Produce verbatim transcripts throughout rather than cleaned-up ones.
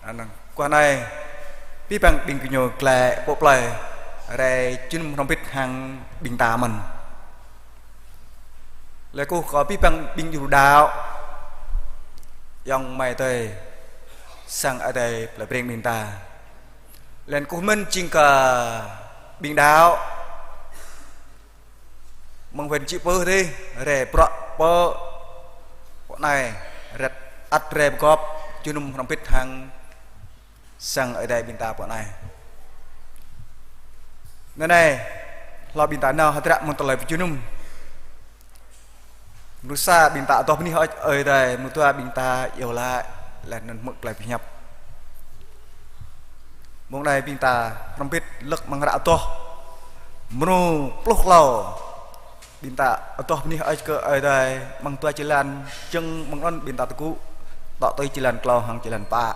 Anŭn, guah anai, abih bang ƀing gơñu glaĭ pơ plơi, rai jơnum hrŏm hơbĭt hăng ƀing ta mơ̆n. Laih kơkuh kơ abih bang ƀing djru đaŏ, ayŏng amai adơi, sang Ơi Adai plơi Breng ƀing ta. Laih kơkuh mơ̆n jing kơ ƀing đaŏ, mơ̆ng wơ̆n či pơ dih, rai prŏ pơ, pơ anai, rai ăt rai pơgop, jơnum hrŏm hơbĭt hăng sang Ơi Adai ƀing ta pơ anai. Anai anai, hlâo ƀing ta nao hơdră mơ̆ng tơlơi pơjơnum. Mrô sa ƀing ta adoh bơni hơơč Ơi Adai, mrô dua ƀing ta iâu laĭ, laih anŭn hmư̆ tơlơi pơhiăp. Mông anai ƀing ta hrŏm hơbĭt lơ̆k amăng hră adoh. Mrô pluh klâo. Ƀing ta adoh bơni hơơč kơ Ơi Adai amăng dua jơlan, jơ̆ng amăng anŭn ƀing ta tơgŭ, dŏ tui jơlan klâo hăng jơlan pă.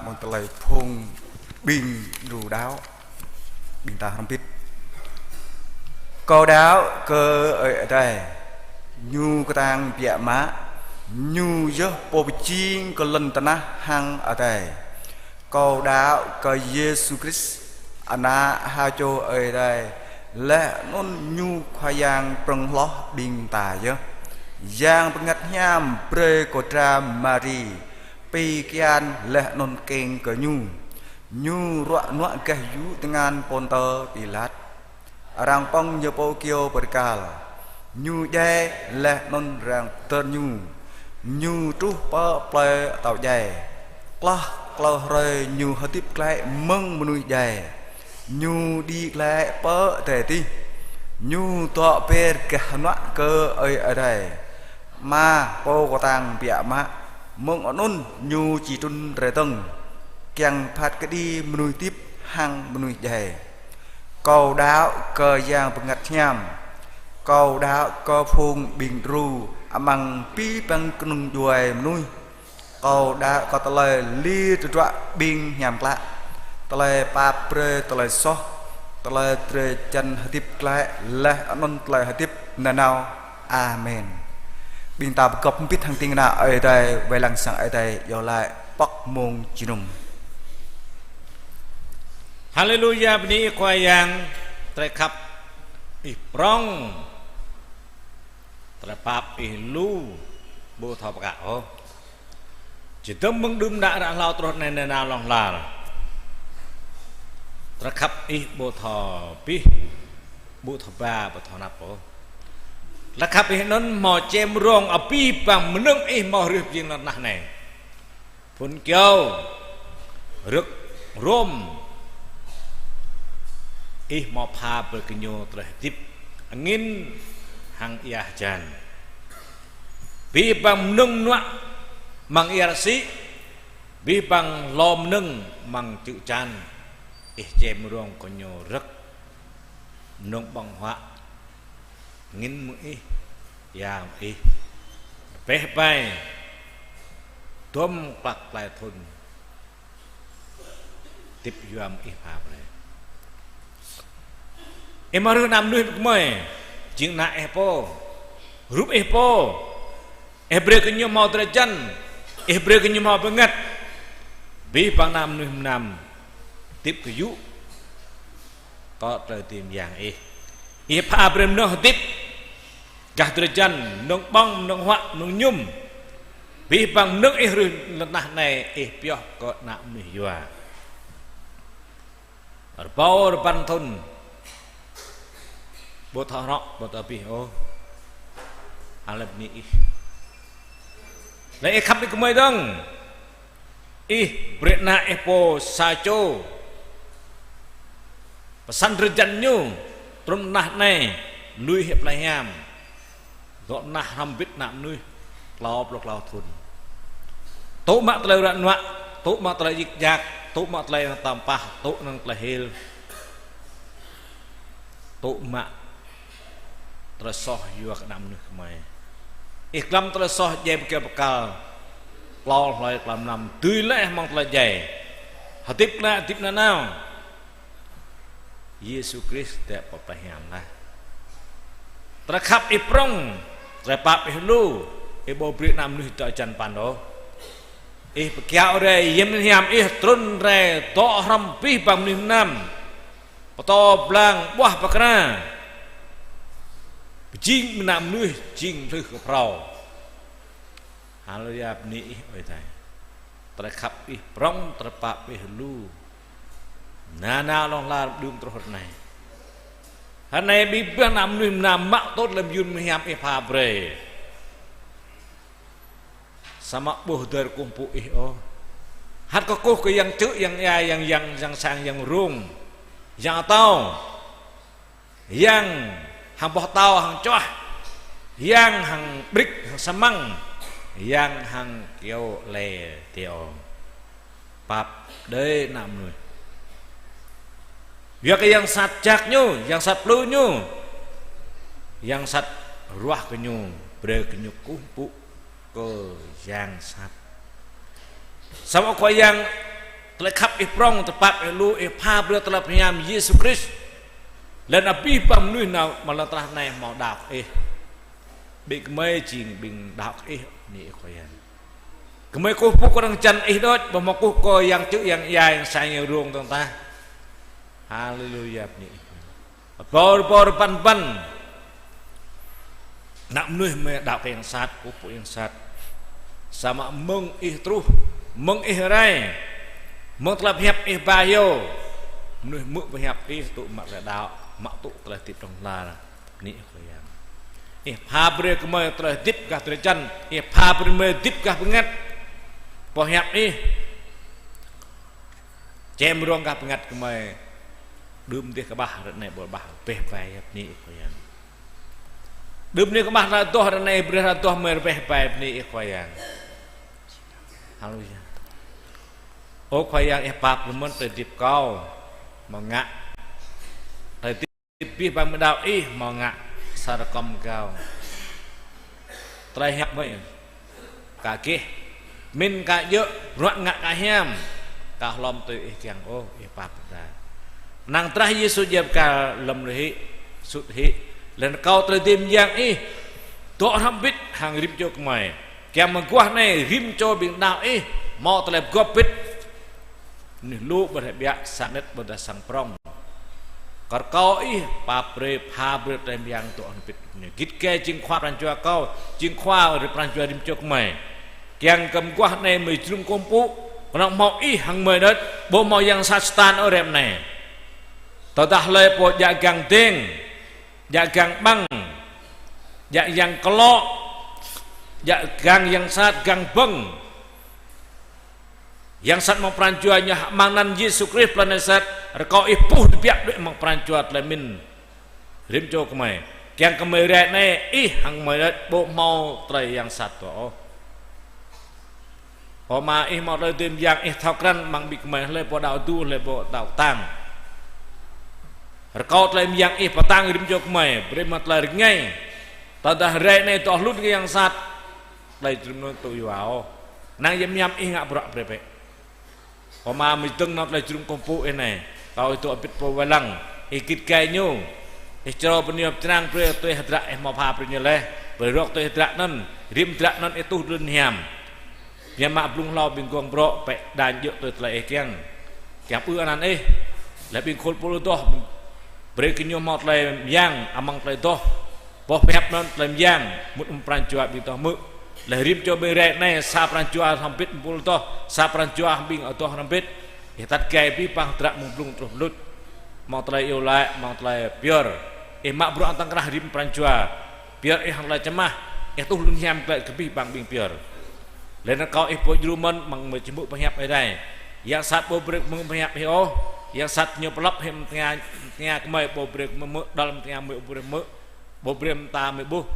Mơ̆ng tơlơi phung ƀing đru đaŏ, ƀing ta hrŏm hơbĭt. Kâo đaŏ kơ Ơi Adai, Ñu kơtang biă mă, Ñu yơh Pô pơjing kơ lŏn tơnah hăng adai. Kâo đaŏ kơ Yêsu Krist, Ană ha čô Ơi Adai, laih anŭn Ñu Khua Yang prŏng hloh ƀing ta yơh. Yang Bơngăt Hiam brơi kơ dra Mari pi kian laih anŭn keng kơ Ñu. Ñu ruă nuă gah yŭ tơngan Pôntơ Pilat. Arăng pŏng Ñu pơ kyâo bơrkal. Ñu djai laih anŭn arăng pơdơr Ñu. Ñu truh pơ plơi atâo djai. Hloh klâo hrơi Ñu hơdip glaĭ mơ̆ng mơnuih djai. Ñu đĭ glaĭ pơ adai adih. Ñu dŏ ber gah hơnuă kơ Ơi Adai, Ama Pô kơtang biă mă. Mơ̆ng anŭn Ñu či trŭn rai dơ̆ng, kiăng phat kơđi mơnuih hơdip hăng mơnuih djai. Kâo đaŏ kơ Yang Bơngăt Hiam. Kâo đaŏ kơ phung ƀing đru amăng abih bang kơnung djuai mơnuih. Kâo đaŏ kơ tơlơi lir tơdruă ƀing hiam klă, tơlơi pap brơi tơlơi soh, tơlơi drơi jăn hơdip glaĭ laih anŭn tơlơi hơdip nanao. Amen. Ƀing ta pơgop hơbĭt hăng ding kơna Ơi Adai, wai lăng sang Ơi Adai iâu laĭ pŏk mông jơnum. Haleluya, bơni Ih Khua Yang, tơlơi khăp Ih prŏng, tơlơi pap Ih lu, ƀu thâo pơkă ôh. Čơdơ̆ng mơ̆ng đưm đă ră hlâo truh anai nanao hlŏng lar, tơlơi khăp Ih ƀu thâo abih, ƀu thâo ba, ƀu thâo anăp ôh. Tơlơi khăp Ih anŭn hmâo čem rông abih bang mơnơ̆ng Ih hmâo hrih pơjing lŏn tơnah anai. Phŭn kơyâo, rơ̆k, hrŏm, Ih hmâo pha brơi kơ ñu tơlơi hơdip, angin hăng ia hơjan. Abih bang mơnơ̆ng mơnuă amăng ia rơsĭ, abih bang hlô mơnơ̆ng amăng čư̆ čan, Ih čem rông kơ ñu rơ̆k, mơnơ̆ng ƀơ̆ng huă, angin mơ̆ng Ih, ia mơ̆ng Ih. Rơbeh ƀai, duăm klăk klai thŭn, hơdip yua mơ̆ng Ih pha brơi. Ih hmâo hrih ană mơnuih gơmơi, jing ană Ih pô, rup Ih pô. Ih brơi kơ ñu hmâo drơi jăn, Ih brơi kơ ñu hmâo bơngăt. Abih bang ană mơnuih mơnam hơdip kơ yŭ, kơ tơlơi dưi mơyang Ih. Ih pha brơi mơnơ̆ng hơdip, gah drơi jăn, mơnơ̆ng ƀơ̆ng, mơnơ̆ng huă, mơnơ̆ng mơñum. Abih bang mơnơ̆ng Ih hrih lŏn tơnah anai Ih pioh kơ ană mơnuih yua. Rơbâo rơbăn thŭn, ƀu thâo hrŏ, ƀu thâo abih ôh. Hlơi bơni Ih. Laih Ih khăp Ih gơmơi dơ̆ng. Ih brơi Ană Ih pô sa čô, pơsăn drơi jăn Ñu trŭn tơnah anai, lui hĭ plei hiam, dŏ tơnah hrŏm hơbĭt ană mơnuih klâo pluh klâo thŭn. Tŭ mă tơlơi ruă nuă, tŭ mă tơlơi djik djak, tŭ mă tơlơi tơmpah, tŭ năng tơlơi hil, tŭ mă tơlơi soh yua kơ ană mơnuih gơmơi. Ih glăm tơlơi soh djai bơkel bơkal, klâo hlơi klâo mlam dưi laih mơ̆ng tơlơi djai, hơdip glaĭ hơdip nanao. Yêsu Krist dŏ pơ plei hiam laih. Tơlơi khăp Ih prŏng, tơlơi pap Ih lu, Ih ƀu brơi ană mơnuih dŏ hơjăn păn ôh. Ih pơkiaŏ rai hiam hiam, Ih trŭn rai dŏ hrŏm abih bang mơnuih mơnam, pơtô blang ƀuah pơkra, pơjing ană mơnuih jing hlưh kơ phrâo. Haleluya, bơni Ih, Ơi Adai. Tơlơi khăp Ih prŏng, tơlơi pap Ih lu, nanao hlŏng lar đưm truh ră anai. Ră anai abih bang ană mơnuih mơnam mă tŭ tơlơi mơyun mơhiam Ih pha brơi. Samơ̆ ƀu hơdơr kơkuh pơpŭ Ih ôh. Hăt kơkuh kơ yang čư̆, yang ia, yang, yang, yang sang, yang rông, yang atâo, yang hăng boh tâo hăng čuah, yang hăng ƀrik hăng samăng, yang hăng kyâo lĕ tio. Pap đơi ană mơnuih. Yua kơ yang sat jak ñu, yang sat plư ñu, yang sat ruah kơ ñu, brơi kơ ñu kơkuh pơpŭ kơ yang sat. Samơ̆ Khua Yang Tơlơi khăp Ih prŏng, tơpă Ih lu, Ih pha brơi tơlơi pơhiam Yêsu Krist. Laih anŭn abih bang mơnuih nao amăng lŏn tơnah anai hmâo đaŏ kơ Ih. Ƀing gơmơi jing ƀing đaŏ kơ Ih, bơni Ih Khua Yang. Gơmơi kơkuh pơpŭ kơ arăng jăn Ih đôč, ƀu hmâo kơkuh kơ yang čư̆ yang ia, yang sang yang rông dơ̆ng tah. Haleluya, bơni Ih. Rơbâo rơbâo rơbăn băn. Ană mơnuih mơ̆ đaŏ kơ yang sat, kơkuh pơpŭ yang sat. Samơ̆ mơ̆ng Ih truh, mơ̆ng Ih rai, mơ̆ng tơlơi pơhiăp Ih ba hyu, mơnuih hmư̆ pơhiăp Ih tŭ mă tơlơi đaŏ, mă tŭ tơlơi hơdip hlŏng lar. Bơni Ih Khua Yang. Ih pha brơi kơ gơmơi tơlơi hơdip gah drơi jăn, Ih pha brơi gơmơi hơdip gah bơngăt. Pơhiăp Ih čem rông gah bơngăt gơmơi. Đưm dêh kơƀah ră anai ƀu rơbah, rơbeh bai, bơni Ih Khua Yang. Đưm dêh kơƀah ră adoh ră anai, brơi ră adoh gơmơi rơbeh bai, bơni Ih Khua Yang. Haleluya. Ơ Khua Yang, Ih pap lơmơ̆n tơlơi hơdip kâo, hmâo ngă tơlơi hơdip abih bang gơmơi đaŏ Ih, hmâo ngă sa rơkŏm gao. Tơlơi hiăp mơ̆, ka gêh, pơmĭn ka djơ̆, bruă ngă ka hiam, ka hlŏm tui Ih kiăng ôh, Ih pap ta. Năng drah Yêsu djăp ka lŏm rơhĭ, sut hĭ, laih anŭn rơkâo tơlơi dưi mơyang Ih dŏ hrŏm hơbĭt hăng rĭm čô gơmơi. Kiăng mơguah anai rĭm čô ƀing đaŏ Ih hmâo tơlơi pơgop hơbĭt. Mơnuih lu ƀu rai ƀiă, sa mơnit ƀôdah sang prŏng. Kơ rơkâo Ih pap brơi, pha brơi tơlơi mơyang dŏ hrŏm hơbĭt. Git gai jing khua pran jua kâo, jing khua rai pran jua rĭm čô gơmơi. Kiăng kơ mơguah anai gơmơi jơnum kơkuh pơpŭ, kơnơ̆ng hmâo Ih hăng gơmơi đôč, ƀu hmâo yang sat Satan ôh ră anai. Tơdah hlơi pô djă gang dêng, djă gang ƀăng, djă yang klŏ, djă gang yang sat, gang bơ̆ng. Yang sat hmâo pran jua ñu amăng anăn Yêsu Krist pran sat, rơkâo Ih puh tơbiă đuaĭ amăng pran jua tơlơi pơmĭn rĭm čô gơmơi. Kiăng kơ gơmơi rai anai, Ih hăng gơmơi đôč, ƀu hmâo tơlơi yang sat dŏ ôh. Ơ Ama, Ih hmâo tơlơi dưi mơyang, Ih thâo krăn amăng ƀing gơmơi, hlơi pô đaŏ dŭ, hlơi pô đaŏ kơtang. Rơkâo tơlơi mơyang Ih pơtang rĭm čô gơmơi, brơi mă tơlơi rơngai. Tơdah rai anai dŏ hlŭn kơ yang sat, tơlơi jơnum anŭn tŭ yua ôh. Năng yăm yăm Ih ngă bruă brơi bĕ. Ơ Ama, mơ̆ng dơ̆ng nao tơlơi jơnum kơkuh pơpŭ Ih anai, kâo Ih dŏ hơbĭt pô wai lăng, Ih git gai ñu, Ih črâo pơ ñu pơčrang brơi tui hơdră Ih hmâo pha brơi ñu laih, brơi rŏk tui hơdră anŭn, rĭm hơdră anŭn Ih tuh lŏn hiam. Biă mă blung hlâo ƀing gơ̆ng brŏ, pĕ đañ djơ̆ tui tơlơi Ih kiăng. Kiăng ư anăn Ih, laih ƀing khul pul adoh, brơi kơ ñu hmâo tơlơi mơyang amăng tơlơi adoh. Boh pơhiăp anŭn tơlơi mơyang, mŭt amăng pran jua ƀing adoh hmư̆. Laih rĭm čô ƀing rai anai, sa pran jua hrŏm hơbĭt ƀing pul adoh, sa pran jua ƀing adoh hrŏm hơbĭt. Ih atăt gai abih bang hơdră mơ̆ng blung truh mơlŭt. Hmâo tơlơi iâu laĭ, hmâo tơlơi pơyơr. Ih mă bruă tŏng krah rĭm pran jua. Pơyơr Ih hăng tơlơi čơmah. Ih tuh lŏn hiam glaĭ kơ abih bang ƀing pơyơr. Laih anŭn rơkâo Ih pô djru mơ̆n amăng gơmơi či hmư̆ pơhiăp Ih rai. Yang sat ƀu brơi hmư̆ pơhiăp Ih ôh. Yang sat ñu pơlăp hĭ amăng tơngia, tơngia gơmơi, ƀu brơi hmư̆, hmư̆, đăl amăng tơngia gơmơi ƀu brơi hmư̆. Ƀu brơi mơta gơmơi ƀuh.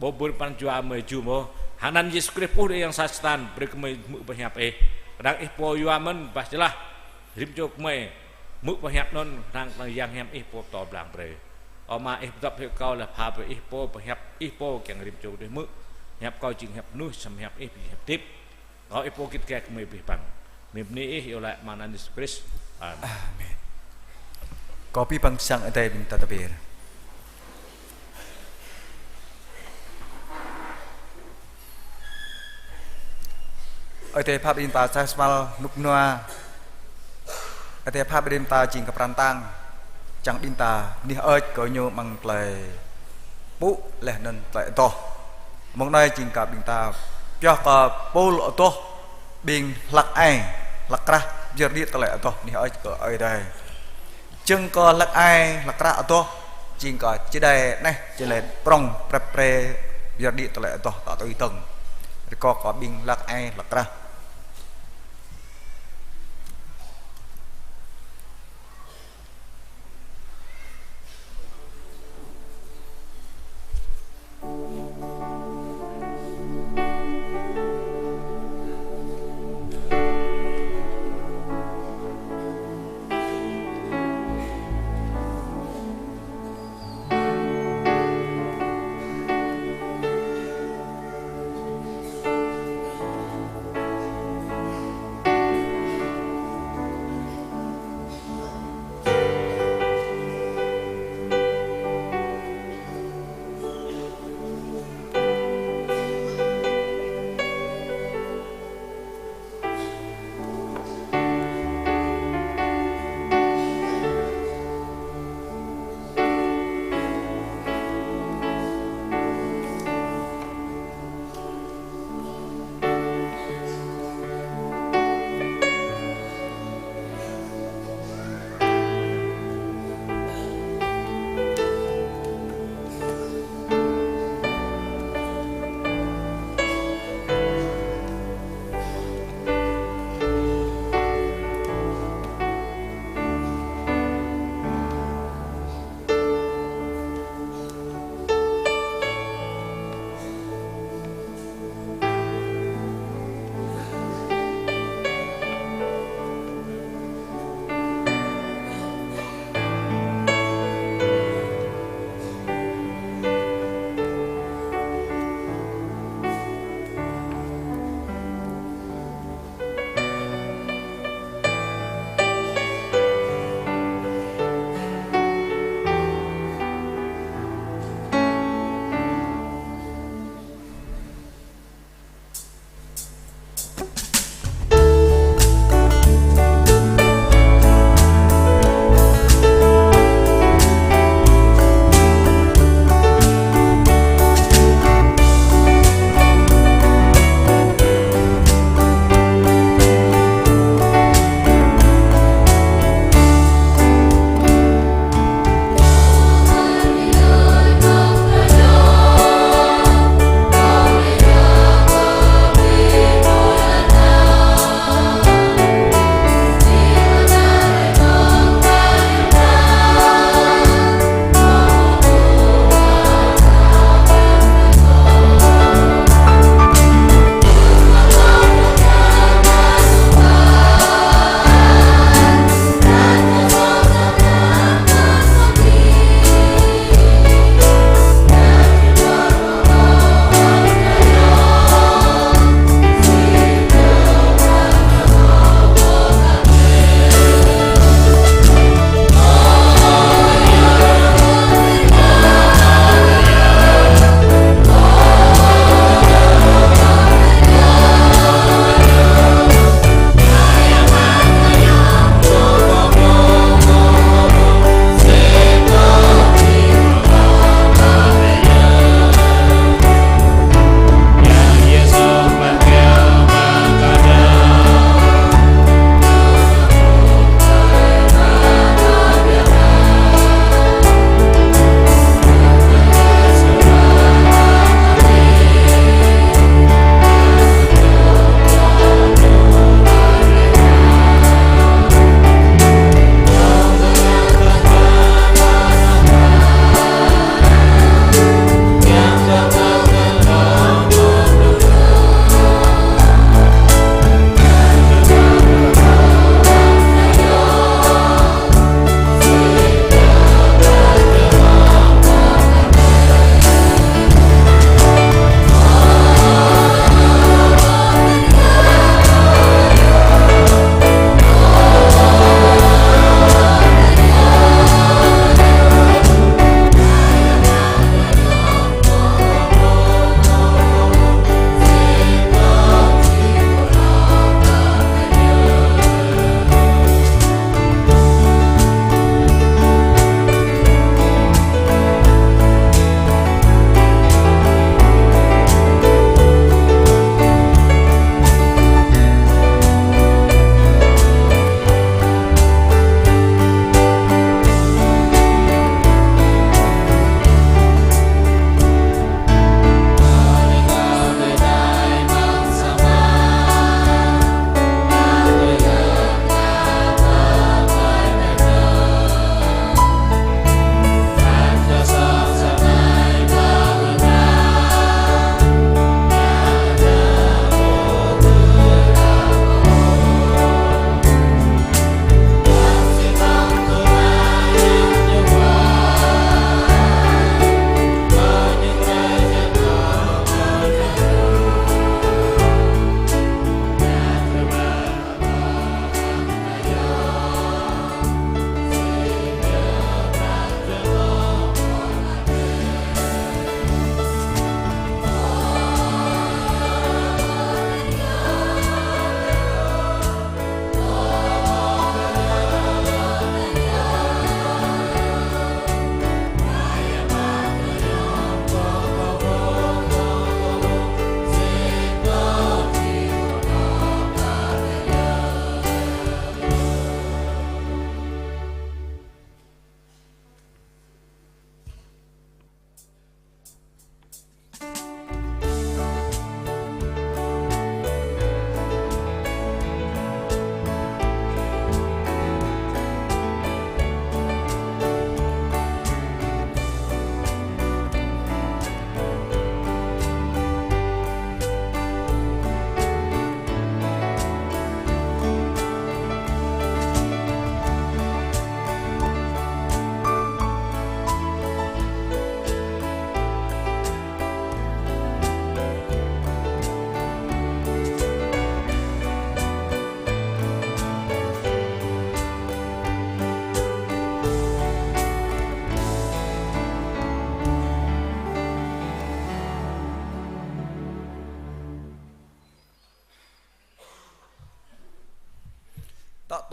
Ƀu brơi pran jua gơmơi jum ôh. Hăng anăn Yêsu Krist puh đĭ yang sat Satan, brơi kơ gơmơi hmư̆ pơhiăp Ih. Kơnơ̆ng Ih pô yua mơ̆n bah jơlah. Rĭm čô gơmơi hmư̆ pơhiăp anŭn, kơnơ̆ng tơlơi yang hiam Ih pô pơtô blang brơi. Ơ Ama, Ih pơdŏp hĭ kâo laih pha brơi Ih pô pơhiăp, Ih pô kiăng rĭm čô tơlơi hmư̆. Hiăp kâo jing hiăp mơnuih, samơ̆ hiăp Ih jing hiăp hơdip. Rơkâo Ih pô git gai kơ gơmơi abih bang. Mơ̆ng bơni Ih iâu laĭ amăng anăn Yêsu Krist. Amen. Kâo abih bang sang Ơi Adai ƀing ta tơpĕr. Ơi Adai pap ƀing ta sa smal nuk nua. Ơi Adai pap ƀing ta jing kơ pran tang. Čang ƀing ta bơni hơơč kơ Ñu amăng tơlơi pơpŭ laih anŭn tơlơi adoh. Mơ̆ng anai jing kơ ƀing ta pioh kơ pôl adoh ƀing hlăk ai, hlăk krah, pơyơr đĭ tơlơi adoh bơni hơơč kơ Ơi Adai. Jing kơ hlăk ai, hlăk krah adoh, jing kơ čơđai anai, čơđai prŏng prep pre, pơyơr đĭ tơlơi adoh ta tui tơ̆ng. Rơkâo kơ ƀing hlăk ai, hlăk krah.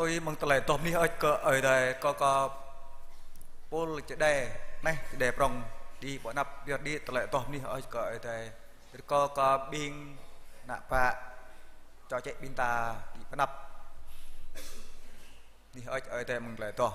Ơi, mơ̆ng tơlơi adoh mơnuih ơi kơ Ơi Adai, kâo kơ pul čơđai, neh čơđai prŏng đĭ ƀơi anăp, biă đĭ tơlơi adoh mơnuih ơi kơ Ơi Adai. Rơkâo kơ ƀing ană bă, čô čĕ ƀing ta đĭ ƀơi anăp. Mơnuih ơi, Ơi Adai mơ̆ng tơlơi adoh.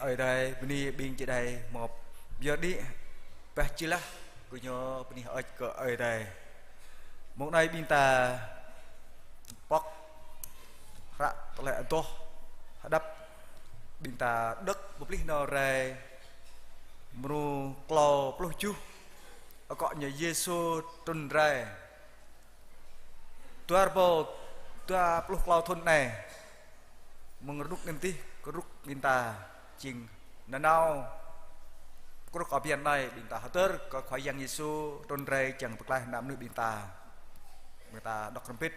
Ơi Adai bơni ƀing čơđai hmâo pơyơr đĭ pah jơlah gơñu bơni hơơč kơ Ơi Adai. Mông anai ƀing ta pŏk hră tơlơi adoh hơđăp ƀing ta đŏk pơplih nao rai mrô klâo pluh tơjuh, akŏ ñu Yêsu trŭn rai. Dua rơbâo dua pluh klâo thŭn anai, mơ̆ng rơnŭk anŭn dih kơ rơnŭk ƀing ta jing nanao kơkuh kơ bơyan anai ƀing ta hơdơr kơ Khua Yang Yêsu trŭn rai kiăng pơklaih ană mơnuih ƀing ta. Ƀing ta đŏk hrŏm hơbĭt,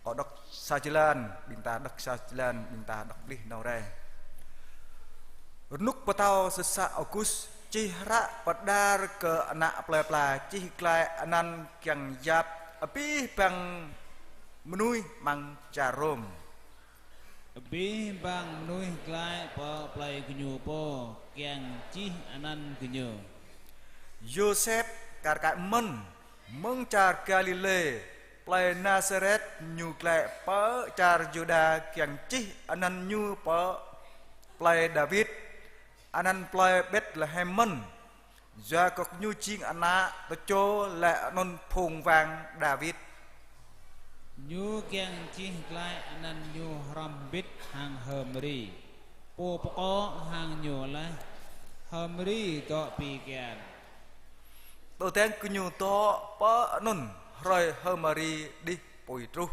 kâo đŏk sa jơlan, ƀing ta đŏk sa jơlan, ƀing ta đŏk pơplih nao rai. Rơnŭk pơtao sơsă Ôgust čih hră pơđar kơ ană plơi pla čih glaĭ anăn kiăng yap abih bang mơnuih amăng čar Rôm. Abih bang mơnuih glaĭ pơ plơi gơñu pô kiăng čih anăn gơñu. Yôsep kar kaĭ mơ̆n, mơ̆ng čar Galilê, plơi Nasaret ñu glaĭ pơ čar Yuđa kiăng čih anăn ñu pơ plơi Dawid, anăn plơi Betlehem mơ̆n, yua kơ ñu jing ană tơčô laih anŭn phung wang Dawid. Ñu kiăng čih glaĭ anăn ñu hrŏm hơbĭt hăng H'Mari, pô pơkŏ hăng ñu laih. H'Mari dŏ pi kian. Tơdang gơñu dŏ pơ anŭn, hrơi H'Mari đih apui truh.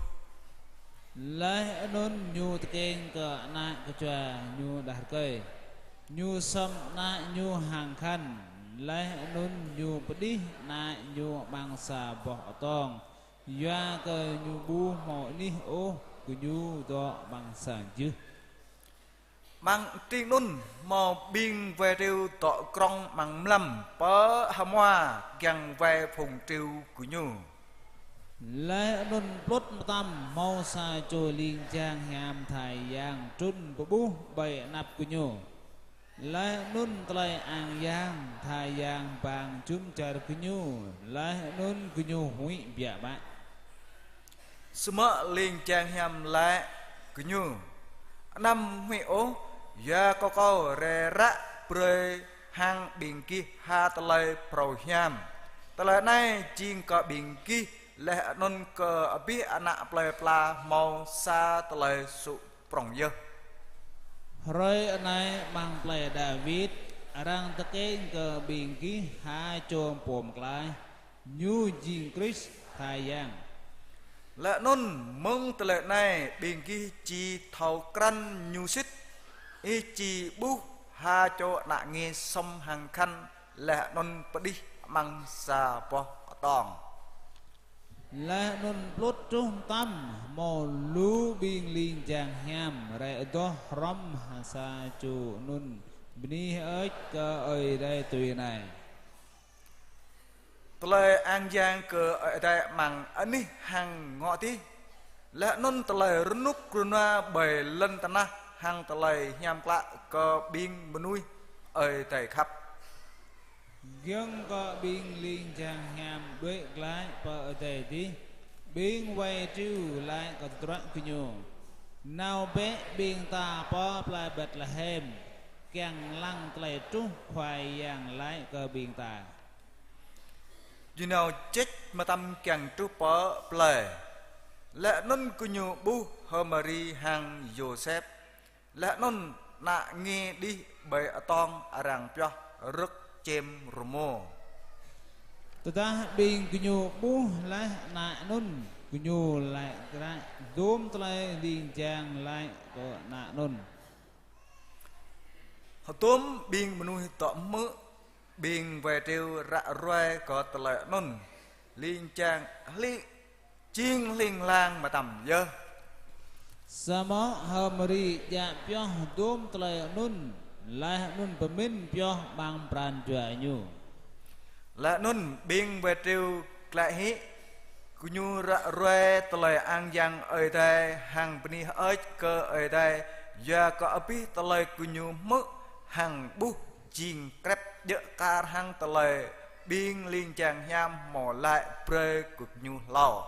Laih anŭn ñu tơkeng kơ ană kơčua ñu đah rơkơi. Ñu sŏm ană ñu hăng khăn, laih anŭn ñu pơđih ană ñu amăng sa boh atong, yua kơ ñu ƀu hmâo anih ôh, gơñu dŏ amăng sang jưh. Amăng tring anŭn hmâo ƀing wai triu dŏ krŏng amăng mlam pơ hmua kiăng wai phung triu gơñu. Laih anŭn plut mơtam hmâo sa čô ling jang hiam tha yang trŭn pơƀuh ƀơi anăp gơñu. Laih anŭn tơlơi ang yang tha yang bang jum dar gơñu, laih anŭn gơñu huĭ biă mă. Samơ̆ ling jang hiam laĭ gơñu: Anăm huĭ ôh, yua kơ kâo rai ră brơi hăng ƀing gih ha tơlơi phrâo hiam. Tơlơi anai jing kơ ƀing gih laih anŭn kơ abih ană plơi pla hmâo sa tơlơi sŭ prŏng yơh. Hrơi anai amăng plơi Dawid, arăng tơkeng kơ ƀing gih ha čô pô pơklaih, ñu jing Krist tha yang. Laih anŭn mơ̆ng tơlơi anai ƀing gih či thâo krăn ñu sĭt, ih či ƀuh ha čô ană nge sŏm hăng khăn laih anŭn pơđih amăng sa boh atong. Laih anŭn plut truh mơtam hmâo lu ƀing ling jang hiam rai adoh hrŏm hăng sa čô anŭn bơni hơơč kơ Ơi Adai tui anai: Tơlơi ang yang kơ Ơi Adai amăng anih hăng ngŏ adih, laih anŭn tơlơi rơnŭk rơnua ƀơi lŏn tơnah hăng tơlơi hiam klă kơ ƀing mơnuih Ơi Adai khăp. Giŏng kơ ƀing ling jang hiam đuaĭ glaĭ pơ adai adih, ƀing wai triu laĭ kơ tơdruă gơñu: Nao bĕ ƀing ta pơ plơi Betlehem, kiăng lăng tơlơi truh Khua Yang laĭ kơ ƀing ta. Gơñu nao ječ mơtam kiăng truh pơ plơi. Laih anŭn gơñu ƀuh H'Mari hăng Yôsep, laih anŭn ană nge đih ƀơi atong arăng pioh rơ̆k čem rơmô. Tơdah ƀing gơñu ƀuh laih ană anŭn, gơñu laĭ glaĭ hơdôm tơlơi ling jang laĭ kơ ană anŭn. Hơdôm ƀing mơnuih dŏ hmư̆ ƀing wai triu ră ruai kơ tơlơi anŭn, ling jang hli jing hling hlang mơtam yơh. Samơ̆ H'Mari djă pioh hơdôm tơlơi anŭn, laih anŭn pơmĭn pioh amăng pran jua ñu. Laih anŭn ƀing wai triu glaĭ hĭ, gơñu ră ruai tơlơi ang yang Ơi Adai hăng bơni hơơč kơ Ơi Adai, yua kơ abih tơlơi gơñu hmư̆ hăng ƀuh jing krep djơ̆ kar hăng tơlơi ƀing ling jang hiam hmâo laĭ brơi kơ gơñu hlâo.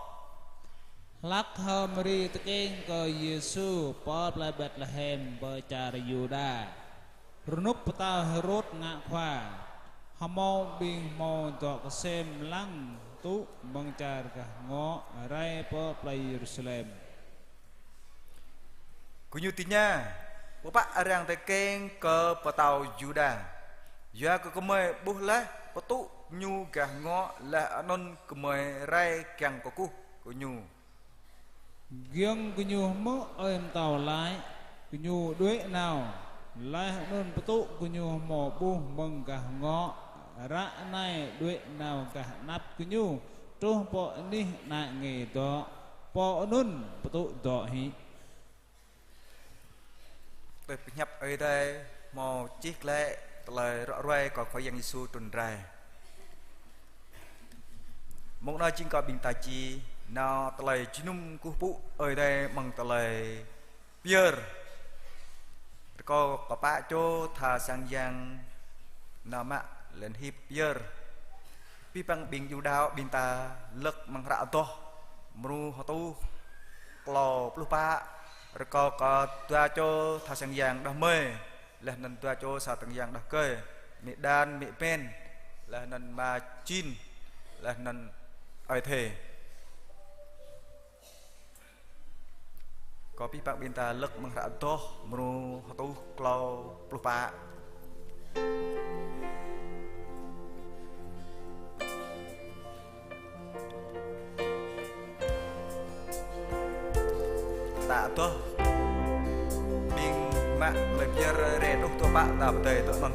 Hlăk H'Mari tơkeng kơ Yêsu pơ plơi Betlehem pơ čar Yuđa. Rơnŭk pơtao Hêrôd ngă khua, hơmâo ƀing hơmâo dŏ kơsem lăng tŭ mơ̆ng čar gah ngŏ rai pơ plei Yêrusalem. Gơñu tơña: Pơpă arăng tơkeng kơ pơtao Yuđa? Yua kơ gơmơi ƀuh laih pơtŭ ñu gah ngŏ, laih anŭn gơmơi rai kiăng kơkuh kơ ñu. Giŏng gơñu hmư̆ ơi pơtao laĭ: Gơñu đuaĭ nao, laih anŭn pơtŭ gơñu hơmâo ƀuh mơ̆ng gah ngŏ, ră anai đuaĭ nao gah anăp gơñu, truh pơ anih ană nge dŏ, pơ anŭn pơtŭ dŏ hĭ. Tơlơi pơhiăp Ơi Adai hmâo čih glaĭ tơlơi ră ruai kơ Khua Yang Yêsu trŭn rai. Mông anai jing kơ ƀing ta či nao tơlơi jơnum kơkuh pơpŭ Ơi Adai amăng tơlơi pơyơr. Rơkâo kơ pă čô tha sang yang nao mă lĕn hip pơyơr. Abih bang ƀing Yuđa ƀing ta lơ̆k amăng hră Adoh mrô hơtuh klâo pluh pă, rơkâo kơ dua čô tha sang yang đah mơi, laih anŭn dua čô tha sang yang đah kơi, mĭ Đan, mĭ Ben, laih anŭn ama Jin, laih anŭn Ơi Thê. Kơ abih bang ƀing ta lơ̆k amăng hră Adoh mrô hơtuh klâo pluh pă. Ta adoh ƀing mă tơlơi pơyơr rai truh tơpă ta pơdơi tơ anŭn.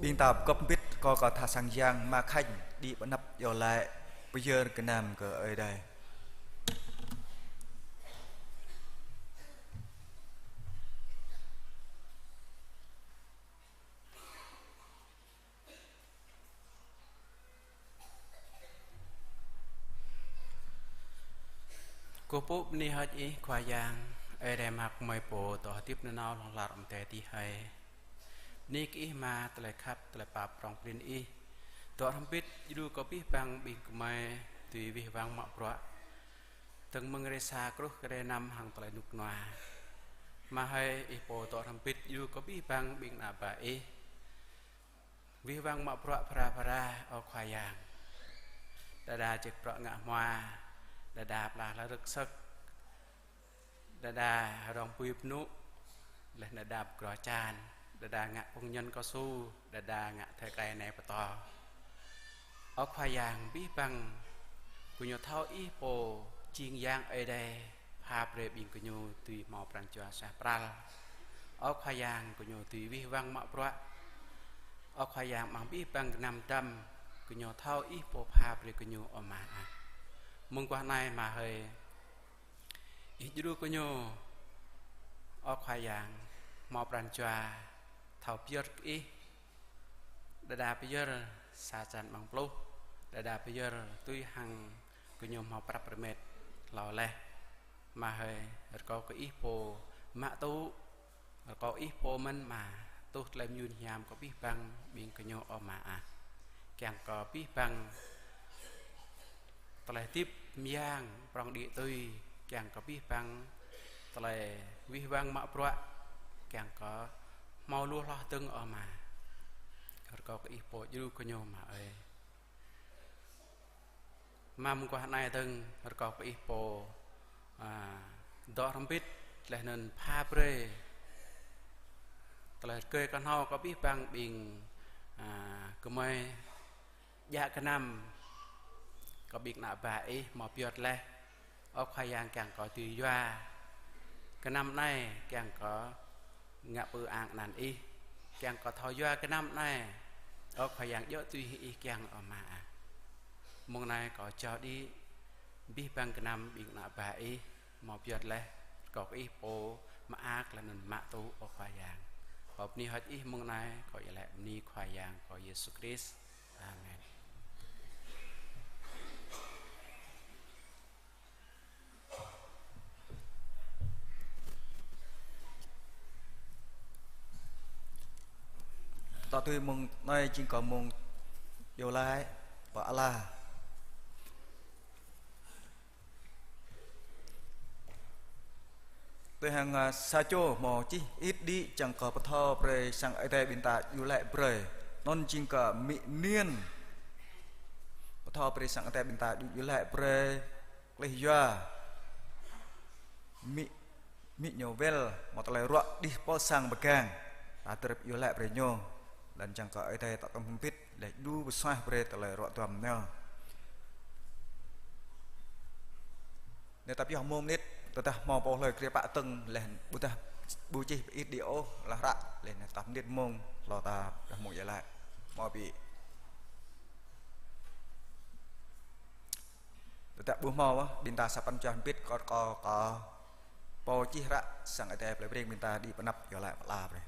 Ƀing ta pơgop hơbĭt kơ, kơ tha sang yang Ama Khanh đĭ pơ anăp iâu laĭ pơyơr gơnam kơ Ơi Adai. Kơkuh pơpŭ bơni hơơč Ih Khua Yang, Ơi Adai mơak mơi pô dŏ hơdip nanao hlŏng lar amăng adai adih hơi. Bơni kơ Ih Ama tơlơi khăp, tơlơi pap prŏng prin Ih. Dŏ hrŏm hơbĭt djru kơ abih bang ƀing gơmơi dưi wih wăng mă bruă dơ̆ng mơ̆ng hrơi sa truh kơ hrơi năm hăng tơlơi rơnŭk rơnua. Ama hơi, Ih pô dŏ hrŏm hơbĭt djru kơ abih bang ƀing ană bă Ih wih wăng mă bruă phara phara, ơ Khua Yang. Đơđa čih bruă ngă hmua, đơđa pla hla rơ̆k sơ̆k, đơđa rong apui pơnŭ, laih anŭn đơđa pơkro čan. đơđa ngă pơñen kơsu, đơđa ngă thơi kơi anai pơtô. Ơ Khua Yang, abih bang gơñu thâo Ih pô jing Yang Ơi Adai, pha brơi ƀing gơñu dưi hmâo pran jua suaih pral. Ơ Khua Yang, gơñu dưi wih wăng mă bruă. Ơ Khua Yang, amăng abih bang gơnam dăm, gơñu thâo Ih pô pha brơi gơñu, ơ Ama ah. Mơguah anai Ama hơi, Ih djru gơñu, ơ Khua Yang, hmâo pran jua thâo pơyơr kơ Ih, đơđa pơyơr sa črăn amăng pluh, đơđa pơyơr tui hăng gơñu hmâo prăp rơmet hlâo laih. Ama hơi, rơkâo kơ Ih pô mă tŭ, rơkâo Ih pô mơ̆n Ama tuh tơlơi mơyun hiam kơ abih bang ƀing gơñu, ơ Ama ah. Kiăng kơ abih bang tơlơi hơdip mơyang prŏng đĭ tui, kiăng kơ abih bang tơlơi wih wăng mă bruă, kiăng kơ hmâo lu hloh dơ̆ng, ơ Ama. Rơkâo kơ Ih pô djru gơñu, Ama ơi. Ama, mơguah anai dơ̆ng, rơkâo kơ Ih pô, a, dŏ hrŏm hơbĭt, laih anŭn pha brơi tơlơi rơgơi kơhnâo kơ abih bang ƀing, a, gơmơi djă gơnam kơ ƀing ană bă Ih hmâo pơyơr laih. Ơ Khua Yang, kiăng kơ dưi yua gơnam anai kiăng kơ ngă pơang anăn Ih, kiăng kơ thâo yua gơnam anai, ơ Khua Yang, djơ̆ tui hăng Ih kiăng, ơ Ama ah. Mông anai kâo jao đĭ abih bang gơnam ƀing ană bă Ih hmâo pơyơr laih, rơkâo kơ Ih pô mơak laih anŭn mă tŭ, ơ Khua Yang. Kâo bơni hơơč Ih mông anai, kâo iâu laĭ bơni Khua Yang kâo Yêsu Krist. Amen. Tŏ tui mông anai jing kơ mông iâu laĭ pơala. Tui hăng, a, sa čô hmâo čih hơĭt đĭ čang kơ pơthâo brơi sang Ơi Adai ƀing ta djru laĭ brơi. Anŭn jing kơ mĭ niên pơthâo brơi sang Ơi Adai ƀing ta djru laĭ brơi. Klih yua mĭ, mĭ ñu wơl hmâo tơlơi ruă đih pơ sang pơgang. Ta tơrơp djru laĭ brơi ñu. Laih čang kơ Ơi Adai ta tơm hơbĭt laih djru pơsuaih brơi tơlơi ruă duăm ñu. Anai ta pioh mông mơnit, tơdah hmâo pô hlơi kriê pă tơ̆ng, laih ƀôdah ƀu čih pơhơdip đĭ ôh, laih hră, laih anai ta mơnit mông, hlâo ta pioh mông iâu laĭ. Hmâo ƀĭ. Tơdah ƀu hmâo, ƀing ta sa păn čuah hơbĭt, kơ, kơ, kơ pô čih hră sang Ơi Adai plei Breng ƀing ta đĭ pơanăp iâu laĭ pơala brơi.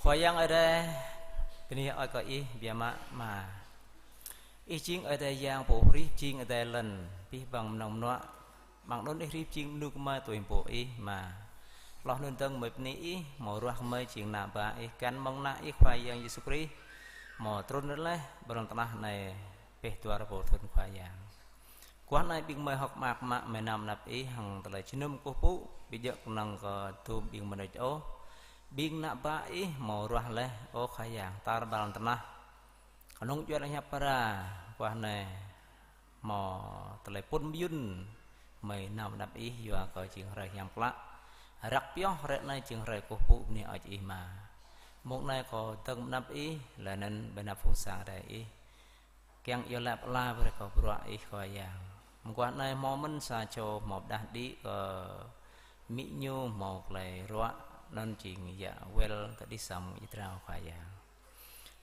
Khua Yang Ơi Adai, bơni hơơč kơ Ih biă mă Ama. Ih jing Ơi Adai Yang pô hrih jing adai lŏn, abih bang mơnơ̆ng mơnuă. Amăng anŭn Ih hrih jing mơnuih gơmơi tui pô Ih Ama. Hloh anŭn dơ̆ng gơmơi bơni Ih, hmâo ruah gơmơi jing ană bă Ih, găn mơ̆ng ană Ih Khua Yang Yêsu Krist, hmâo trŭn laih ƀơi lŏn tơnah anai, pĕh dua rơbâo thŭn Khua Yang. Guah anai ƀing gơmơi hơ̆k mơak mă gơmơi nao pơ anăp Ih hăng tơlơi jơnum kơkuh pơpŭ, ƀu djơ̆ kơnơ̆ng kơ dôm ƀing mơnuih ôh. Ƀing ană bă Ih hmâo ruah laih, ơ Khua Yang, tar ƀơi lŏn tơnah. Kơnơ̆ng djuai lŏn hiăp Pơra, guah anai hmâo tơlơi pŭn mơyŭn, gơmơi nao pơ anăp Ih yua kơ jing hrơi hiam klă. Răk pioh hrơi anai jing hrơi kơkuh pơpŭ bơni hơơč Ih Ama. Mông anai kâo dơ̆ng pơ anăp Ih, laih anŭn ƀơi anăp phung sang Ơi Adai Ih. Kiăng iâu laĭ pơala brơi kơ bruă Ih Khua Yang. Mơguah anai hmâo mơ̆n sa čô hmâo pơđah đĭ kơ mĭ ñu hmâo tơlơi ruă anŭn jing yă wơl tơdih samơ̆ ih drao Khua Yang.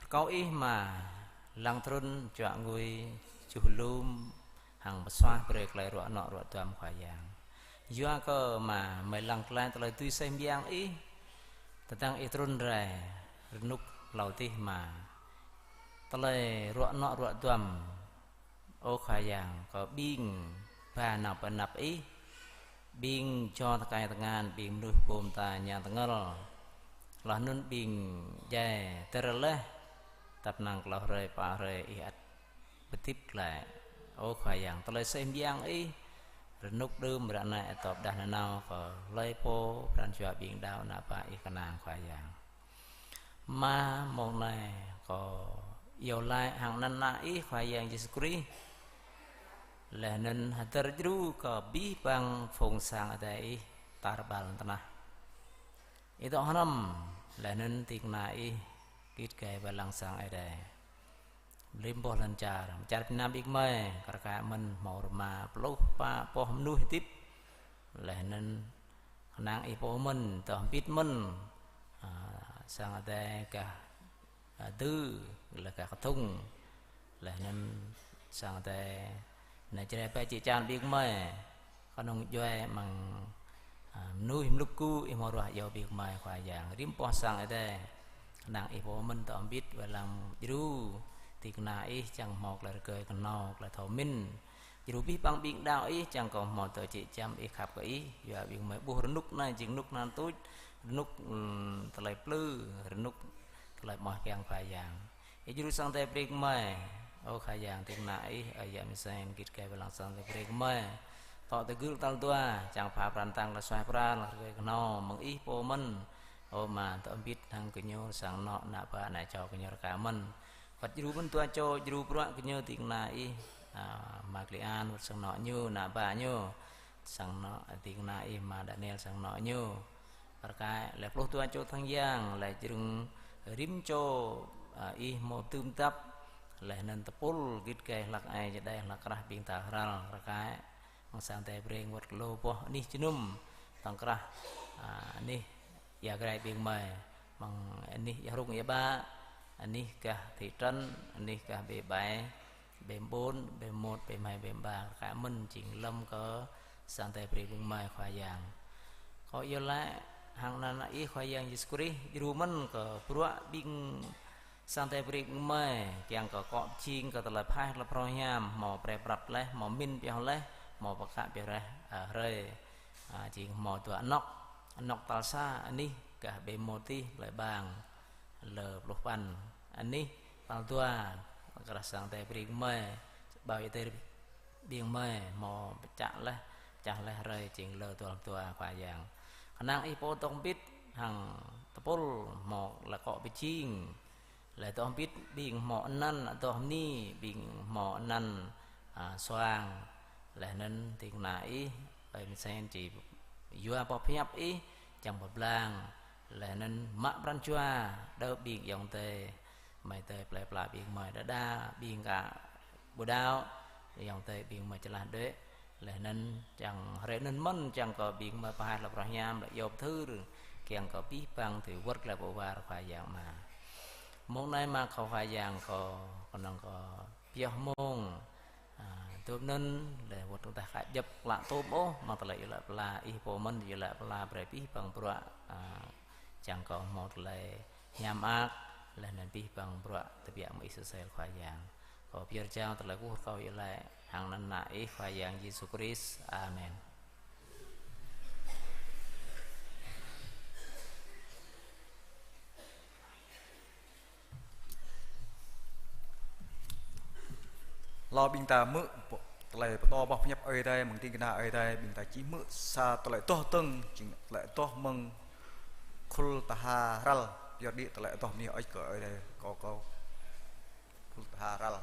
Rơkâo Ih Ama lăng trŭn čuă ngui čuh lum hăng pơsuaih brơi tơlơi ruă anŏ ruă duăm Khua Yang. Yua kơ Ama gơmơi lăng glaĭ tơlơi tui aseh mơyang Ih, tơdang Ih trŭn rai rơnŭk hlâo adih Ama. Tơlơi ruă anŏ ruă duăm, ơ Khua Yang, kơ ƀing ba nao pơ anăp Ih, ƀing čô tơkai tơngan, ƀing mơnuih pô mơta ñang tơngơl, laih anŭn ƀing djai tơrơleh, tăp năng klâo hrơi pă hrơi Ih ăt pơhơdip glaĭ. Ơ Khua Yang, tơlơi aseh mơyang Ih, rơnŭk đưm ră anai ăt pơdah nanao kơ hlơi pô pran jua ƀing đaŏ ană bă Ih kơnang Khua Yang. Ama mông anai Kâo iâu laĭ hăng anăn Ană Ih Khua Yang Yêsu Krist, laih anŭn hơdơr djru kơ abih bang phung sang Adai Ih tar ƀar lŏn tơnah. Ih dŏ hrŏm, laih anŭn ding kơna Ih git gai wai lăng sang Adai. Rĭm boh lŏn čar, čar Việt Nam ƀing gơmơi, kar kaĭ mơ̆n hmâo rơma pluh pă boh mơnuih hơdip. Laih anŭn kơnang Ih pô mơ̆n, dŏ hơbĭt mơ̆n, a, sang Adai gah, a, dư, laih gah kơthŭng. Laih anŭn sang Adai, nao Jrai ƀơi jĕ čan ƀing gơmơi. Kơnơ̆ng djuai amăng, a, mơnuih mlŭk gŭ Ih hmâo ruah iâu ƀing gơmơi Khua Yang. Rĭm boh sang Adai, kơnang Ih pô mơ̆n dŏ hơbĭt wai lăng djru ding kơna Ih čang hmâo tơlơi rơgơi kơhnâo, tơlơi thâo mĭn. Djru abih bang ƀing đaŏ Ih čang kơ hmâo tơlơi jĕ čăm Ih khăp kơ Ih. Yua ƀing gơmơi ƀuh rơnŭk anai jing rơnŭk nan tuč, rơnŭk, ưm, tơlơi plư, rơnŭk tơlơi mơak kiăng Khua Yang. Ih djru sang Adai brơi kơ gơmơi. Ơ Khua Yang, ding kơna Ih, ơi yă mơsĕn git gai wai lăng sang Adai brơi kơ gơmơi. Tŏ tơgŭl tal dua, čang pha pran tăng tơlơi suaih pral, rơgơi kơhnâo, mơ̆ng Ih pô mơ̆n. Ơ Ama, dŏ hơbĭt hăng gơñu sang anŏ, ană bă, ană čô gơñu rơka mơ̆n. Wơ̆t djru mơ̆n dua čô, djru bruă gơñu ding kơna Ih, a, Ama Klian, wơ̆t sang anŏ ñu, ană bă ñu. Sang anŏ ding kơna Ih, Ama Daniel, sang anŏ ñu. Kar kaĭ, laih pluh dua čô tơngan yang, laih jơnum rĭm čô, a, Ih hmâo dưm dăp, laih anŭn tơpul git gai hlăk ai čơđai hlăk krah ƀing ta hral, kar kaĭ, mơ̆ng sang Adai brơi wơ̆t klâo boh anih jơnum, tŏng krah, a, anih ia grai ƀing gơmơi, mơ̆ng anih ia rŭng ia ƀă, anih gah thị trấn, anih gah ƀe ƀai, ƀe ƀôn, ƀe môt, ƀe mhai, ƀe ƀă, kar kaĭ mơ̆n jing lơ̆m kơ sang Adai brơi ƀing gơmơi Khua Yang. Kâo iâu laĭ hăng anăn Ană Ih Khua Yang Yêsu Krist, djru mơ̆n kơ bruă ƀing sang Adai brơi ƀing gơmơi, kiăng kơ akŏ pơjing kơ tơlơi pơhaih tơlơi phrâo hiam, hmâo pre prăp laih, hmâo mĭn pioh laih, hmâo pơkă pioh laih, a, hrơi, a, jing hmâo dua anŏ, anŏ tal sa, anih gah ƀe môt tih, plơi Bang, lơ pluh păn, anih tal dua, kơ sang Adai brơi ƀing gơmơi, ƀơi Adai ƀing gơmơi hmâo pơčah laih, pơčah laih hrơi jing lơ tal dua Khua Yang. Kơnang Ih pô dŏ hơbĭt hăng tơpul hmâo tơlơi akŏ pơjing, laih dŏ hơbĭt ƀing hmâo anăn, dŏ hơni ƀing hmâo anăn, a, suang, laih anŭn ding kơna Ih, ơi mơsĕn či yua boh pơhiăp Ih, čang pơblang, laih anŭn mă pran jua, đơ ƀing ayŏng adơi, amai adơi plơi pla ƀing gơmơi đơđa, ƀing gah ƀu đaŏ, ayŏng adơi ƀing gơmơi čơlah đuaĭ, laih anŭn čang hrơi anŭn mơ̆n čang kơ ƀing gơmơi pơhaih tơlơi phrâo hiam, laih iâu pơthưr, kiăng kơ abih bang tui wơ̆t tơlơi pơwar Khua Yang Ama. Mông anai mă kơ Khua Yang kơ, kơnơ̆ng kơ pioh mông, a, dŏ anŭn, laih wơ̆t tơdah kơ djŏp klă tôm ôh, mơ̆ng tơlơi iâu laĭ pơala, Ih pô mơ̆n iâu laĭ pơala brơi abih bang bruă, a, čang kơ hmâo tơlơi hiam mơak, laih anŭn abih bang bruă tơbiă mơ̆ng Ih sơsel Khua Yang. Kâo pơyơr jao tơlơi kơkuh kâo iâu laĭ hăng anăn Ană Ih Khua Yang Yêsu Krist. Amen. Hlâo ƀing ta hmư̆ tơlơi pơtô boh pơhiăp Ơi Adai, mơ̆ng ding kơna Ơi Adai, ƀing ta či hmư̆ sa tơlơi adoh dơ̆ng, jing tơlơi adoh mơ̆ng khul tha hral, pơyơr đĭ tơlơi adoh mơnuih ơi kơ Ơi Adai, kâo, kâo. Khul tha hral.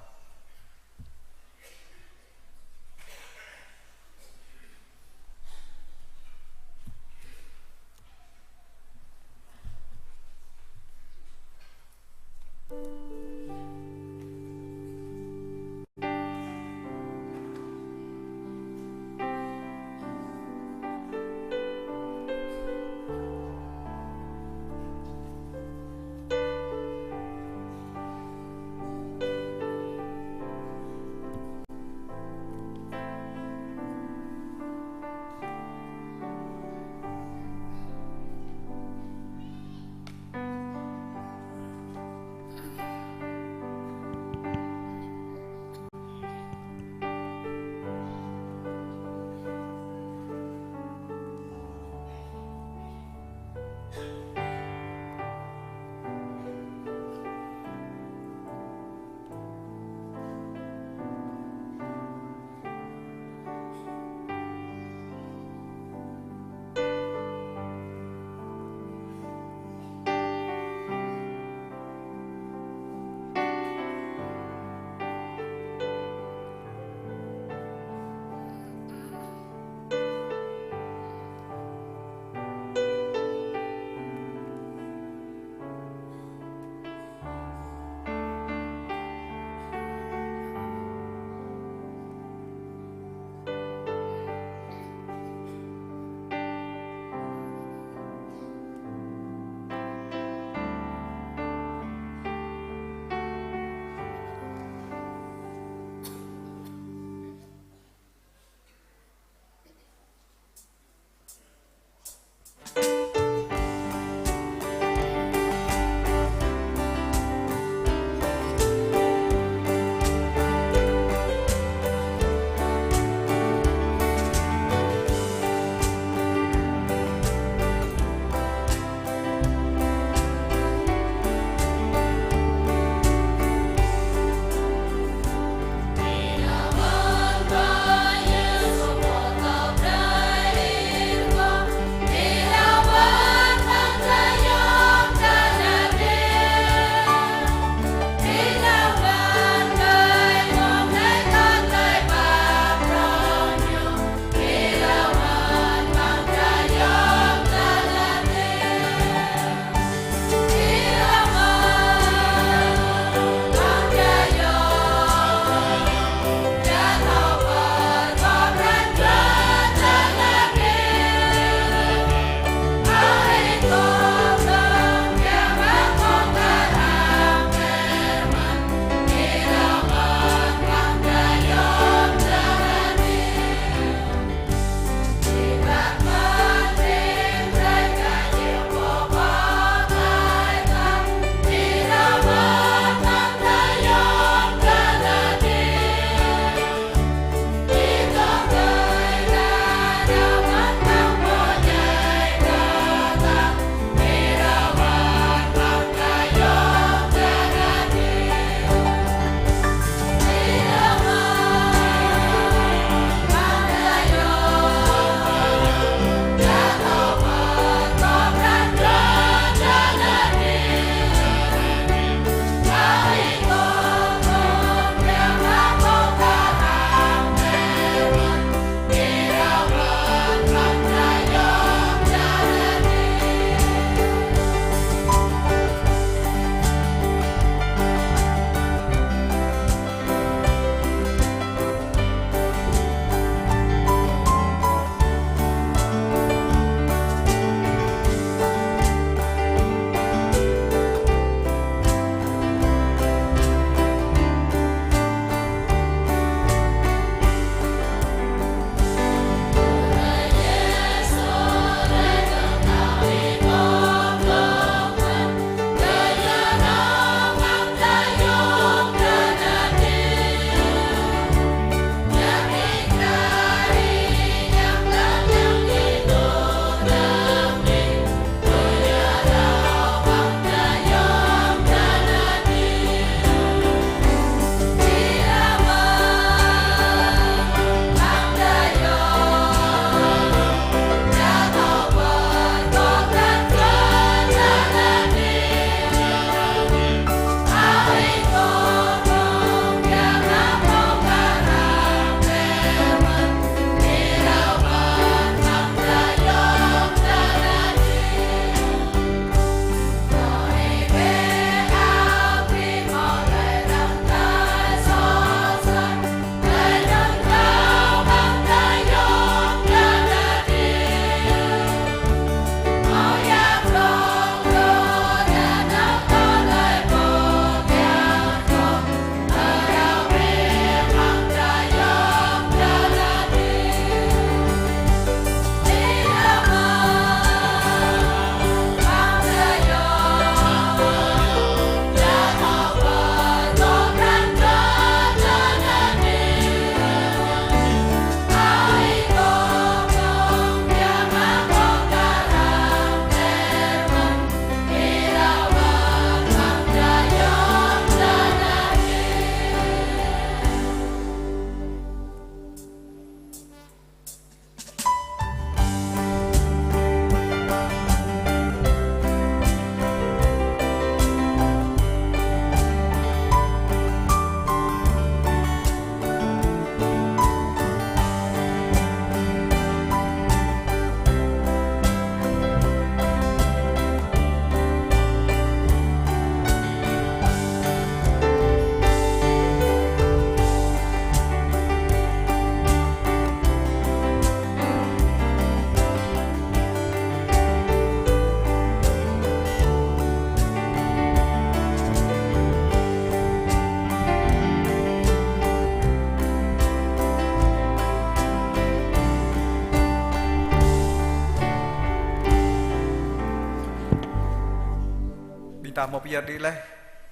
ta hmâo pơyơr đĭ laih,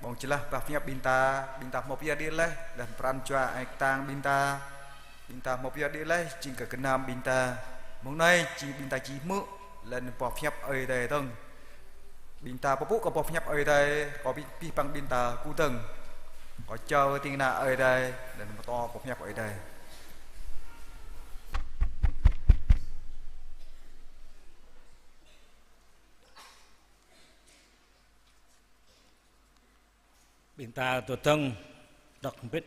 ƀơ̆ng jơlah bah pơhiăp ƀing ta, ƀing ta hmâo pơyơr đĭ laih, laih pran jua ai kơtang ƀing ta, ƀing ta hmâo pơyơr đĭ laih, jing kơ gơnam ƀing ta. Mơ̆ng anai jing ƀing ta či hmư̆, laih anŭn boh pơhiăp Ơi Adai dơ̆ng. Ƀing ta pơpŭ kơ boh pơhiăp Ơi Adai, kơ abih, abih bang ƀing ta kơkuh dơ̆ng. Kơ jao tĭng ană Ơi Adai, laih anŭn pơtô boh pơhiăp Ơi Adai. Ƀing ta tơdơ̆ng đŏk hơbĭt,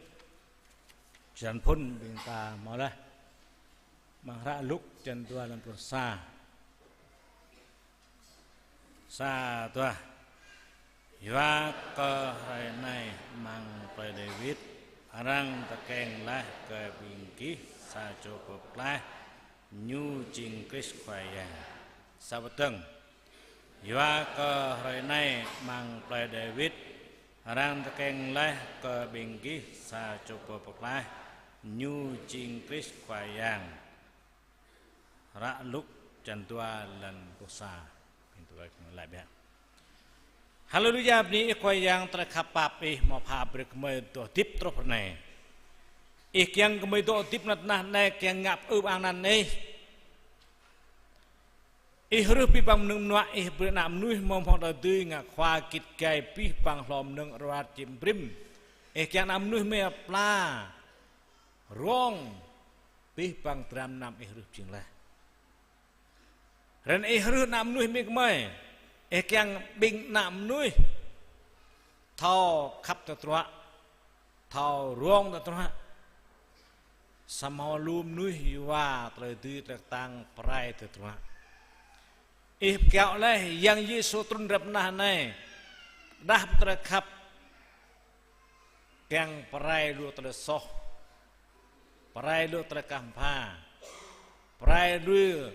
črăn phŭn ƀing ta hmâo laih. Amăng hră Luk črăn dua lăn pluh sa. Sa dua. Yua kơ hrơi anai amăng plơi Dawid, arăng tơkeng laih kơ ƀing gih sa čô pô pơklaih, ñu jing Krist Khua Yang. Sa pơdơ̆ng. Yua kơ hrơi anai amăng plơi Dawid, arăng tơkeng laih kơ ƀing gih sa čô pô pơklaih, ñu jing Krist Khua Yang. Hră Luk črăn dua lăn pluh sa. Ƀing ta laĭ biă. Haleluya, bơni Ih Khua Yang, tơlơi khăp pap Ih hmâo pha brơi kơ gơmơi dŏ hơdip truh ră anai. Ih kiăng gơmơi dŏ hơdip amăng tơnah anai kiăng ngă pơư ang anăn Ih. Ih rưh abih bang mơnơ̆ng mơnuă, Ih brơi ană mơnuih hmâo hmâo tơlơi dưi ngă khua git gai abih bang hlô mơnơ̆ng ruat čim brĭm. Ih kiăng ană mơnuih gơmơi pla rong abih bang dram mơnam Ih rưh pơjing laih. Ră anai Ih rưh ană mơnuih gơmơi, Ih kiăng ƀing ană mơnuih thâo khăp tơdruă, thâo rong tơdruă. Samơ̆ lu mơnuih yua tơlơi dưi tơlơi kơtang pơrai tơdruă. Ih pơkiaŏ laih Yang Yêsu trŭn rai pơ anăp anai, pơdah tơlơi khăp, kiăng pơrai lu tơlơi soh, pơrai lu tơlơi kah pha, pơrai lu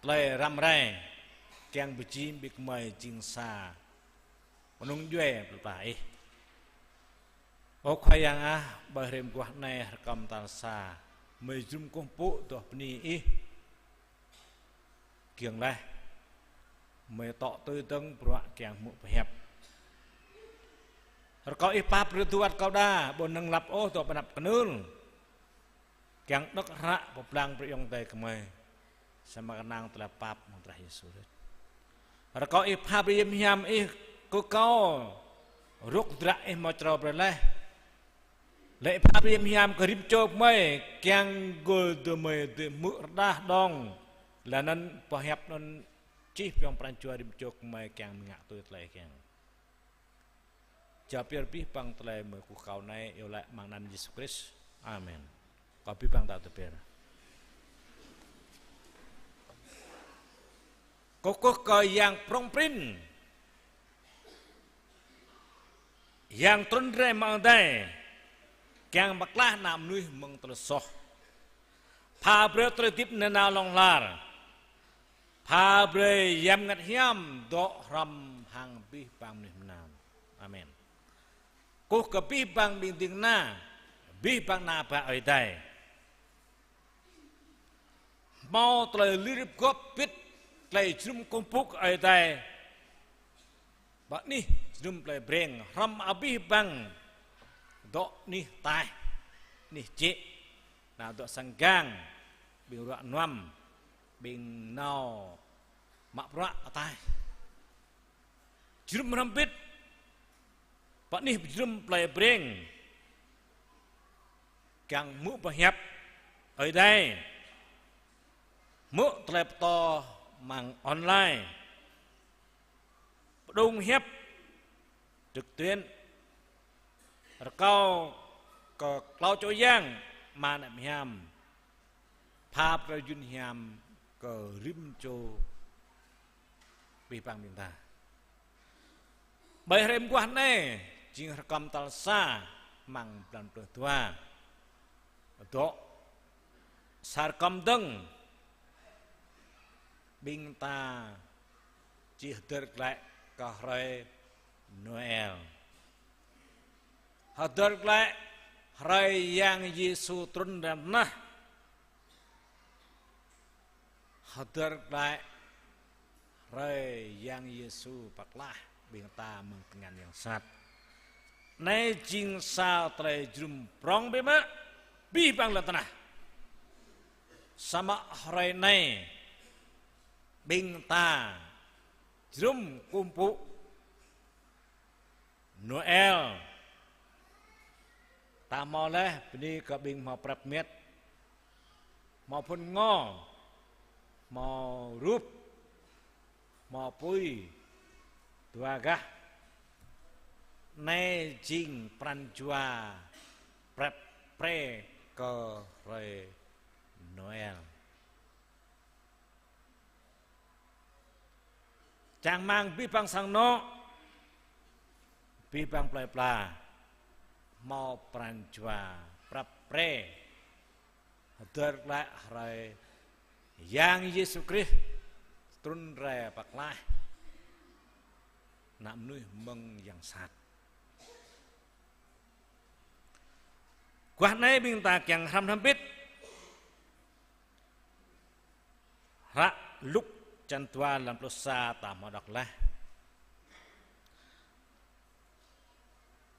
tơlơi răm rai, kiăng pơjing ƀing gơmơi jing sa mơnơ̆ng djuai plơi pla Ih. Ơ Khua Yang ah, ƀơi hrơi mơguah anai rơkâo mơta sa, gơmơi jơnum kơkuh pơpŭ dŏ bơni Ih. Kiăng laih, gơmơi tŏ tui dơ̆ng bruă kiăng hmư̆ pơhiăp. Rơkâo Ih pap brơi tơwăt kâo đa, ƀu năng lăp ôh dŏ pơ anăp kơnưl. Kiăng đŏk hră pơblang brơi ayŏng adơi gơmơi. Samơ̆ kơnang tơlơi pap mơ̆ng drah Yêsu Krist. Rơkâo Ih pha brơi hiam hiam Ih kơ kâo. Rŏk drah Ih hmâo črâo brơi laih. Lĕ pha brơi hiam hiam kơ rĭm čô gơmơi kiăng gơ̆ dơ̆ gơmơi dưi hmư̆ rơđah đŏng. Laih anŭn pơhiăp anŭn čih pơyong pran jua rĭm čô gơmơi kiăng ngă tui tơlơi Ih kiăng. Jao pơyơr abih bang tơlơi gơmơi kơkuh kâo anai, iâu laĭ amăng anăn Yêsu Krist. Amen. Kâo abih bang ta tơpĕr. Kơkuh kơ Yang prŏng prin, Yang trŭn rai mơ̆ng adai, kiăng pơklaih ană mơnuih mơ̆ng tơlơi soh. Pha brơi tơlơi hơdip nanao hlŏng lar. Pha brơi Yang Bơngăt Hiam dŏ hrŏm hăng abih bang mơnuih mơnam. Amen. Kơkuh kơ abih bang ƀing ding kơna, abih bang ană bă Ơi Adai. Hmâo tơlơi lir gŏp bit tơlơi jơnum kơkuh pơpŭ kơ Ơi Adai. Pơ anih jơnum plei Breng, hrŏm abih bang dŏ anih ataih, anih jĕ, ană dŏ sang gang, ƀing ruă nuăm, ƀing nao mă bruă ataih. Jơnum hrŏm bit, pơ anih jơnum plei Breng, kiăng hmư̆ pơhiăp Ơi Adai, hmư̆ tơlơi pơtô amăng online, pơđŏng hiăp trực tuyến. Rơkâo kơ klâo čô yang, Ama, Ană, Hiam, pha pơyun hiam kơ rĭm čô abih bang ƀing ta. Ƀơi hrơi mơguah anai, jing rơkâo tal sa, amăng blan pluh dua. Dŏ sa rơkâo dơ̆ng, ƀing ta či hơdơr glaĭ kơ hrơi Noel. Hơdơr glaĭ hrơi Yang Yêsu trŭn rai mơnah. Hơdơr glaĭ hrơi Yang Yêsu pơklaih ƀing ta mơ̆ng tơngan yang sat. Anai jing sa tơlơi jơnum prong biă mă abih bang lŏn tơnah. Samơ̆ hrơi anai ƀing ta jơnum kơkuh pơpŭ Noel. Ta hmâo laih bơni kơ ƀing hmâo prăp met, hmâo phŭn rơngot, hmâo rup, hmâo apui, dua gah. Anai jing pran jua prăp pre kơ hrơi Noel. Čang rơmang abih bang sang anŏ, abih bang plơi pla hmâo pran jua prăp pre hơdơr glaĭ hrơi Yang Yêsu Krist trŭn rai pơklaih ană mơnuih mơ̆ng yang sat. Guah anai ƀing ta kiăng hrăm hrăm bit. Hră Luk čăn dua lăn pluh sa ta hmâo đŏk laih.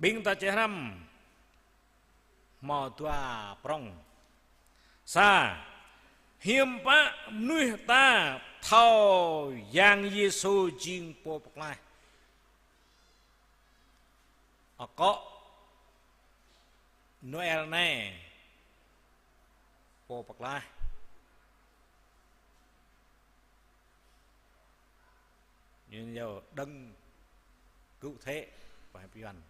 Ƀing ta či hrăm hmâo dua prong. Sa, hiư̆m pă mơnuih ta thâo Yang Yêsu jing Pô Pơklaih? Akŏ Noel anai Pô Pơklaih. Ñu yua đơ̆ng cụ thể pơhiăp Yuan.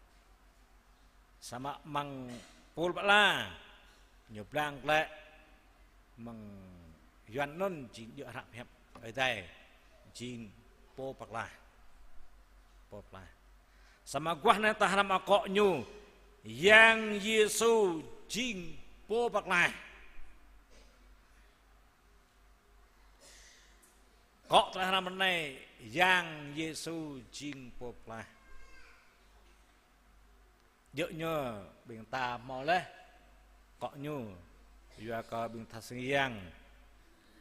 Samơ̆ mơ̆ng pul pơala ñu blang glaĭ mơ̆ng Yuan anŭn jing djơ̆ hră pơhiăp Ơi Adai jing Pô Pơklaih. Pô Pơklaih. Samơ̆ guah anai ta hrăm akŏ ñu Yang Yêsu jing Pô Pơklaih. Akŏ tơlơi hrăm ră anai Yang Yêsu jing Pô Pơklaih. Djơ̆ ñu ƀing ta hmâo laih akŏ ñu, yua kơ ƀing tha sing yang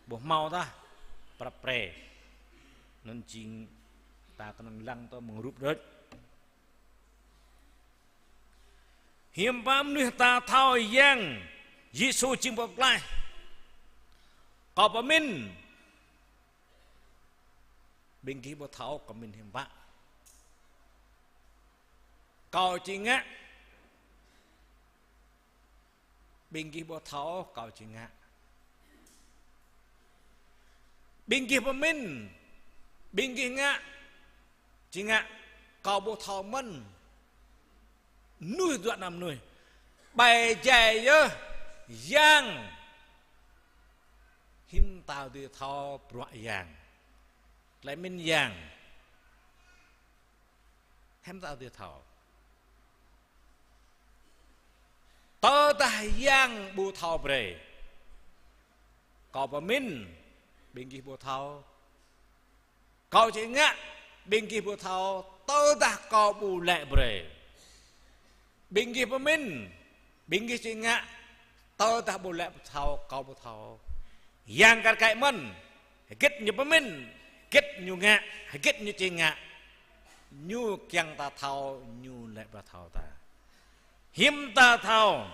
ƀu hmâo tah prăp pre. Anŭn jing ta kơnơ̆ng lăng tơ mơ̆ng rup đôč. Hiư̆m pă mơnuih ta thâo Yang Yêsu jing Pô Pơklaih? Kâo pơmĭn ƀing gih ƀu thâo kâo pơmĭn hiư̆m pă. Kâo či ngă, ƀing gih ƀu thâo kâo či ngă. Ƀing gih pơmĭn, ƀing gih ngă, či ngă, kâo ƀu thâo mơ̆n. Mơnuih dŏ ană mơnuih. Ƀai jai yơh, yang. Hiư̆m ta dưi thâo bruă yang, tơlơi pơmĭn yang? Hiư̆m ta dưi thâo? Tơdah yang ƀu thâo brơi. Kâo pơmĭn, ƀing gih ƀu thâo. Kâo či ngă, ƀing gih ƀu thâo, tơdah kâo ƀu laĭ brơi. Ƀing gih pơmĭn, ƀing gih či ngă, tơdah ƀu laĭ thâo, kâo ƀu thâo. Yang kar kaĭ mơ̆n, hơget ñu pơmĭn, hơget ñu ngă, hơget ñu či ngă. Ñu kiăng ta thâo, ñu laĭ brơi thâo ta. Hiư̆m ta thâo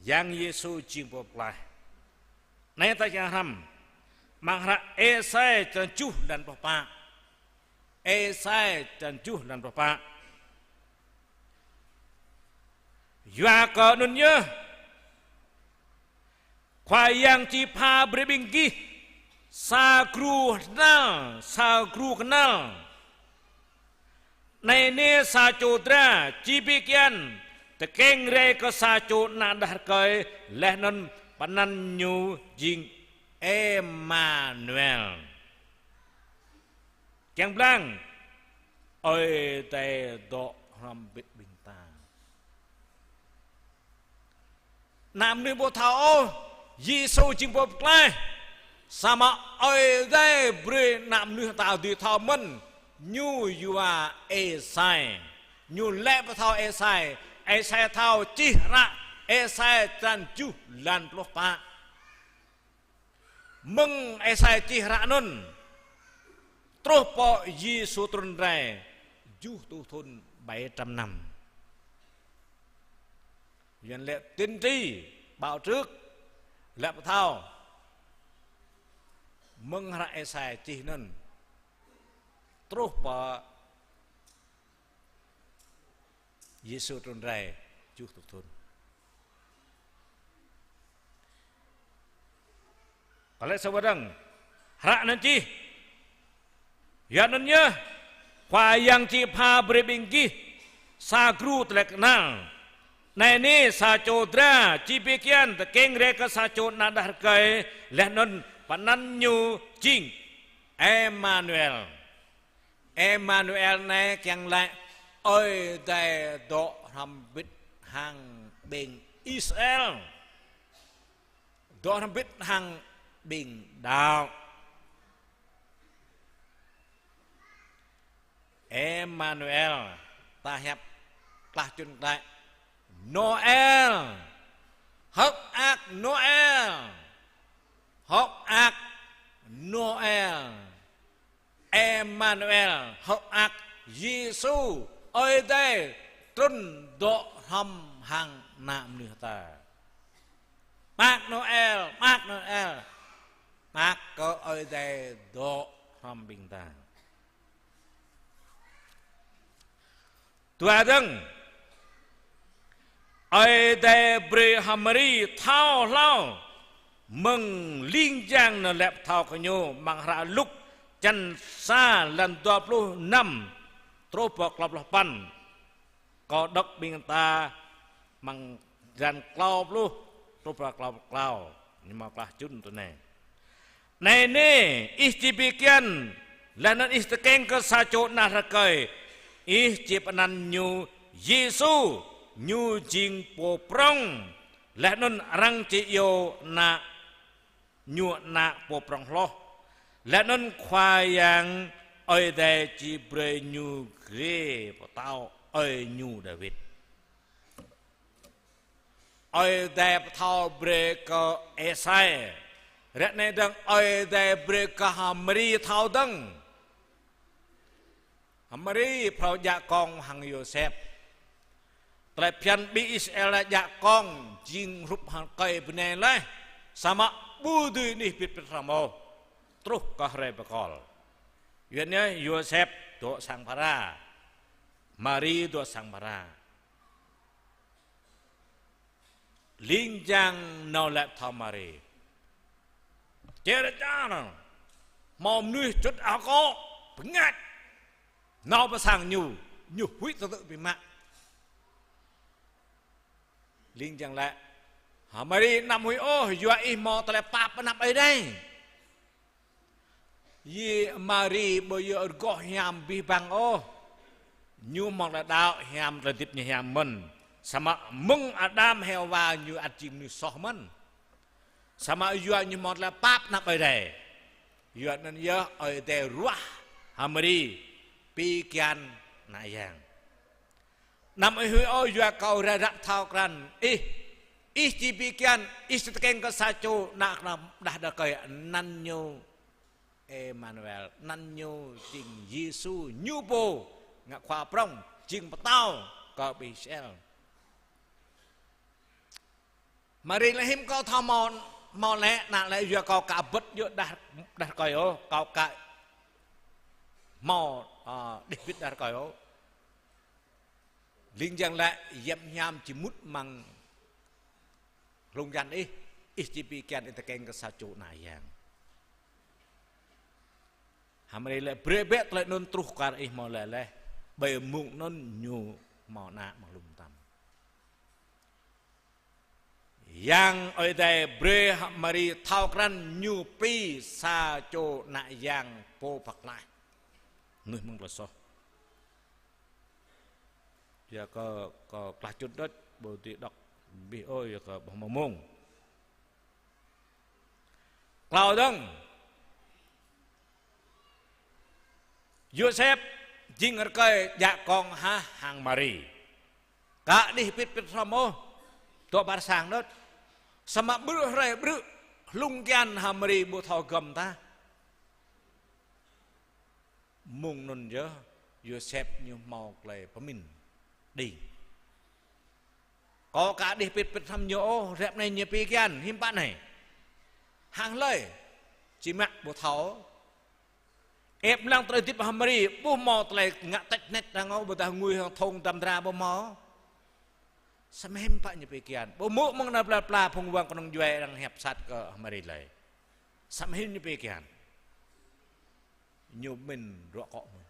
Yang Yêsu jing Pô Pơklaih? Anai ta kiăng hrăm amăng hră Êsai črăn tơjuh lăn pluh pă. Êsai črăn tơjuh lăn pluh pă. Yua kơ anŭn yơh Khua Yang či pha brơi ƀing gih sa gru hnal, sa gru kơnăl. Anai nê sa čô dra či pi kian, tơkeng rai kơ sa čô ană đah rơkơi, laih anŭn pơanăn ñu jing Emanuel. Kiăng blang, Ơi Adai dŏ hrŏm hơbĭt ƀing ta. Ană mơnuih ƀu thâo ôh Yêsu jing Pô Pơklaih. Samơ̆ Ơi Adai brơi ană mơnuih ta dưi thâo mơ̆n. Ñu yua Êsai. Ñu laĭ pơthâo Êsai. Êsai thâo čih hră Êsai črăn tơjuh lăn pluh pă. Mơ̆ng Êsai čih hră anŭn, truh pơ Yêsu trŭn rai, tơjuh rơtuh thŭn, bảy trăm năm. Yuan lĕ tiên tri, báo trước, lĕ pơthâo mơ̆ng hră Êsai čih anŭn truh pơ Yêsu trŭn rai tơjuh rơtuh thŭn. Kơ lĕ sa wơ̆t dơ̆ng, hră anŭn čih: Yua anŭn yơh, Khua Yang či pha brơi ƀing gih sa gru tơlơi kơnăl. Anai nê sa čô dra či ƀu kian tơkeng rai kơ sa čô ană đah rơkơi, laih anŭn pơanăn ñu jing Emanuel. Emanuel anai kiăng laĭ Ơi Adai dŏ hrŏm hơbĭt hăng ƀing Israel, dŏ hrŏm hơbĭt hăng ƀing đaŏ. Emanuel, ta hiăp klah čŭn glaĭ Noel. Hơ̆k mơak Noel. Hơ̆k mơak Noel. Emanuel, hơ̆k mơak Yêsu, Ơi Adai trŭn dŏ hrŏm hăng ană mơnuih ta. Mơak Noel, mơak Noel. Mơak kơ Ơi Adai dŏ hrŏm ƀing ta. Dua dơ̆ng, Ơi Adai brơi hăng Mari thâo hlâo mơ̆ng ling jang nao lĕ pơthâo kơ ñu amăng hră Luk čăn sa, lăn dua pluh năm truh pơ klâo pluh păn. Kâo đŏk ƀing ta amăng čăn klâo pluh truh pơ klâo pluh klâo, ñu hmâo klah čŭn tui anai: Anai nê, ih či ƀu kian, laih anŭn ih tơkeng kơ sa čô ană rơkơi, ih či pơanăn ñu Yêsu, ñu jing pô prŏng, laih anŭn arăng či iâu ană ñu ană pô prŏng hloh. Laih anŭn Khua Yang Ơi Adai či brơi ñu grê pơtao ơi ñu Dawid. Ơi Adai pơthâo brơi kơ Êsai. Ră anai dơ̆ng Ơi Adai brơi kơ hăng Mari thâo dơ̆ng. Hăng Mari phrâo djă kông hăng Yôsep. Tơlơi phiăn ƀing Israel djă kông jing hrup hăng rơkơi bơnai laih. Samơ̆ ƀu dưi anih pĭt pĭt hrŏm ôh. Truh kơ hrơi pơkŏl. Yua anŭn Yôsep dŏ sang phara. Mari dŏ sang phara. Ling jang nao lĕ pơthâo Mari. Čer čar, hmâo mơnuih čŭt akŏ, bơngač. Nao pơ sang ñu, ñu huĭ tơtư̆ biă mă. Ling jang laĭ: Hơ Mari, anăm huĭ ôh, yua ih hmâo tơlơi pap anăp Ơi Adai. Yê Mari ƀu djơ̆ rơgoh hiam abih bang ôh. Ñu hmâo tơlơi đaŏ hiam, tơlơi hơdip ñu hiam mơ̆n. Samơ̆ mơ̆ng Adam Hêwa ñu ăt jing mơnuih soh mơ̆n. Samơ̆ yua ñu hmâo tơlơi pap anăp Ơi Adai. Yua anŭn yơh Ơi Adai ruah hăng Mari pi kian ană yang. Anăm ih huĭ ôh, yua kâo rai răp thâo krăn ih. Ih či pi kian, ih či tơkeng kơ sa čô ană kơnăm đah rơkơi, anăn ñu Emanuel, anăn ñu jing Yêsu, ñu pô ngă khua prŏng, jing pơtao kơ ƀing Israel. Mari laĭ: Hiư̆m kâo thâo hmâo, hmâo lĕ ană lĕ, yua kâo aka bĕt djơ̆ đah, đah rơkơi ôh, kâo aka hmâo, ơ, đih bĭt đah rơkơi ôh. Ling jang laĭ: Hiam hiam či mŭt amăng hlung jăn ih, ih či pi kian ih tơkeng kơ sa čô ană yang. Hăng Mari laĭ: Brơi bĕ tơlơi anŭn truh kar ih hmâo laĭ laih. Ƀơi mông anŭn ñu hmâo ană amăng lŏm tăm. Yang Ơi Adai brơi hăng Mari thâo krăn ñu pi sa čô ană yang pô pơklaih mơnuih mơ̆ng tơlơi soh. Yua kơ, kơ klah čŭt đôč, ƀu dưi đŏk abih ôh, yua kơ ƀu hmâo mông. Klâo dơ̆ng, Yôsep jing rơkơi djă kông hă hăng Mari. Aka đih pĭt pĭt hrŏm ôh, dŏ ƀar sang đôč. Samơ̆ ƀrư̆ hrơi ƀrư̆, hlung kian hăng Mari ƀu thâo gơ̆m tah. Mơ̆ng anŭn yơh, Yôsep ñu hmâo tơlơi pơmĭn đing. Kâo aka đih pĭt pĭt hrŏm ñu ôh, ră anai ñu pi kian, hiư̆m pă anai. Hăng hlơi, či mă ƀu thâo. Ĕp lăng tơlơi hơdip H'Mari, ƀu hmâo tơlơi ngă tĕč hnĕč arăng ôh, ƀôdah ngui hăng thong dăm dra ƀu hmâo. Samơ̆ hiư̆m pă ñu pi kian. Ƀu hmư̆ mơ̆ng anai pla pla phung wang kơnơ̆ng djuai arăng hiăp sat kơ H'Mari lơi. Samơ̆ hiư̆m ñu pi kian. Ñu mĭn ruă akŏ mơ̆n.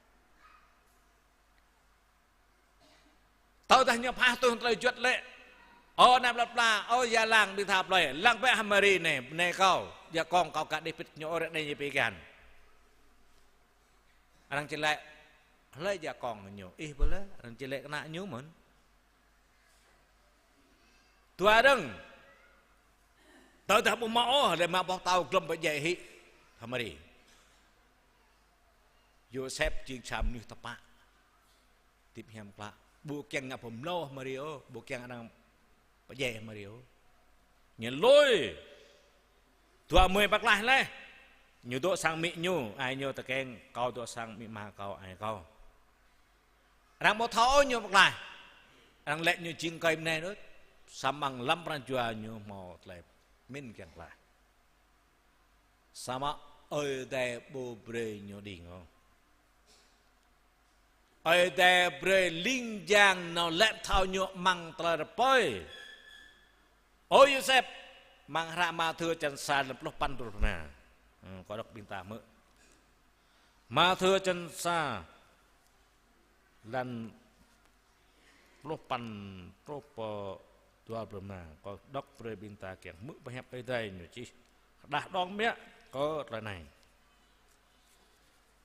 Tơdah ñu pha tuh tơlơi juăt lĕ. Ơ ană plơi pla, ơ ia lăng ƀing tha plơi, lăng bĕ H'Mari anai, bơnai kâo, djă kông kâo aka đih pĭt ñu ôh, ră anai ñu pi kian. Arăng či laĭ, hlơi djă kông ñu, ih ƀu laĭ, arăng či laĭ kơ ană ñu mơ̆n. Dua dơ̆ng. Tơdah ƀu hmâo ôh, lĕ mă boh tâo glŏm pơdjai hĭ H'Mari. Yôsep jing sa mơnuih tơpă. Hơdip hiam klă. Ƀu kiăng ngă pơmlâo H'Mari ôh, ƀu kiăng arăng pơdjai H'Mari ôh. Ñu lui. Dua mơi pơklaih laih. Ñu dŏ sang amĭ ñu, ai ñu tơkeng, kâo dŏ sang amĭ ama kâo, ai kâo. Arăng ƀu thâo ôh ñu pơklaih. Arăng laĭ ñu jing kơi bơnai đôč. Samơ̆ lăm pran jua ñu hmâo tơlơi pơmĭn kiăng klaih. Samơ̆ Ơi Adai ƀu brơi ñu đing ôh. Ơi Adai brơi ling jang nao laĭ pơthâo ñu amăng tơlơi rơpơi. Ơ Yôsep, amăng hră Mathiơ čăn sa lăm pluh păn truh rơma. Hmm, kâo đŏk ƀing ta hmư̆. Mathiơ čăn sa lăm pluh păn truh pơ dua pluh rơma. Kâo đŏk brơi ƀing ta kiăng hmư̆ pơhiăp Ơi Adai ñu čih. Đah đong biă kơ tơlơi anai.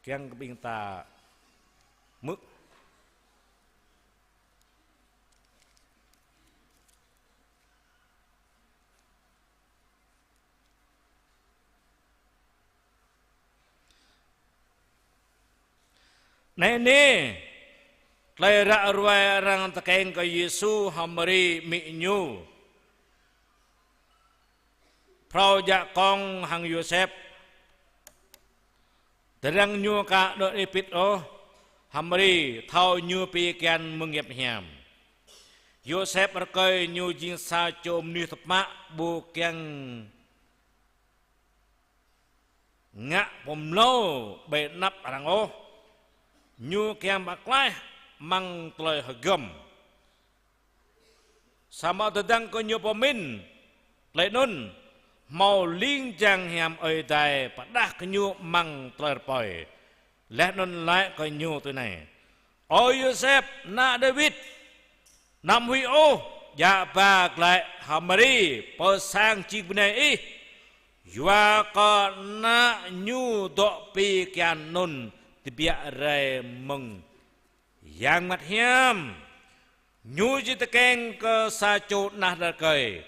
Kiăng kơ ƀing ta hmư̆. Anai nê, tơlơi ră ruai arăng tơkeng kơ Yêsu H'Mari amĭ ñu. Phrâo djă kông hăng Yôsep. Tơdang ñu aka đuaĭ đih pĭt ôh, H'Mari thâo ñu pi kian mơ̆ng hiăp hiam. Yôsep rơkơi ñu jing sa čô mơnuih tơpă ƀu kiăng ngă pơmlâo ƀơi anăp arăng ôh. Ñu kiăng pơklaih amăng tơlơi hơgŏm. Samơ̆ tơdang kơ ñu pơmĭn tơlơi anŭn, hmâo ling jang hiam Ơi Adai pơđah kơ ñu amăng tơlơi rơpơi. Laih anŭn laĭ kơ ñu tui anai: Ơ Yôsep, ană Dawid, anăm huĭ ôh djă ba glaĭ H'Mari pơ sang jing bơnai ih, yua kơ ană ñu dŏ pi kian anŭn tơbiă rai mơ̆ng Yang Bơngăt Hiam. Ñu či tơkeng kơ sa čô ană rơkơi.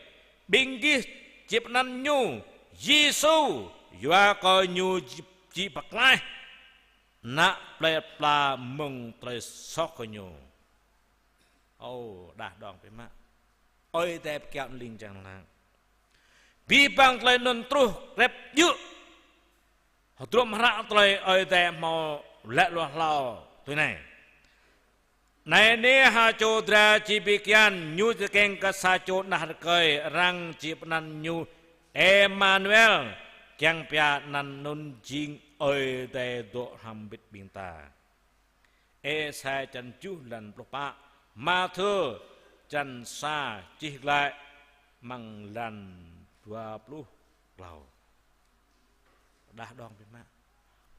Ƀing gih či pơanăn ñu Yêsu, yua kơ ñu či, či pơklaih ană plơi pla mơ̆ng tơlơi soh kơ ñu. Ơ, đah đong biă mă. Ơi Adai pơkiaŏ ling jang lăng. Abih bang tơlơi anŭn truh krep djơ̆. Hơdrôm hră tơlơi Ơi Adai hmâo laĭ hloh hlâo tui anai: Anai nê ha čô dra či pi kian, ñu či tơkeng kơ sa čô ană rơkơi, arăng či pơanăn ñu Emanuel, kiăng pia anăn anŭn jing Ơi Adai dŏ hrŏm hơbĭt ƀing ta. Êsai čăn tơjuh lăn pluh pă, Mathiơ čăn sa čih glaĭ amăng lăn dua pluh klâo. Đah đong biă mă.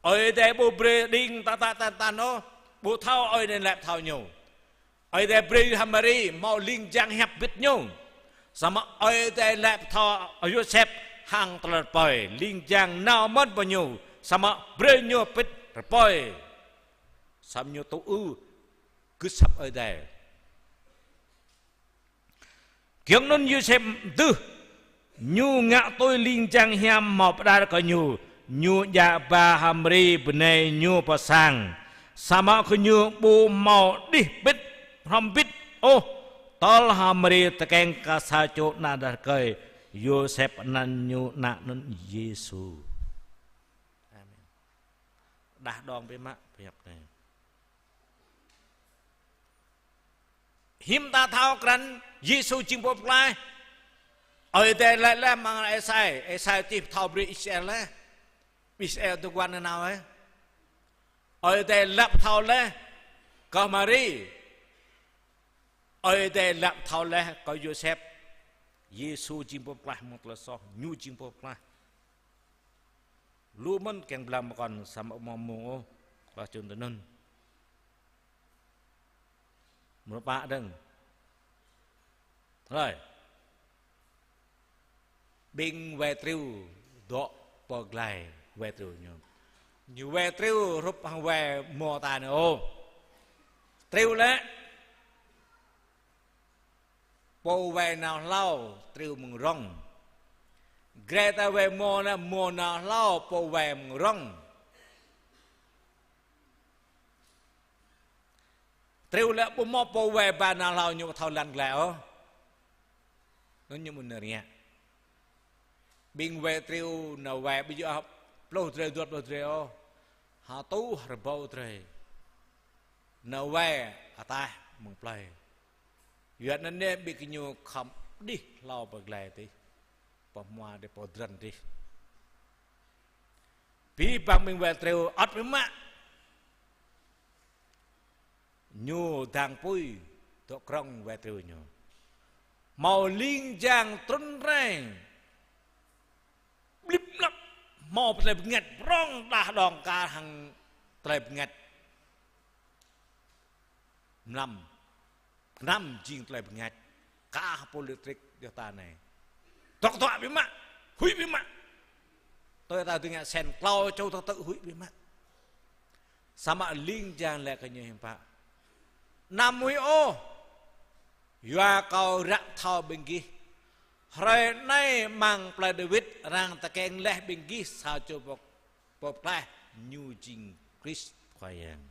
Ơi Adai ƀu brơi đing ta ta ta ta ôh, ƀu thâo Ơi Adai laĭ pơthâo ñu. Ơi Adai brơi H'Mari hmâo ling jang hiăp hơbĭt ñu. Samơ̆ Ơi Adai laĭ pơthâo Yôsep hăng tơlơi rơpơi, ling jang nao mơ̆n pơ ñu, samơ̆ brơi ñu pĭt rơpơi. Samơ̆ ñu tŭ ư gưt asăp Ơi Adai. Giŏng anŭn Yôsep mơdưh, ñu ngă tui ling jang hiam hmâo pơđar kơ ñu, ñu djă ba H'Mari bơnai ñu pơ sang. Samơ̆ kơ ñu ƀu hmâo đih pĭt hrŏm hơbĭt ôh, tơl H'Mari tơkeng kơ sa čô ană rơkơi, Yôsep pơanăn ñu ană anŭn Yêsu. Amen. Đah đong biă mă pơhiăp anai. Hiư̆m ta thâo krăn Yêsu jing Pô Pơklaih? Ơi Adai laĭ laih amăng Êsai, Êsai čih pơthâo brơi Israel laih. Israel dŏ guan nanao ơi. Ơi Adai laĭ pơthâo laih kơ Mari. Ơi Adai laĭ pơthâo laih kơ Yôsep. Yêsu jing Pô Pơklaih mơ̆ng tơlơi soh, ñu jing Pô Pơklaih. Lu mơ̆n kiăng blang pơkŏn samơ̆ ƀu hmâo mông ôh, klah čun tui anŭn. Mrô pă dơ̆ng. Hlơi? Ƀing wai triu dŏ pơ glai wai triu ñu. Ñu wai triu hrup hăng wai mơta anai ôh. Triu lĕ pô wai nao hlâo, triu mơ̆ng rŏng. Grê ta wai mơ̆ anai, mơ̆ nao hlâo, pô wai mơ̆ng rŏng. Triu lĕ ƀu hmâo pô wai ba nao hlâo ñu ƀu thâo lăng glai ôh. Anŭn ñu mơ̆n ră. Ƀing wai triu nao wai ƀu djơ̆ pluh drơi, dua pluh drơi ôh. Hơtuh rơbâo drơi. Nao wai ataih mơ̆ng plơi. Yua anŭn anai ƀing gơñu khŏm đih hlâo pơ glai adih. Pơ hmua adih, pơ drăn adih. Abih bang ƀing wai triu ăt biă mă. Ñu dang apui dŏ krŏng wai triu ñu. Hmâo ling jang trŭn rai. Blip blăp. Hmâo tơlơi bơngač prŏng đah đong kar hăng tơlơi bơngač mlam. Kơnăm jing tơlơi bơngač. Kah pô lêtrik djơ̆ ta anai. Tŏk tŏk biă mă. Huĭ biă mă. Tui ta dơ̆ng ngă sen klâo čô tơtư̆ huĭ biă mă. Samơ̆ ling jang laĭ kơ ñu hiư̆m pă? Anăm huĭ ôh. Yua kâo ră thâo ƀing gih. Hrơi anai amăng plơi Dawid arăng tơkeng laih ƀing gih sa čô pô, pô pơklaih, ñu jing Krist Khua Yang.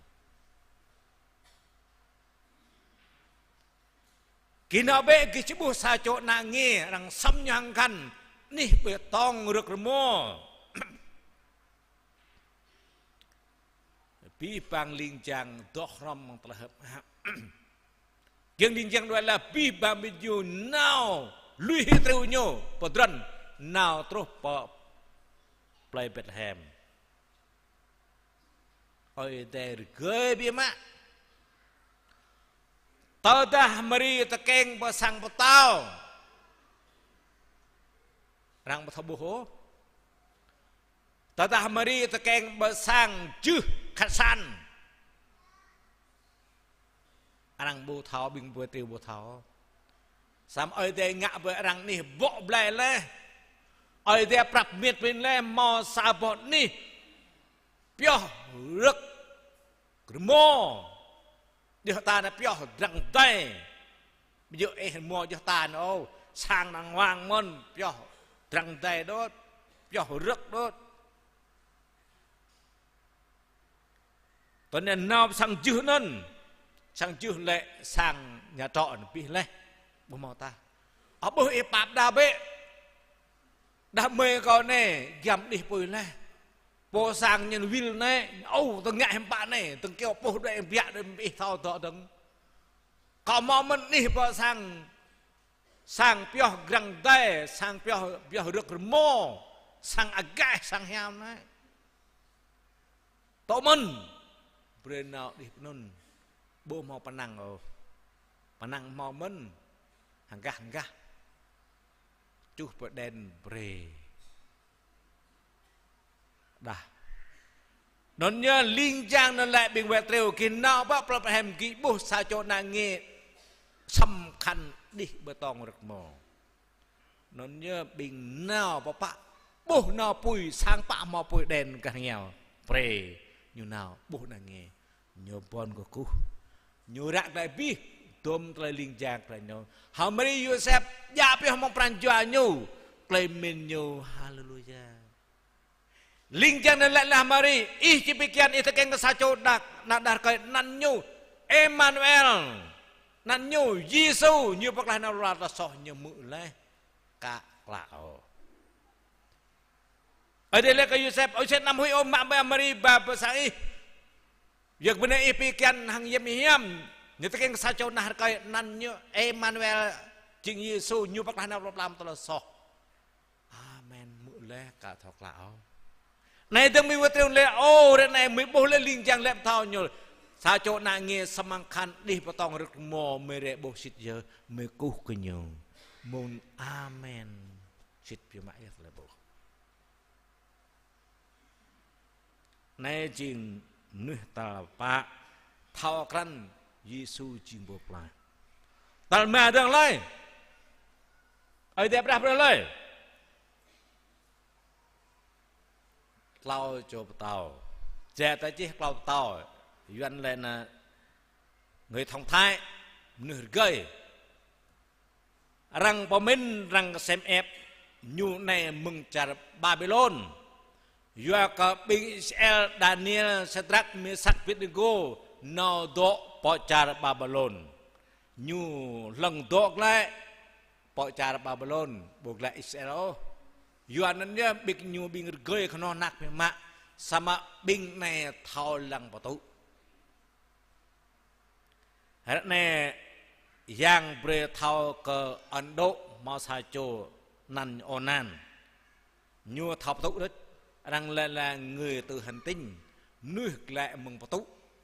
Gih nao bĕ gih či ƀuh sa čô ană nge arăng săm ñu hăng khăn, anih ƀơi tong rơ̆k rơmô. Abih bang ling jang dŏ hrŏm amăng tơlơi hơ̆k mơak. Giŏng ling jang đuaĭ laih abih bang ƀing ñu nao lui hĭ triu ñu pơ drăn nao truh pơ plơi Betlehem. Ơi Adai rơgơi biă mă. Tơdah Mari tơkeng pơ sang pơtao, arăng ƀu thâo ƀuh ôh. Tơdah Mari tơkeng pơ sang jưh khăt san, arăng ƀu thâo, ƀing wai triu ƀu thâo. Samơ̆ Ơi Adai ngă brơi arăng anih bŏ blai laih. Ơi Adai prăp miêt ƀing laih hmâo sa boh anih pioh rơ̆k rơmô. Djơ̆ ta anai pioh drăng dai. Ƀu djơ̆ ih hmâo djơ̆ ta anai ôh. Sang năng wang mơ̆n pioh drăng dai đôč. Pioh rơ̆k đôč. Tui anŭn nao sang jưh anŭn. Sang jưh lĕ sang nhà trọ anŭn abih laih. Ƀu hmâo tah. Ơ ƀuh ih pap đa bĕ. Đah mơi kâo anai giăm đih apui laih. Pô sang ñu wĭl anai, ơ, tơngă hiư̆m pă anai, tơngkeo puh đuaĭ biă đuaĭ ih thâo dŏ dơ̆ng. Kâo hmâo mơ̆n anih pơ sang, sang pioh drăng dai, sang pioh, pioh rơ̆k rơmô, sang agaih, sang hiam anai. Tŏ mơ̆n, brơi nao đih pơ anŭn, ƀu hmâo pơnăng ôh. Pơnăng hmâo mơ̆n, hăng gah, hăng gah. Čuh pơ đen brơi. Đah. Anŭn yơh ling jang anŭn lĕ ƀing wai triu gih nao pơ plơi Betlehem gih ƀuh sa čô ană nge săm khăn đih ƀơi tong rơ̆k rơmô. Anŭn yơh ƀing nao pơ pă ƀuh nao apui sang pă hmâo apui đen gah rơngiao. Brơi ñu nao ƀuh ană nge. Ñu ƀôn kơkuh. Ñu ră glăi abih, dôm tơlơi ling jang tơlơi ñu. Hăng Mari Yôsep, djă pioh mơ̆ng pran jua ñu, tơlơi mĭn ñu, haleluya. Ling jang anŭn laĭ laih Mari, ih či pi kian, ih tơkeng kơ sa čô đah, ană đah rơkơi anăn ñu, Emanuel. Anăn ñu, Yêsu, ñu pơklaih nao lŏn tơlơi soh ñu hmư̆ laih. Ka klă ôh. Ơi Adai laĭ kơ Yôsep: Ơi Yôsep, anăm huĭ ôh, mă ƀơi Mari ba pơ sang ih. Yua kơ bơnai ih pi kian hăng yem ih hiam. Ñu tơkeng kơ sa čô ană rơkơi, anăn ñu Emanuel, jing Yêsu, ñu pơklah nao pơlŏ pơlam tơlơi soh. Amen. Hmư̆ laih ka thâo klă ôh. Anai dơ̆ng mơ̆ng wơ̆t triu lĕ, ơ, ră anai mơ̆ ƀuh lĕ ling jang lĕ pơthâo ñu. Sa čô ană nge samăng khan đih pơtong rơ̆k rơmô, mơ̆ rai ƀuh sĭt yơh, mơ̆ kơkuh kơ ñu. Mơ̆ng amen. Sĭt biă mă yơh tơlơi ƀuh. Anai jing mơnuih tal pă thâo krăn Yêsu jing Pô pơklaih. Tal rơma dơ̆ng hlơi? Ơi Adai pơrơđah brơi hlơi? Klâo čô pơtao. Jai ta čih klâo pơtao. Yuan laĭ ană người thông thái, mơnuih rơgơi. Arăng pơmĭn, arăng kơsem ĕp ñu anai mơ̆ng čar Ƀaƀilôn. Yua kơ ƀing Israel Daniel, Sadrak, Mêsak, Abêdnêgô nao dŏ pơ čar Ƀaƀilôn. Ñu hlŏng dŏ glaĭ pơ čar Ƀaƀilôn, ƀu glaĭ Israel ôh. Yua anŭn yơh ƀing ñu ƀing rơgơi kơnơ̆ng năk biă mă, samơ̆ ƀing anai thâo lăng pơtŭ. Ră anai yang brơi thâo kơ Ấn Độ hmâo sa čô anăn Ônan. Ñu thâo pơtŭ đôč, arăng laĭ là người từ hành tinh, mơnuih glaĭ mơ̆ng pơtŭ,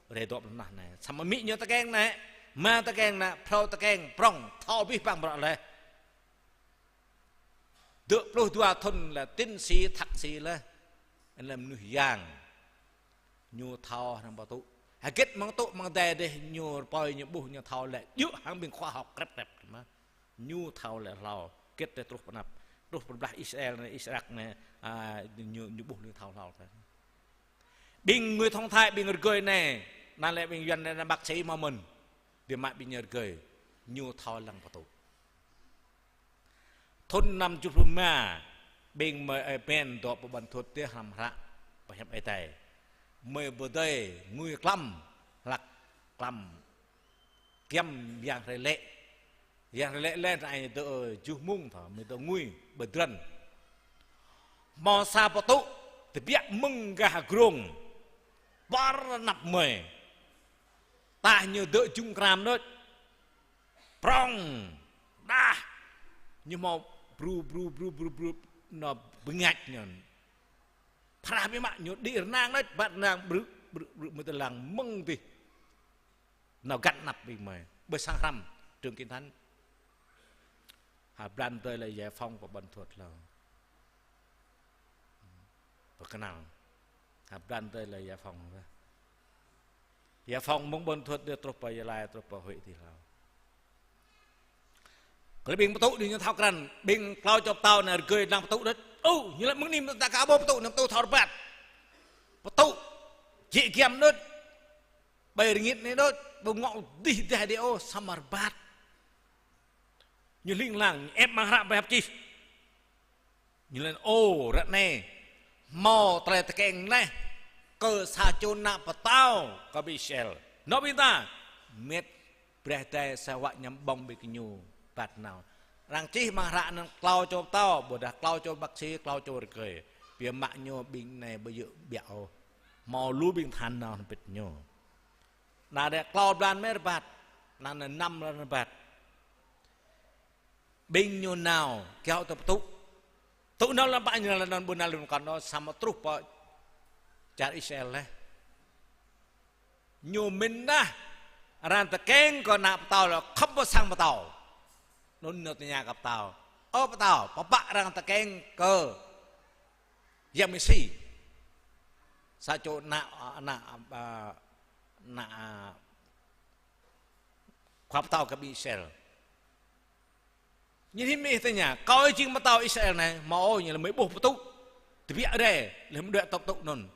rai dŏ pơ anăp anai. Samơ̆ amĭ ñu tơkeng anai, ama tơkeng anai, phrâo tơkeng, prŏng, thâo abih bang bruă laih. Dua pluh dua thŭn lĕ tiến sĩ, thạc sĩ laih. Anŭn lĕ mơnuih yang. Ñu thâo hăng pơtŭ. Hơget mơ̆ng tŭ mơ̆ng adai dêh ñu rơpơi ñu ƀuh ñu thâo lĕ djơ̆ hăng ƀing khoa học krĕp krĕp mơ̆n. Ñu thâo lĕ hlâo. Hơget dêh truh pơ anăp. Truh pơ blah Israel anai, Israel anai, a, ñu, ñu ƀuh ñu thâo hlâo. Ƀing người thông thái, ƀing rơgơi anai. Anŭn lĕ ƀing Yuan anai bác sĩ mơ̆n. Biă mă ƀing ñu rơgơi. Ñu thâo lăng pơtŭ. Thŭn năm tơjuh pluh rơma, ƀing mơi Ơi Pen dŏ pơ Ƀuôn Thuôt dêh hrăm hră pơhiăp Ơi Adai. Mơi pơdơi ngui klăm, hlăk klăm giăm yang hrơi lĕ. Yang hrơi lĕ lĕ anai dŏ tơjuh mông thâo, mơi dŏ ngui pơdrăn. Hmâo sa pơtŭ tơbiă mơ̆ng gah hơdrôm. Pơ anăp mơi. Tah ñu dŏ jŭng kram đôč. Prŏng, đah. Ñu hmâo bru, bru, bru, bru, bru, nao bơngač ñu. Phrâo biă mă ñu đĭ rơnang đôč, bat rơnang brư̆, brư̆, brư̆, mơ̆ tơlăng mơ̆ng dih. Nao găn anăp ƀing mơi. Ƀơi sang hrăm, trường Kinh Thánh. Hă blan tơi lĕ giải phóng pơ Ƀuôn Thuôt hlâo. Pơkơnăl. Hă blan tơi lĕ giải phóng. Giải phóng mơ̆ng Ƀuôn Thuôt dêh truh pơ Gia Lai, truh pơ Huế dih hlâo. Kơ lĕ ƀing pơtŭ dih ñu thâo krăn, ƀing klâo čô pơtao anai rơgơi lăng pơtŭ đôč. Ô, ñu lĕ mơ̆ng anai ta ka ƀuh pơtŭ, anăm pơtŭ thâo rơbat. Pơtŭ, jĕ giăm đôč. Ƀai rơngit anai đôč, ƀu ngŏ dih dêh dêh ôh, samơ̆ rơbat. Ñu hling hlang, ñu ĕp amăng hră pơhiăp čih. Ñu laĭ, ô, ră anai, hmâo tơlơi tơkeng laih, kơ sa čô ană pơtao, kơ ƀing Israel. Nao ƀing ta, met brơi dai sa wă ñăm ƀơ̆ng ƀing gơñu, rơbat nao. Arăng čih amăng hră anŭn klâo čô pơtao, ƀôdah klâo čô bác sĩ, klâo čô rơgơi. Biă mă ñu ƀing anai ƀu djơ̆ biă ôh. Hmâo lu ƀing tơhan nao hơbĭt ñu. Anai dêh klâo blan mơi rơbat. Anai năm blan rơbat. Ƀing ñu nao, kiaŏ tơ pơtŭ. Tŭ nao lăm pă ñu lăm anŭn ƀu nao lăm kăn ôh, samơ̆ truh pơ čar Israel laih. Ñu mĭn dah, arăng tơkeng kơ ană pơtao lĕ khŏm pơ sang pơtao. Anŭn ñu tơña kơ pơtao. Ơ pơtao, pơpă arăng tơkeng kơ Yang Mêsi. Sa čô ană, ană, a, ană, a, khua pơtao kơ ƀing Israel. Ñu hĭ mơi tơña, kâo jing pơtao Israel anai, hmâo ôh ñu lĕ mơi ƀuh pơtŭ. Tơbiă rai, lĕ mơ̆ đuaĭ tŏ pơtŭ anŭn.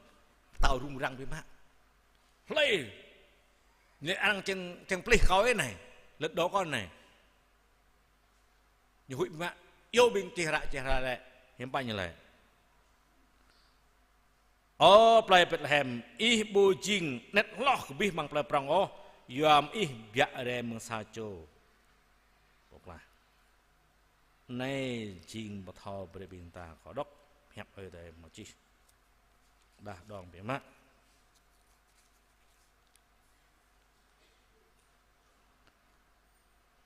Pơtao rŭng răng biă mă. Hlơi. Ñu lĕ arăng čang, čang plih kâo anai, lĕ dŏ kâo anai. Ñu huĭ biă mă, iâu ƀing čih hră, čih hră lĕ, hiư̆m pă ñu laĭ. Ơ plơi Betlehem, ih ƀu jing anet hloh kơ abih bang plơi prŏng ôh, yua mơ̆ ih biă rai mơ̆ng sa čô pơklaih. Anai jing pơthâo brơi ƀing ta kơ dŏ. Hiăp Ơi Adai hmâo čih. Đah đong biă mă.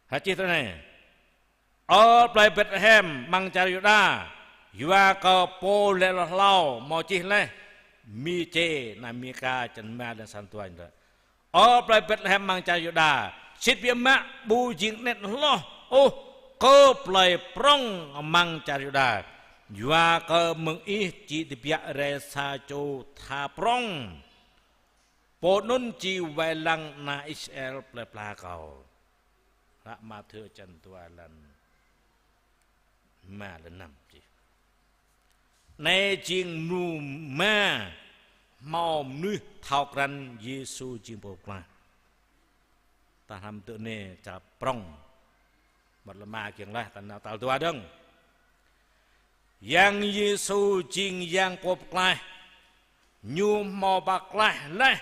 Hơčih tui anai: Ơ plơi Betlehem amăng čar Yuđa, yua kơ pô laĭ hloh hlâo hmâo čih laih: Mi čê, ană Mika, črăn rơma, lăn sa duapăn. Ơ plơi Betlehem amăng čar Yuđa, sĭt biă mă ƀu jing anet hloh ôh kơ plơi prŏng amăng čar Yuđa, yua kơ mơ̆ng ih či tơbiă rai sa čô tha prŏng, pô anŭn či wai lăng ană Israel plơi pla Kâo. Hră Mathiơ črăn dua, lăn rơma, lăn năm čih. Anai jing mơnuih rơma hmâo mơnuih thâo krăn Yêsu jing Pô Pơklaih. Ta hrăm tui anai čar prŏng. Mơ̆t lơma kiăng laih, ta nao tal dua dơ̆ng. Yang Yêsu jing Yang Pô Pơklaih, Ñu hmâo pơklaih laih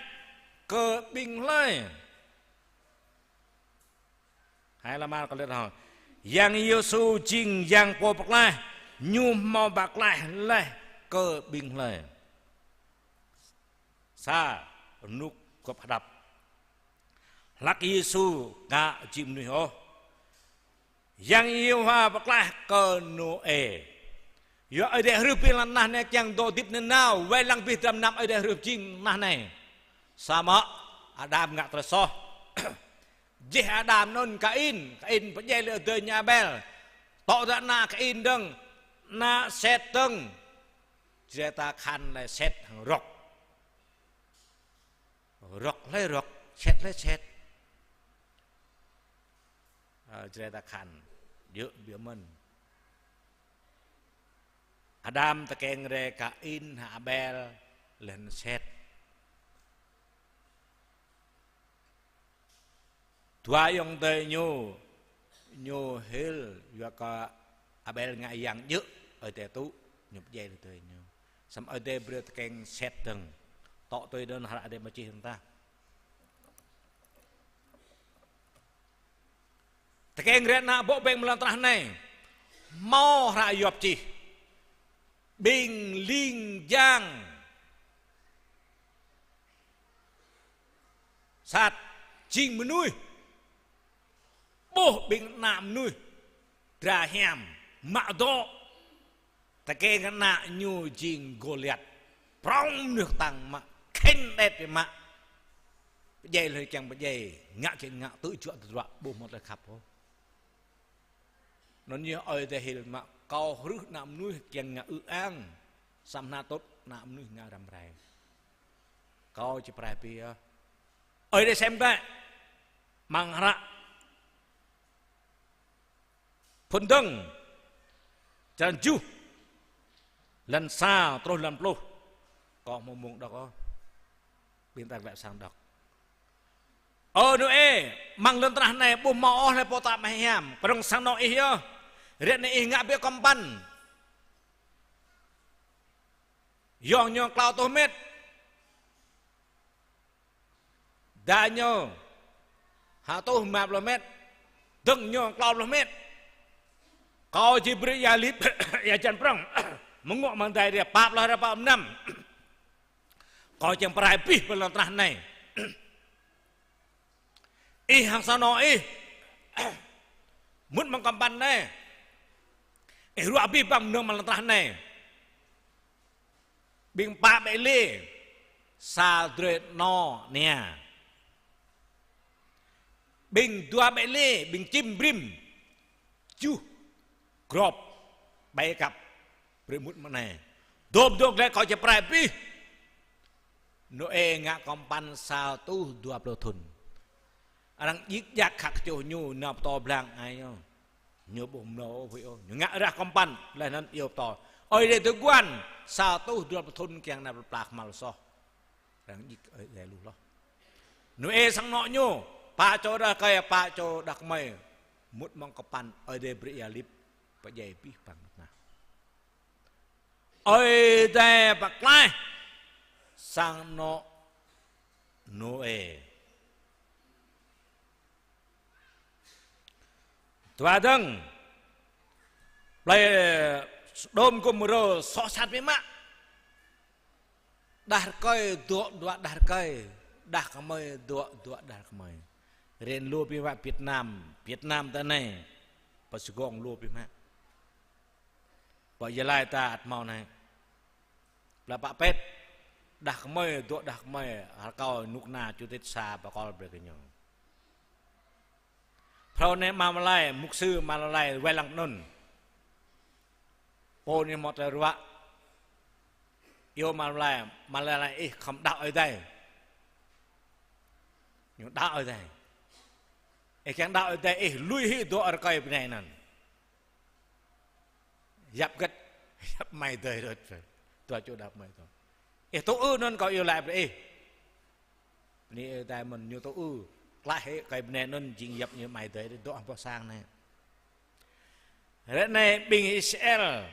kơ ƀing hlơi? Hai lơma kơ lĕ hŏ. Yang Yêsu jing Yang Pô Pơklaih, Ñu hmâo pơklaih laih kơ ƀing hlơi? Sa, rơnŭk gŏp hơđăp. Hlăk Yêsu ka jing mơnuih ôh, Yang Yêhôwa pơklaih kơ Nôê. Yua Ơi Adai hrih abih lŏn tơnah anai kiăng dŏ hơdip nanao, wai lăng abih dram mơnam Ơi Adai hrih jing tơnah anai. Samơ̆ Adam ngă tơlơi soh. Jeh Adam anŭn Kain, Kain pơdjai lui adơi ñu Abel. Tŏ tui ană Kain dơ̆ng, ană Set dơ̆ng. Jrai ta khăn lĕ Set hăng rŏk. Rŏk hlơi rŏk, Set hlơi Set. Ơ, jrai ta khăn, djơ̆ biă mơ̆n. Adam tơkeng rai Kain hăng Abel, lĕ hăng Set. Dua ayŏng adơi ñu, ñu hil, yua kơ Abel ngă yang djơ̆, Ơi Adai tŭ, ñu pơdjai lui adơi ñu. Samơ̆ Ơi Adai brơi tơkeng Set dơ̆ng. Tŏ tui anŭn hră Ơi Adai mơčih dơ̆ng tah. Tơkeng rai ană bŏ beng amăng lŏn tơnah anai. Hmâo hră Yôp čih: Ƀing ling jang sat jing mơnuih, ƀuh ƀing ană mơnuih dra hiam, mă dŏ. Tơkeng ană ñu jing Gôliat. Prŏng mơnuih kơtang mă, khĭn đet biă mă. Pơdjai hlơi kiăng pơdjai, ngă kiăng ngă, tŭ juă tơdruă, ƀu hmâo tơlơi khăp ôh. Anŭn yơh Ơi Adai hil mă: Kâo hrih ană mơnuih kiăng ngă ư ang, samơ̆ hơnăl tŭt ană mơnuih ngă răm rai. Kâo či pơrai pioh. Ơi Adai sem bĕ amăng hră Phŭn Dơ̆ng, črăn tơjuh, lăn sa truh lăn pluh. Kâo hmâo mông đŏk ôh. Ƀing ta glaĭ sang đŏk. Ơ Nôê, amăng lŏn tơnah anai ƀu hmâo ôh hlơi pô tap mơhiam, kơnơ̆ng sang anŏ ih yơh. Ră anai ih ngă biă kơmpăn. Yŏng ñu klâo rơtuh met. Dai ñu ha rơtuh rơma pluh met, dơ̆ng ñu klâo pluh met. Kâo či brơi ia lip, ia hơjăn prŏng, mơ̆ng ngŏ mơ̆ng dai rai pă pluh rai pă pluh năm. Kâo čiăng pơrai abih bang lŏn tơnah anai. Ih hăng sang anŏ ih mŭt amăng kơmpăn anai. Ih ruă abih bang mơnơ̆ng amăng lŏn tơnah anai. Ƀing pă ƀĕ lê, sa drơi anŏ ania. Ƀing dua ƀĕ lê, ƀing čim brim, tơjuh grŏp ƀai kăp, brơi mŭt mơ̆ng anai. Dôm dŏ glaĭ kâo či pơrai abih. Nôê ngă kơmpăn sa rơtuh dua pluh thŭn. Arăng djik djak khă kơčoh ñu, nao pơtô blang ai ñu. Ñu ƀu mlâo ôh, huĭ ôh. Ñu ngă rah kơmpăn, laih anŭn iâu pơtô. Ơi Adai tơguan, sa rơtuh dua pluh thŭn kiăng nao pơpla kơmăl soh. Arăng djik Ơi Adai lu hloh. Nôê sang anŏ ñu, pă čô đah rơkơi, pă čô đah kơmơi, mŭt amăng kơmpăn, Ơi Adai brơi ia lip, pơdjai abih bang tơnah. Ơi Adai pơklaih sang anŏ Nôê. Dua dơ̆ng, plơi Sôđôm Gômôrô soh sat biă mă. Đah rơkơi dŏ dua đah rơkơi, đah kơmơi dŏ dua đah kơmơi. Ren lu biă mă Việt Nam, Việt Nam ta anai, pơ Sài Gòn lu biă mă. Pơ Gia Lai ta ăt hmâo anai. Pla pă pet, đah kơmơi dŏ đah kơmơi, rơkâo kơnuk kơna chủ tịch xã pơkŏl brơi kơ ñu. Phrâo anai Ama Lai, mục sư Ama Lai wai lăng anŭn. Pô anai hmâo tơlơi ruă. Iâu Ama Lai, Ama Lai laĭ ih khŏm đaŏ Ơi Adai. Ñu đaŏ Ơi Adai. Ih kiăng đaŏ Ơi Adai, ih lui hĭ dŏ rơkơi bơnai anŭn. Yap gĕt, yap amai adơi đôč. Dua čô đah kơmơi dŏ. Ih tŭ ư anŭn kâo iâu laĭ brơi ih. Bơni Ơi Adai mơ̆n ñu tŭ ư. Klă hĭ rơkơi bơnai anŭn jing yap ñu amai adơi đôč, dŏ hăng boh sang anai. Ră anai ƀing Israel.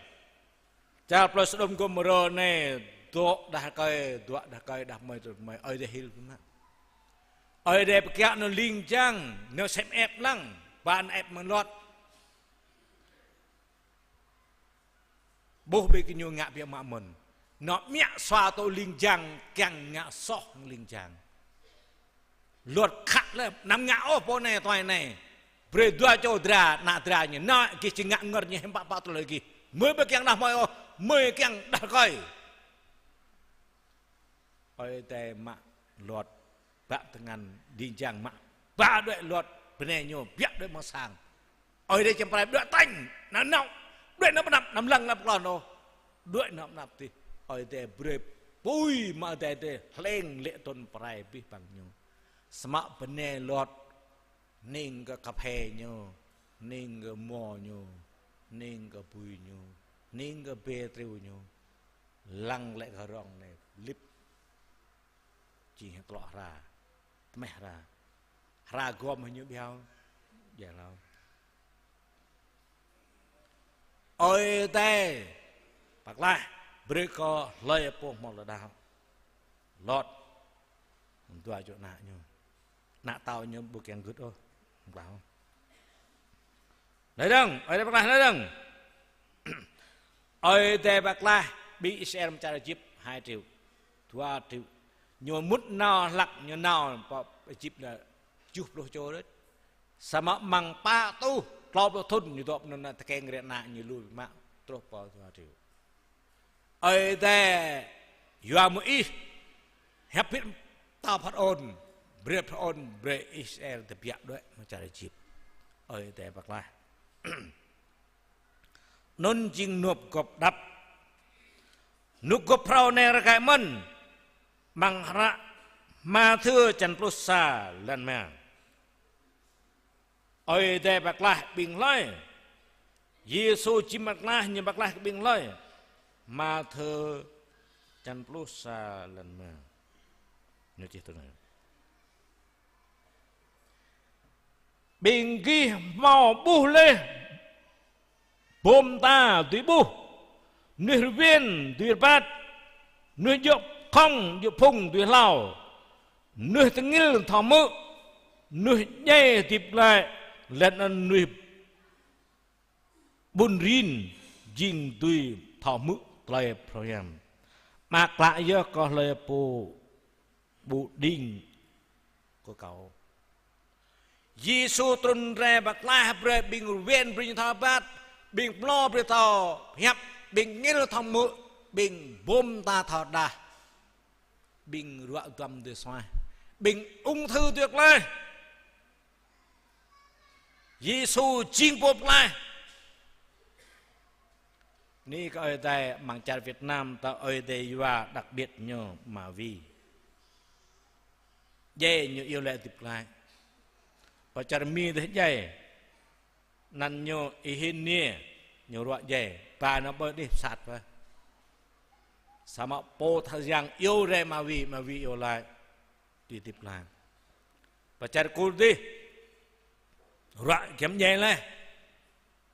Čar plơi Sôđôm Gômôrô anai dŏ đah rơkơi, dua đah rơkơi, đah kơmơi, dua kơmơi, Ơi Adai hil biă mă. Ơi Adai pơkiaŏ nao ling jang, nao sem ĕp lăng, ba ană ĕp mơ̆ng Lot. Ƀuh ƀing gơñu ngă biă mă mơ̆n. Nao mă sua tŭ ling jang, kiăng ngă soh ling jang. Lot khăt lĕ, anăm ngă ôh pô anai tuai anai. Brơi dua čô dra, ană dra ñu. Nao gih či ngă ngơr ñu hiư̆m pă pă tơlơi gih. Gơmơi ƀu kiăng đah kơmơi ôh, gơmơi kiăng đah rơkơi. Ơi Adai mă Lot, bă tơngan ling jang mă, ba đuaĭ Lot, bơnai ñu, biă đuaĭ mơ̆ng sang. Ơi Adai čang pơrai đuaĭ tañ, anăm nao, đuaĭ anăp anăp, anăm lăng anăp klon ôh. Đuaĭ anăp anăp tih. Ơi Adai brơi apui mă Ơi Adai tih, hleng lê̆ tŭn pơrai abih bang ñu. Samơ̆ bơnai Lot, ning kơ kơphê ñu, ning kơ mô ñu, ning kơ bui ñu, ning kơ bê triu ñu. Lăng lĕ kơ rŏng anai, lip. Či hơtlŏ hra, tơmeh hra. Hra gom hơñu biao, djai hlâo. Ơi Adai pơklaih, brơi kơ hlơi pô hmâo tơlơi đaŏ. Lot, dua čô ană ñu. Ană tâo ñu ƀu kiăng gưt ôh, ƀlao. Hlơi dơ̆ng, Ơi Adai pơklaih hlơi dơ̆ng. Ơi Adai pơklaih ƀing Israel mơ̆ng čar Êjip hai triệu, dua triệu. Ñu mŭt nao hlăk, ñu nao pơ Êjip lĕ tơjuh pluh čô đôč. Samơ̆ amăng pă rơtuh klâo pluh thŭn ñu dŏ pơ anŭn, tơkeng rai ană ñu lui biă mă truh pơ dua triệu. Ơi Adai yua Môis hiăp hơbĭt pơtao Pharaôn, brơi Pharaôn brơi Israel tơbiă đuaĭ mơ̆ng čar Êjip. Ơi Adai pơklaih. Anŭn jing nôp gŏp đăp. Nôp gŏp phrâo anai rơkơi mơ̆n amăng hră Mathiơ čăn pluh sa lăn rơma. Ơi Adai pơklaih ƀing hlơi? Yêsu či pơklaih, ñu pơklaih kơ ƀing hlơi? Mathiơ čăn pluh sa lăn rơma. Ñu čih tui anai: Ƀing gih hmâo ƀuh laih bum ta dưi ƀuh, mơnuih rơwen dưi rơbat, mơnuih djơ̆ khŏng djơ̆ phung dưi hlao, mơnuih tơngil thâo hmư̆, mơnuih djai hơdip glaĭ, laih anŭn mơnuih ƀun rin jing dưi thâo hmư̆ tơlơi phrâo hiam. Mơak klă yơh kơ hlơi pô ƀu đing kơ kâo. Yêsu trŭn rai pơklaih brơi ƀing rơwen brơi ñu thâo rơbat, ƀing pơnô brơi thâo pơhiăp, ƀing tơngil thâo hmư̆, ƀing bum ta thâo rơđah, ƀing ruă duăm dưi suaih, ƀing ung thư dưi klaih. Yêsu jing pô pơklaih. Anai kơ Ơi Adai amăng čar Việt Nam ta Ơi Adai yua đặc biệt ñu Ama Vi. Djai ñu iâu laĭ hơdip glaĭ. Pơ čar Mi dih djai. Anăn ñu Y Hin Niê, ñu ruă djai. Ba ană ƀơi dih pơsat pơ. Samơ̆ pô tha yang iâu rai Ama Vi, Ama Vi iâu laĭ dưi hơdip glaĭ. Pơ čar Kur dih, ruă giăm djai laih.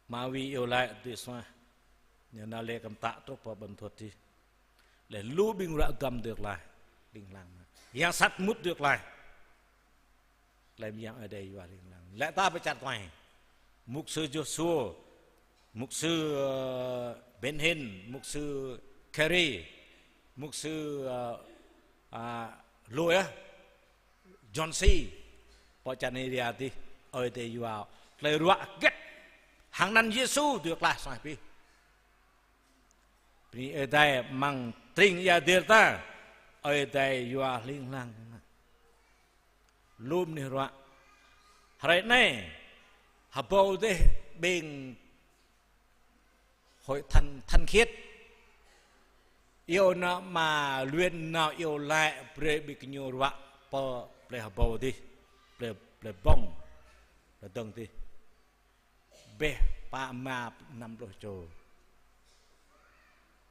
Ama Vi iâu laĭ dưi suaih. Ñu nao lĕ kăm tă truh pơ ƀôn thuăt dih. Laih lu ƀing ruă duăm dưi klaih, ling lang. Yang sat mŭt dưi klaih. Tơlơi mơyang Ơi Adai yua ling lang. Lĕ ta pơ čar tuai. Mục sư Joshua, Mục sư, ơ, Benhin, mục sư Kerry, mục sư, ơ, à, Louis, John C, pô čar Nigeria dih, Ơi Adai yua tơlơi ruă hơget hăng anăn Yêsu dưi klaih suaih abih. Bơni Ơi Adai amăng tring ia dir ta, Ơi Adai yua hling hlang. Lu mơnuih ruă. Hrơi anai, hơbâo dêh ƀing hội thánh, thánh khiết. Iâu nao mă luyện nao iâu laĭ brơi ƀing gơñu ruă pơ plei hơbâo dih, plei, plei ƀơ̆ng, plei dơ̆ng dih. Bĕ pă rơma năm pluh čô.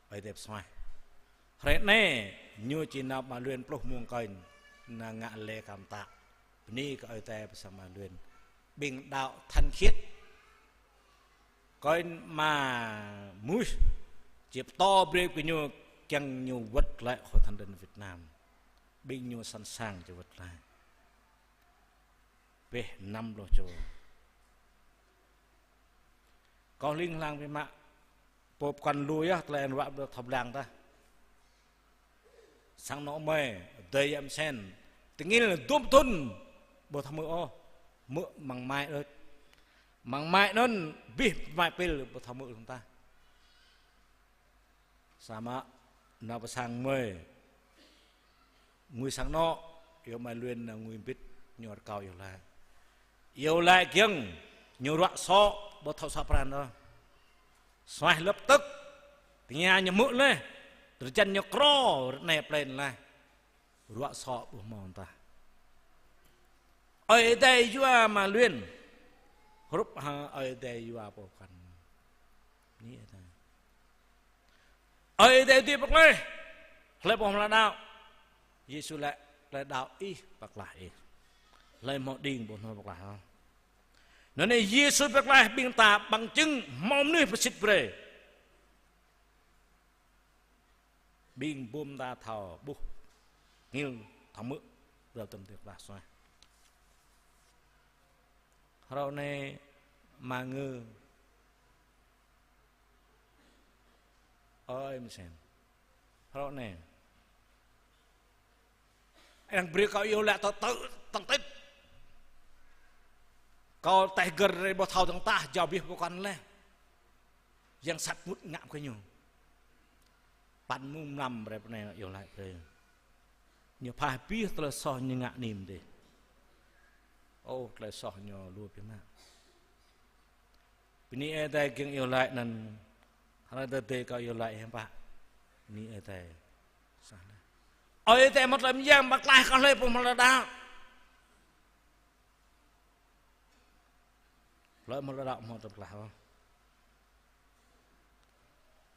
Ơi Adai pơsuaih. Hrơi anai, ñu či nao mă luyện pluh mông kơnh, nao ngă lễ cảm tạ. Bơni kơ Ơi Adai pơsăng mă luyện. Ƀing đaŏ thánh khiết. Kơnh mă muih, či pơtô brơi kơ ñu kiăng ñu wơ̆t glaĭ khul thánh đơ̆ng Việt Nam. Ƀing ñu sẵn sàng či wơ̆t glaĭ. Bĕ năm pluh čô. Kâo hling hlang biă mă, pô pơkŏn lu yơh, tơlơi anŭn wă ƀu thâo blang tah. Sang anŏ mơi, adơi yă mơsen, tơngil dôm thŭn, ƀu thâo hmư̆ ôh, hmư̆ amăng mai đôč. Amăng mai anŭn, abih mai pil, ƀu thâo hmư̆ lŏn tah. Samơ̆ nao pơ sang mơi, ngui sang anŏ, iâu mai luyên nao ngui mbĭt, ñu rơkâo iâu laĭ. Iâu laĭ kiăng, ñu ruă sŏ, ƀu thâo sŏ pran ôh. Suaih lập tức, tơña ñu hmư̆ laih, drơi jăn ñu krô, rơnai plên laih. Ruă sŏ ƀu hmâo tah. Ơi Adai yua mă luyên. Hrup hăng Ơi Adai yua pô pơkŏn. Bơni Ơi Adai. Ơi Adai dưi pơklaih. Hlơi pô hmâo tơlơi đaŏ. Yêsu laĭ, tơlơi đaŏ ih pơklaih ih. Hlơi hmâo đing ƀu hmâo pơklaih ôh. Anŭn anai Yêsu pơklaih ƀing ta bằng chứng hmâo mơnuih pơsĭt brơi. Ƀing bum ta thâo ƀuh, ngil thâo hmư̆, brơi tơm tơk lah suaih. Hrơi anai mă ngư. Ơi mơsen. Hrơi anai. Arăng brơi kâo iâu laĭ tơ tơ tơng tĭt. Kâo taih gơr rai ƀu thâo dơ̆ng tah jao abih pơkŏn laih. Yang sat mŭt ngă kơ ñu. Păn mông mlam rai pơ anai iâu laĭ brơi. Ñu pha abih tơlơi soh ñu ngă anih dih. Ô, tơlơi soh ñu lu biă mă. Bơni Ơi Adai kiăng iâu laĭ anŭn. Hrơi tơdơi kâo iâu laĭ hiư̆m pă. Bơni Ơi Adai. Sah laih. Ơi Adai hmâo tơlơi mơyang pơklaih kơ hlơi pô hmâo tơlơi đaŏ. Hlơi hmâo tơlơi đaŏ hmâo tơlơi pơklaih ôh.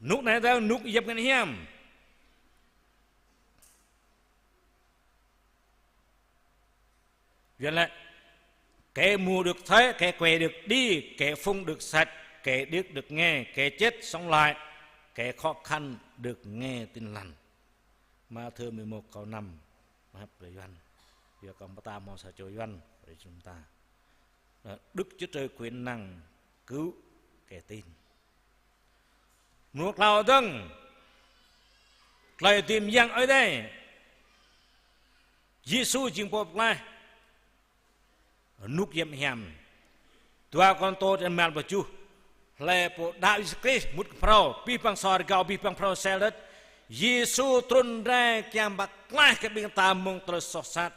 Rơnŭk anai tơl rơnŭk yap ngăn hiam. Yuan laĭ, kẻ mù được thấy, kẻ què được đi, kẻ phùng được sạch, kẻ điếc được nghe, kẻ chết sống lại, kẻ khó khăn được nghe tin lành. Mathiơ mười một câu năm. Mơhăp brơi Yuan. Yua kơ mơta hmâo sa čô Yuan brơi jum ta. Đức Chúa Trời quyền năng cứu kẻ tin. Mơnuih klâo dơ̆ng. Tơlơi dưi mơyang Ơi Adai. Yêsu jing pô pơklaih. Rơnŭk yap hiam. Dua Kôrintô črăn rơma pluh tơjuh. Hlơi pô đaŏ Yêsu Krist mŭt kơ phrâo, abih bang sô rơgao, abih bang phrâo sel đĕt. Yêsu trŭn rai kiăng pơklaih kơ ƀing ta mơ̆ng tơlơi soh sat.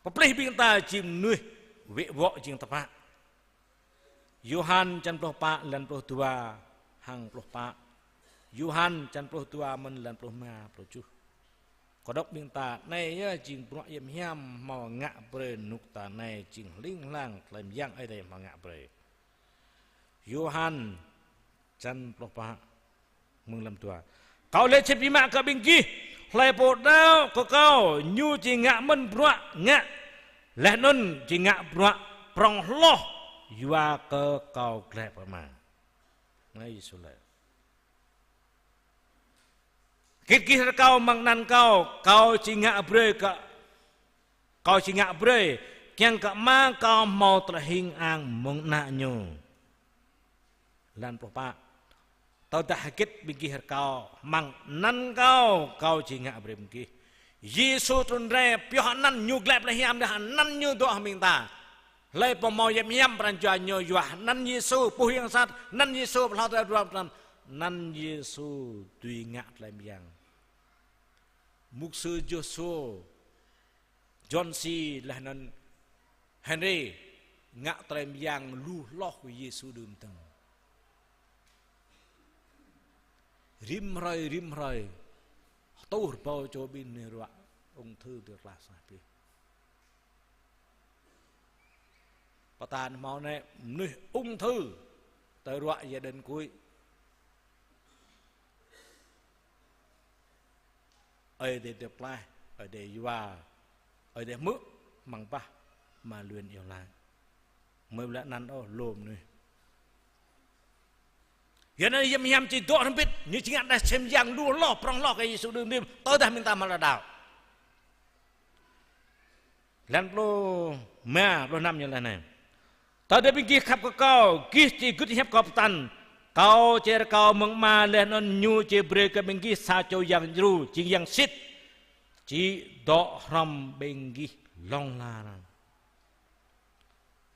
Pơplih ƀing ta jing mơnuih wĕ wŏ jing tơpă. Yôhan črăn pluh pă, lan pluh dua hăng pluh pă. Yôhan črăn pluh dua mơ̆n lan pluh rơma, pluh tơjuh. Kơdŏk ƀing ta anai yơh jing bruă yap hiam hmâo ngă brơi rơnŭk ta anai jing hling hlang tơlơi mơyang Ơi Adai hmâo ngă brơi. Yôhan črăn pluh pă mơ̆ng lan dua. Kâo laĭ sĭt biă mă kơ ƀing gih, hlơi pô đaŏ kơ kâo, ñu či ngă mơ̆n bruă ngă, laih anŭn či ngă bruă prŏng hloh, yua kơ kâo glaĭ pơ Ama. Anai Yêsu laĭ. Git gih rơkâo amăng anăn kâo, kâo či ngă brơi kơ, kâo či ngă brơi, kiăng kơ Ama kâo hmâo tơlơi hing ang mơ̆ng ană ñu. Lan pluh pă. Tơdah hơgĕt ƀing gih rơkâo amăng anăn Kâo, Kâo či ngă brơi ƀing gih. Yêsu trŭn rai pioh anăn Ñu, glaĭ plei hiam, dah anăn Ñu dŏ hăng ƀing ta. Hlơi pô hmâo hiam hiam pran jua ñu yua anăn Yêsu, puh yang sat, anăn Yêsu, pơhlao tơlơi ruă, anăn Yêsu dưi ngă tơlơi mơyang. Mục sư Joshua, John C. laih anŭn Henry ngă tơlơi mơyang lu hloh kơ Yêsu đưm dơ̆ng. Rĭm hrơi, rĭm hrơi, hơtuh rơbâo čô ƀing mơnuih ruă ung thư tui klah sa pih. Pơtă hmâo anai mơnuih ung thư, tơlơi ruă gia đình kuih. Ơi Adai dŏ klaih, Ơi Adai yua, Ơi Adai hmư̆, mơ̆ng bah, mă luyên iâu laĭ. Mơi ƀu lĕ anăn ôh, lŏm anai. Yua anŭn hiam hiam či dŏ hrŏm hơbĭt, ñu či ngă đah sem yang lu hloh, prŏng hloh kơ Yêsu đưm đưm, tơdah ƀing ta mă lŏ đaŏ. Lan pluh rơma, pluh năm ñu laĭ anai. Tơdah ƀing gih khăp kơ Kâo, gih či gưt hiăp Kâo pơtăn. Kâo či rơkâo mơ̆ng Ama laih anŭn Ñu či brơi kơ ƀing gih sa čô Yang Djru, jing Yang Sĭt, či dŏ hrŏm ƀing gih hlŏng lar.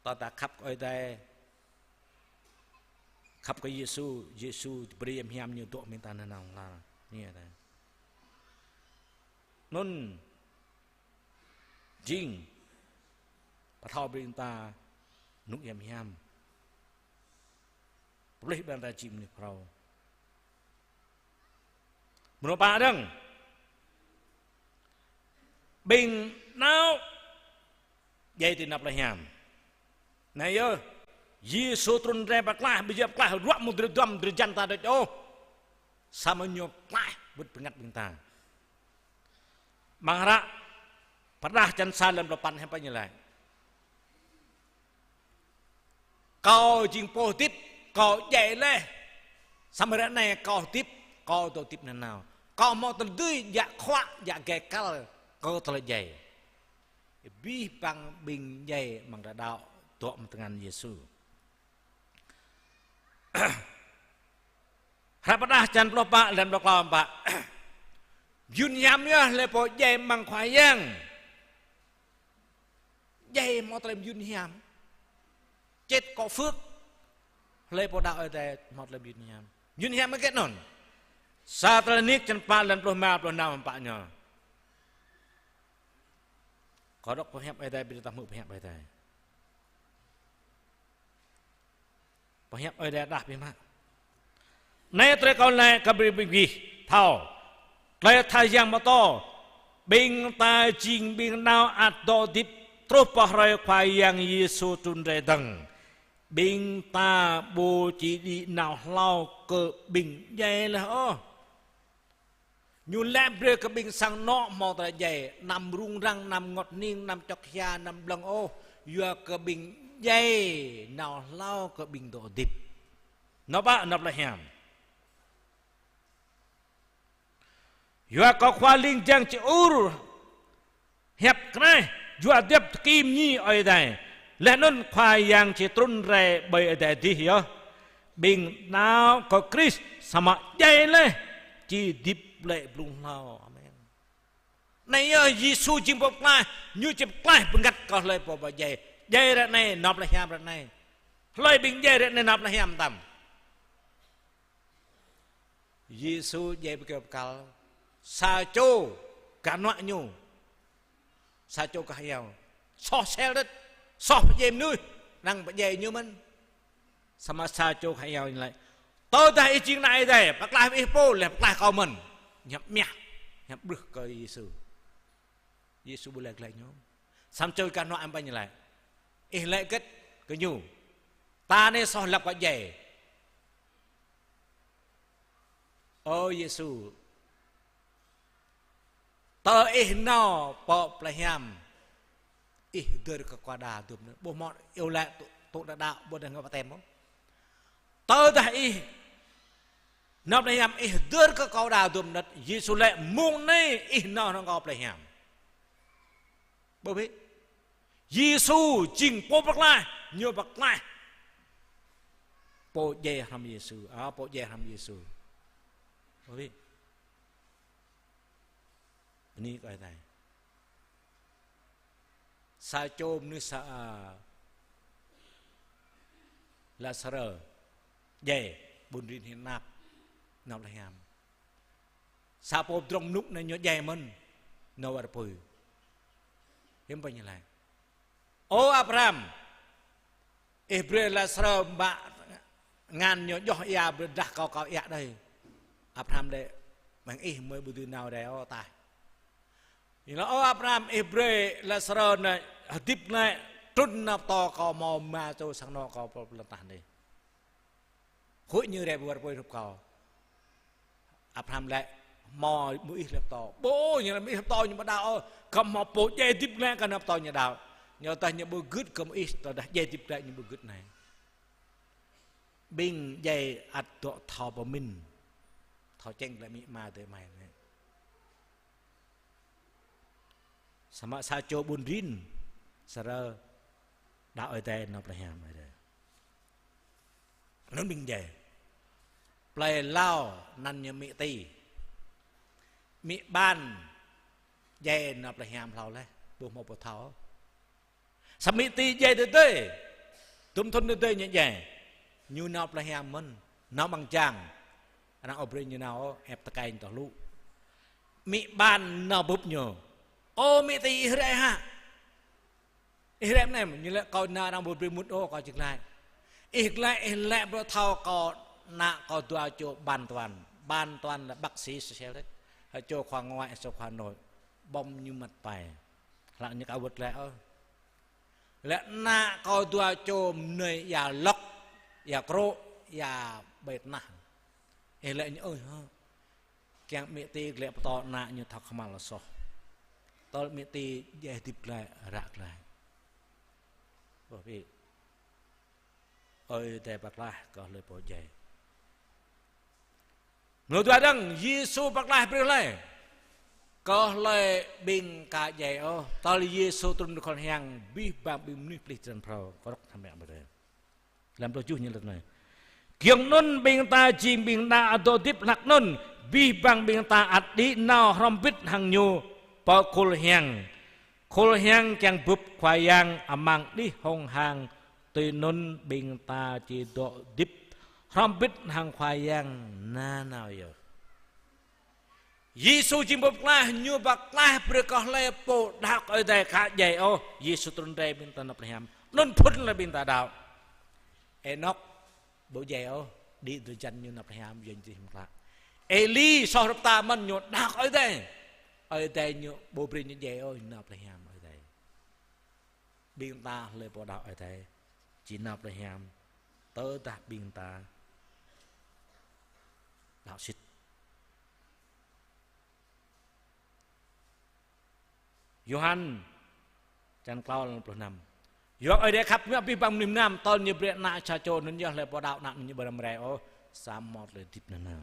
Tơdah khăp kơ Ơi Adai, khăp kơ Yêsu, Yêsu brơi hiam hiam Ñu dŏ ƀing ta nanao hlŏng lar. Anai ta. Anŭn jing pơthâo ƀing ta anŏ hiam hiam. Pơplih ƀing ta jing mơnuih phrâo. Mrô pă dơ̆ng. Ƀing đaŏ djai tui anăp plei hiam. Anai yơh, Yêsu trŭn rai pơklaih, ƀu djơ̆ pơklaih ruă mơ̆ng drơi duăm drơi jăn ta đôč ôh. Samơ̆ Ñu pơklaih wơ̆t bơngăt ƀing ta. Amăng hră Pơrơđah čăn sa lăm lŏn tơnah hiư̆m pă ñu laĭ. Kâo jing pô hơdip, Kâo djai laih. Samơ̆ ră anai Kâo hơdip, Kâo dŏ hơdip nanao. Kâo hmâo tơlơi dưi djă khuă, djă gai kăl kơ tơlơi djai. Abih bang ƀing djai amăng ta đaŏ dŏ amăng tơngan Yêsu. Hră Pơrơđah čăn pluh pă, lăm pluh klâo pă. Yun hiam yơh hlơi pô djai amăng Khua Yang. Djai hmâo tơlơi yun hiam. Chết có phước. Hlơi pô đaŏ Ơi Adai hmâo tơlơi yun hiam. Yun hiam hơget anŭn? Sa Tơlơi Nik čăn pă, lăm pluh rơma, pluh năm pă ñu. Kâo đŏk pơhiăp Ơi Adai, ƀing ta hmư̆ pơhiăp Ơi Adai. Pơhiăp Ơi Adai đah biă mă. Anai tơlơi kâo laĭ kơ ƀing gih thâo. Tơlơi tha yang pơtô, ƀing ta jing ƀing đaŏ ăt dŏ hơdip truh pơ hrơi Khua Yang Yêsu trŭn rai dơ̆ng. Ƀing ta ƀu či đĭ nao hlâo kơ ƀing djai laih ôh. Ñu laĭ brơi kơ ƀing sang anŏ hmâo tơlơi djai, anăm rŭng răng, anăm ngot hning, anăm čŏk hia, anăm blơ̆ng ôh, yua kơ ƀing djai nao hlâo kơ ƀing dŏ hơdip. Anŏ pă, anŏ plei hiam. Yua kơ Khua Ling Jang či ur hiăp kơnaih, yua hơdip tơkĭ mơñi Ơi Adai. Laih anŭn Khua Yang či trŭn rai ƀơi adai adih yơh. Ƀing đaŏ kơ Krist samơ̆ djai laih či hơdip glaĭ blung hlâo. Amen. Anai yơh Yêsu jing pô pơklaih, Ñu či pơklaih bơngăt kơ hlơi pô pơdjai. Djai ră anai, anŏ plei hiam ră anai. Hlơi ƀing djai ră anai anŏ plei hiam tăm. Yêsu djai ƀơi kơyâo pơkăl. Sa čô gah hnuă Ñu. Sa čô gah iâu. Soh sel đôč. Soh pơdjai mơnuih. Năng pơdjai ñu mơ̆n. Samơ̆ sa čô gah iâu ñu laĭ. Tơdah ih jing ană Ơi Adai, pơklaih ih pô, laih pơklaih kâo mơ̆n. Ñu hiăp mơ̆. Ñu hiăp brưh kơ Yêsu. Yêsu ƀu laĭ glaĭ ñu. Sa čô gah hnuă hiư̆m pă ñu laĭ. Ih laĭ hơget kơ ñu. Ta anai soh lăp kơ djai. Ơ Yêsu. Tơ ih nao pơ plei hiam. Ih hơdơr kơ kâo đa dôm anŭn. Ƀu hmâo iâu laĭ tŭ, tŭ đa đa, ƀu đa ngă pơtĕm ôh. Tơdah ih nao plei hiam ih hơdơr kơ kâo đa dôm anŭn. Yêsu laĭ mông anai ih nao hăng kâo plei hiam. Ƀu hmư̆. Yêsu jing pô pơklaih, Ñu pơklaih. Pô djai hrŏm Yêsu, a, pô djai hrŏm Yêsu. Ơ, ƀing, bơni kơ Ơi Adai. Sa čô mơnuih sa, a, Lazarơ djai, ƀun rin hiam năp, nao plei hiam. Sa pô pơdrŏng mơnŭk anai ñu djai mơ̆n, nao wơr apui. Hiư̆m pă ñu laĭ: Ơ Abraham, ih brơi Lazarơ mă ngăn ñu djŏh ia brơi dah kâo, kâo iă đơi. Abraham laĭ: Mơ̆ng ih mơi ƀu dưi nao rai ôh, taih. Ñu laĭ: Ơ Abraham, ih brơi Lazarơ anai hơdip glaĭ, trŭn nao pơtô kâo hmâo rơma čô sang anŏ kâo pơ lŏn tơnah anai. Huĭ ñu rai wơr apui hrup kâo. Abraham laĭ: Hmâo mơ̆ ih laĭ pơtô? Ƀu, ñu laĭ mơ̆ ih pơtô ñu ƀu đaŏ ôh. Kâo hmâo pô djai hơdip glaĭ kâo nao pơtô ñu đaŏ. Ñu tơdah ñu ƀu gưt kơ mơ̆ ih, tơdah djai hơdip glaĭ ñu ƀu gưt anai. Ƀing djai ăt dŏ thâo pơmĭn, thâo čeng glaĭ amĭ ama adơi amai anai. Samơ̆ sa čô ƀun rin, Lazarơ, đaŏ Ơi Adai nao plei hiam Ơi Adai. Anŭn ƀing djai. Plei Lao anăn ñu Mĭ Ti. Mĭ Ban djai nao plei hiam hlâo laih, ƀu hmâo pô thâo. Samơ̆ Mĭ Ti djai tơdơi. Dŭm thŭn tơdơi ñu djai. Ñu nao plei hiam mơ̆n, nao amăng jang. Arăng ƀu brơi ñu nao, ĕp tơkai ñu tŏ hlŭ. Mĭ Ban nao bưp ñu: Ơ Mĭ Ti, ih rai hă? Ih rai mơ̆n anai? Ñu laĭ: Kâo nao arăng ƀu brơi mŭt ôh, kâo či glaĭ. Ih glaĭ, ih laĭ brơi thâo kâo, ană kâo dua čô Ban Tuan. Ban Tuan là bác sĩ sơ sel đĕt. Hơi čô khoa ngoại, hơi čô khoa nội. Ƀơ̆ng ñu măt pai. Hlăk ñu ka wơ̆t glaĭ ôh. Laĭ: Ană kâo dua čô mơnơi ia lŏk, ia krô̆, ia ƀơi tơnah. Ih laĭ ñu ơi hă? Kiăng Mĭ Ti glaĭ pơtô ană ñu thâo kơhma̱l soh. Tơl Mĭ Ti djai hơdip glaĭ, ră glaĭ. Ơ, ƀing, Ơi Adai pơklaih kơ hlơi pô djai. Mơnuih dua dơ̆ng, Yêsu pơklaih brơi hlơi? Kơ hlơi ƀing ka djai ôh. Tơl Yêsu trŭn ƀơi khul hiam, abih bang ƀing mơnuih plih drăn phrâo, kơnơ̆ng tơbiă brơi. Lăm pluh tơjuh ñu laĭ anai: Giŏng anŭn ƀing ta jing ƀing đaŏ dŏ hơdip hlăk anŭn, abih bang ƀing ta ăt đĭ nao hrŏm hơbĭt hăng ñu pơ khul hiam. Khul hiam kiăng bưp Khua Yang amăng đih hông hang, tui anŭn ƀing ta či dŏ hơdip hrŏm hơbĭt hăng Khua Yang nanao yơh. Yêsu jing pô pơklaih, ñu pơklaih brơi kơ hlơi pô đaŏ kơ Ơi Adai ka djai ôh. Yêsu trŭn rai ƀing ta nao plei hiam. Anŭn phŭn laih ƀing ta đaŏ. Ênôk ƀu djai ôh, đĭ drơi jăn ñu nao plei hiam, yua ñu dih mơklă. Êli soh hrup ta mơ̆n, ñu đaŏ kơ Ơi Adai. Ơi Adai ñu ƀu brơi ñu djai ôh, ñu nao plei hiam Ơi Adai. Ƀing ta hlơi pô đaŏ Ơi Adai, či nao plei hiam, tơdah ƀing ta đaŏ sĭt. Yôhan, čăn klâo, lăm pluh năm. Yua Ơi Adai khăp mơ̆ abih bang mơnuih mơnam, tơl ñu brơi ană sa čô anŭn yơh, hlơi pô đaŏ ană anŭn ñu ƀu răm rai ôh, samơ̆ hmâo tơlơi hơdip nanao.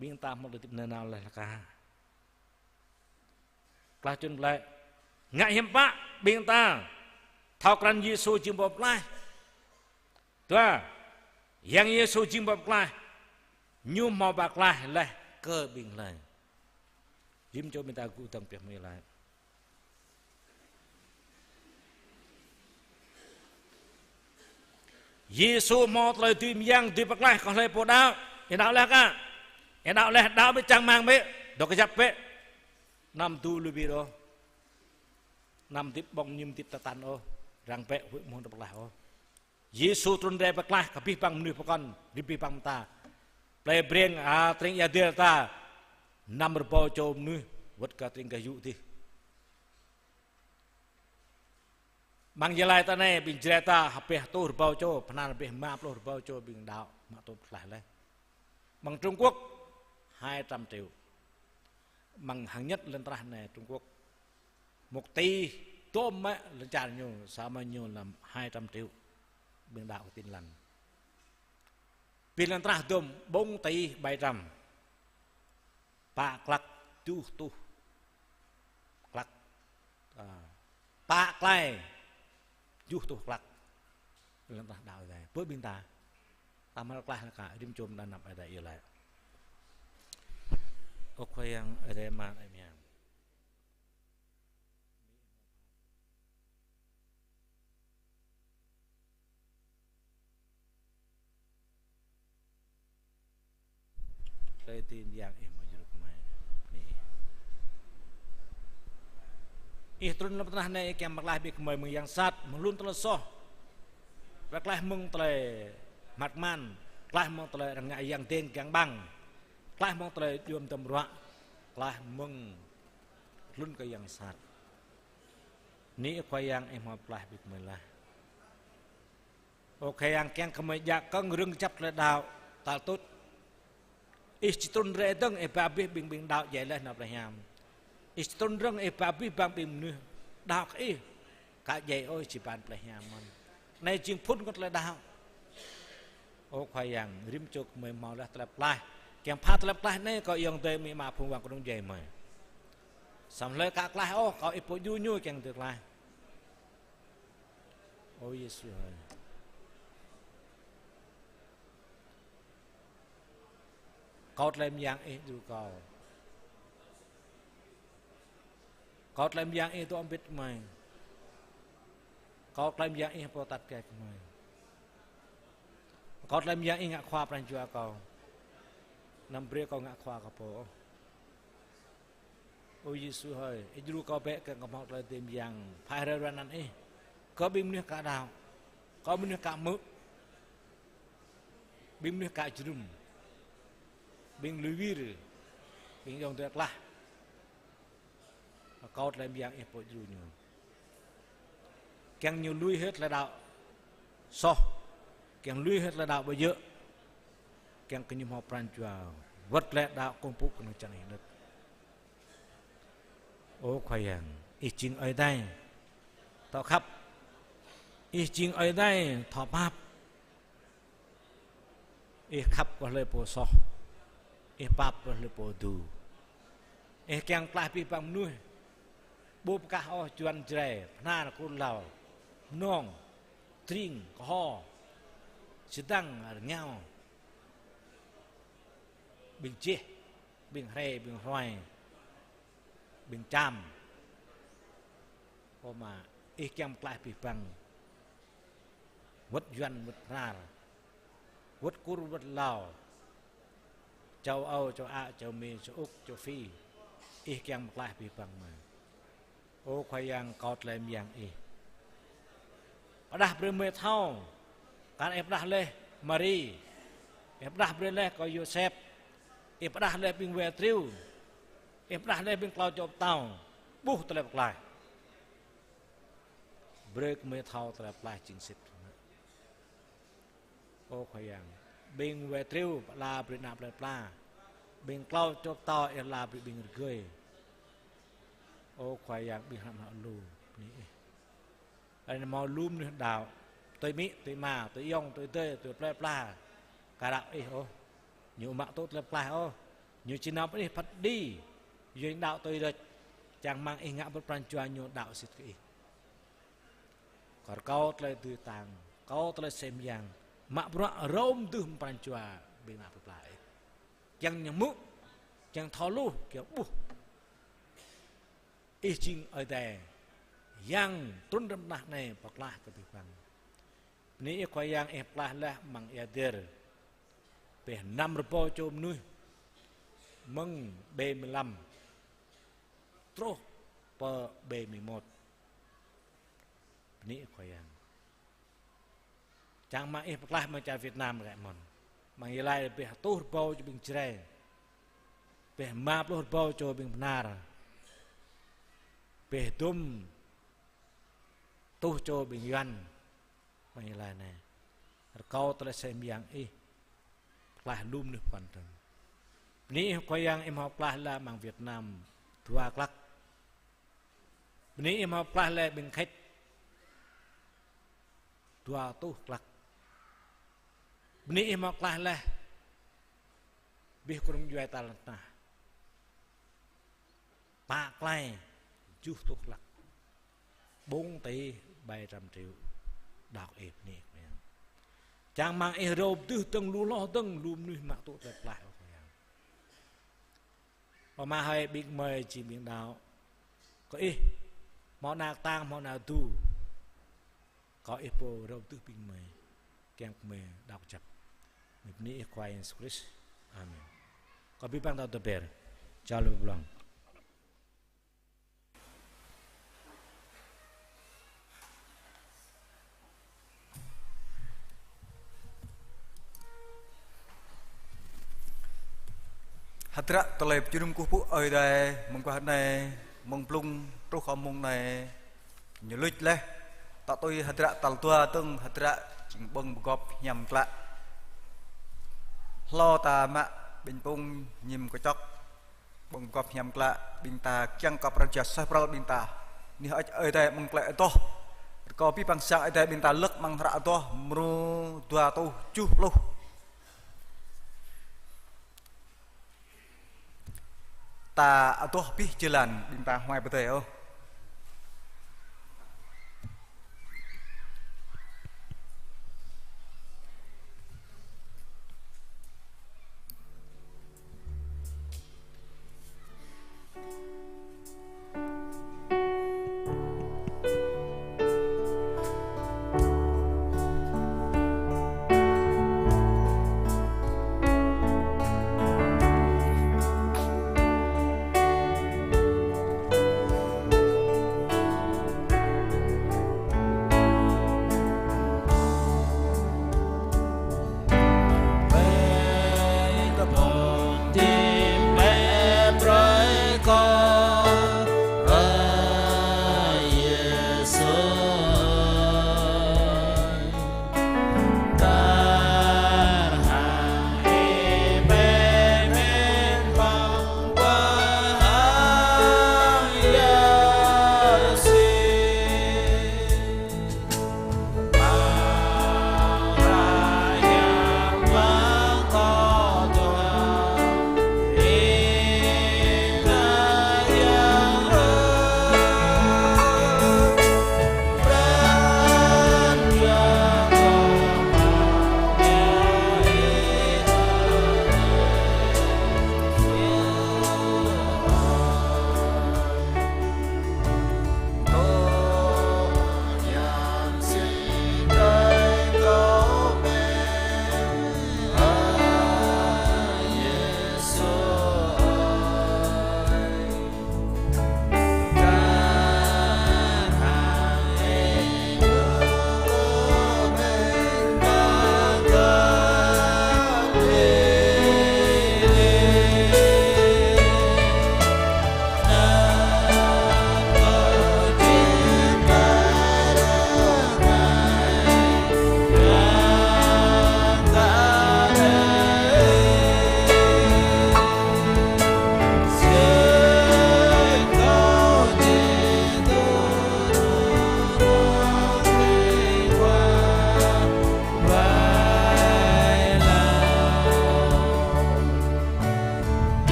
Ƀing ta hmâo tơlơi hơdip nanao laih hă? Klah čun glaĭ. Ngă hiư̆m pă ƀing ta thâo krăn Yêsu jing pô pơklaih? Dua, Yang Yêsu jing pô pơklaih, ñu hmâo pơklaih laih kơ ƀing hlơi? Rĭm čô ƀing ta gŭ dơ̆ng pioh mơ̆ laĭ. Yêsu hmâo tơlơi dưi mơyang, dưi pơklaih kơ hlơi pô đaŏ. Ih đaŏ laih kah? Ih đaŏ laih, đaŏ bĕ, čang rơmang bĕ, dŏ kơjăp bĕ. Anăm tŭ lui bĭ ôh. Anăm hơdip ƀơ̆ng mơñum, hơdip tơtăn ôh. Răng bĕ, huĭ mơ̆ng tơplah ôh. Yêsu trŭn rai pơklaih kơ abih bang mơnuih pơkŏn, rĭm abih bang mơta. Plei Breng, a, tring ia dêl ta, năm rơbâo čô mơnuih, wơ̆t kơ tring gah yŭ dih. Amăng Gia Lai ta anai, ƀing Jrai ta, hơbeh rơtuh rơbâo čô, Bahnar hơbeh rơma pluh rơbâo čô, ƀing đaŏ mă tŭ pơklaih laih. Amăng Trung Quốc, hai trăm triệu. Amăng hăng Nhật lŏn tơnah anai Trung Quốc. Một tỷ dôm mă lŏn čar ñu, samơ̆ ñu lăm hai trăm triệu ƀing đaŏ kơ Tin Lành. Ƀing lŏn tơnah dôm bốn tỷ bảy trăm. Pă klăk tơjuh rơtuh klăk. A, pă klai tơjuh rơtuh klăk. Ƀing lŏn tơnah đaŏ Ơi Adai. Pơ ƀing ta. Tơma klaih anŭn kơ rĭm čô ană Ơi Adai iâu laĭ. Ơ Khua Yang, Ơi Adai mơ̆n, Ơi Yang. Tơlơi dưi mơyang Ih mơ̆ djru kơmơi. Ih trŭn lăm tơnah anai, Ih kiăng pơklaih ƀing gơmơi mơ̆ng yang sat, mơ̆ng hlŭn tơlơi soh. Pơklaih mơ̆ng tơlơi măt man, klaih mơ̆ng tơlơi rơngiă yang deng kiăng ƀăng, klaih mơ̆ng tơlơi djŏm dăm ruă, klaih mơ̆ng hlŭn kơ yang sat. Anai Khua Yang, Ih mơ̆ pơklaih ƀing gơmơi laih. Ơ Khua Yang, kiăng kơ gơmơi djă kơ̆ng rơ̆ng kơjăp tơlơi đaŏ tal tŭt. Ih či trŭn rai dơ̆ng, Ih ba abih ƀing ƀing đaŏ djai laih nao plei hiam. Ih či trŭn rơ̆ng, Ih ba abih bang ƀing mơnuih đaŏ kơ Ih, ka djai ôh, či ban plei hiam mơ̆n. Anai jing phŭn kơ tơlơi đaŏ. Ơ Khua Yang, rĭm čô gơmơi hmâo laih tơlơi pơklaih. Kiăng pha tơlơi pơklaih anai kơ ayŏng adơi amĭ ama phung wang kơnung djuai gơmơi. Samơ̆ hlơi ka klaih ôh, kâo Ih pô djru ñu kiăng dưi klaih. Ơ Yêsu hơi. Kâo tơlơi mơyang Ih djru kâo. Kâo tơlơi mơyang Ih dŏ hơbĭt gơmơi. Kâo tơlơi mơyang Ih pô atăt kơ gơmơi. Kâo tơlơi mơyang Ih ngă khua pran jua kâo. Anăm brơi kâo ngă khua kơ pô ôh. Ơ Yêsu hơi, Ih djru kâo bĕ kiăng kơ hmâo tơlơi dưi mơyang phai rai ruă anăn Ih. Kơ ƀing mơnuih ka đaŏ, kơ ƀing mơnuih ka hmư̆, ƀing mơnuih ka jơnum, ƀing lui wir, ƀing ayŏng adơi klaih. Kâo tơlơi mơyang Ih pô djru ñu. Kiăng ñu lui hĭ tơlơi đaŏ soh, kiăng lui hĭ tơlơi đaŏ ƀu djơ̆, kiăng kơ ñu hmâo pran jua wơ̆t glaĭ đaŏ kơkuh pơpŭ kơnơ̆ng čang Ih đôč. Ơ Khua Yang, Ih jing Ơi Adai thâo khăp, Ih jing Ơi Adai thâo pap. Ih khăp kơ hlơi pô soh, Ih pap kơ hlơi pô du. Ih kiăng pơklaih abih bang mơnuih. Ƀu pơkah ôh Yuan, Jrai, Bahnar, Kur, Lao, Mnông, Tring, Kơho, Sêdang, Rơngiao, ƀing Čeh, ƀing Hrê, ƀing Hruai, ƀing Čam. Ơ Ama, Ih kiăng pơklaih abih bang. Wơ̆t Yuan, wơ̆t Bahnar, wơ̆t Kur, wơ̆t Lao, châu Âu, châu Á, châu Mỹ, châu Úc, châu Phi. Ih kiăng pơklaih abih bang mơ̆. Ơ Khua Yang, kâo tơlơi mơyang Ih. Pơđah brơi gơmơi thâo. Kar Ih pơđah laih Mari. Ih pơđah brơi laih kơ Yôsep. Ih pơđah laih ƀing wai triu. Ih pơđah laih ƀing klâo čô pơtao. Ƀuh tơlơi pơklaih. Brơi gơmơi thâo tơlơi pơklaih jing sĭt. Ơ Khua Yang, ƀing wai triu pơala brơi ană plơi pla. Ƀing klâo čô pơtao Ih ala brơi ƀing rơgơi. Ơ Khua Yang, ƀing hrăm hră lu, bơni Ih. Anai hmâo lu mơnuih đaŏ, tui amĭ, tui ama, tui ayŏng, tui adơi, tui plơi pla. Ka đaŏ Ih ôh. Ñu ƀu mă tŭ tơlơi pơklaih ôh. Ñu či nao pơ anih phat kơđi. Yua ñu đaŏ tui đôč. Čang rơmang Ih ngă wơ̆t pran jua ñu đaŏ sĭt kơ Ih. Kar kâo tơlơi dưi kơtang, kâo tơlơi sem yang, mă bruă rơ̆m dưh pran jua ƀing ană plơi pla Ih. Kiăng ñu hmư̆, kiăng thâo hluh, kiăng ƀuh. Ih jing Ơi Adai, Yang trŭn rơ̆m tơnah anai pơklaih kơ abih bang. Bơni Ih Khua Yang, Ih pơklaih laih amăng ia Dêr. Pĕ năm rơbâo čô mơnuih mơ̆ng B mười lăm truh pơ B mười một. Bơni Ih Khua Yang. Čang mă Ih pơklaih amăng čar Việt Nam ră mơ̆n. Amăng Gia Lai pĕ rơtuh rơbâo čô ƀing Jrai. Pĕ rơma pluh rơbâo čô ƀing Bahnar. Pĕ hơdôm rơtuh čô ƀing Yuan. Amăng Gia Lai anai. Rơkâo tơlơi sem yang Ih pơklaih lu mơnuih pơkŏn dơ̆ng. Bơni Ih Khua Yang, Ih hmâo pơklaih laih amăng Việt Nam dua klăk. Bơni Ih hmâo pơklaih laih ƀing Khit dua rơtuh klăk. Bơni Ih hmâo pơklaih laih abih kơnung djuai tal tơnah pă klai tơjuh rơtuh klăk. Bốn tỷ bảy trăm triệu. Đaŏ kơ Ih, bơni Ih Khua Yang. Čang rơmang Ih rơp dưh dơ̆ng lu hloh dơ̆ng lu mơnuih mă tŭ tơlơi pơklaih, ơ Khua Yang. Pơma hơi ƀing gơmơi jing ƀing đaŏ. Kơ Ih, hmâo ană kơtang, hmâo ană tơdu. Kơ Ih pô rơp dưh ƀing gơmơi, kiăng gơmơi đaŏ kơjăp. Gơmơi bơni Ih Khua Yang Yêsu Krist. Amen. Kơ ƀing păng đaŏ tơber. Čang lu blong. Hơdră tơlơi pơjơnum kơkuh pơpŭ Ơi Adai mơguah anai, mơ̆ng blung truh kơ mông anai, ñu luč laih. Ta tui hơdră tal dua dơ̆ng, hơdră jing ƀơ̆ng pơgop hiam klă. Hlâo ta mă ƀañ pŭng ñim kơčŏk, ƀơ̆ng pơgop hiam klă, ƀing ta kiăng kơ pran jua suaih pral ƀing ta. Anih Ơi Adai mơ̆ng tơlơi adoh. Rơkâo abih bang sang Ơi Adai ƀing ta lơ̆k amăng hră adoh mrô dua rơtuh tơjuh pluh. Ta adoh abih jơlan ƀing ta huai pơdơi ôh.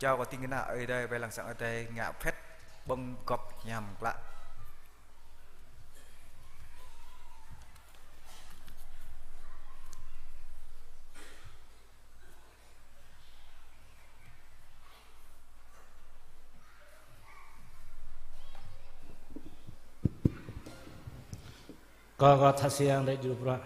Jao kơ ding kơna Ơi Adai, wai lăng sang Ơi Adai ngă phĕt ƀơ̆ng gŏp hiam klă. Kâo, kâo thâo siăng đĕ jru bruă.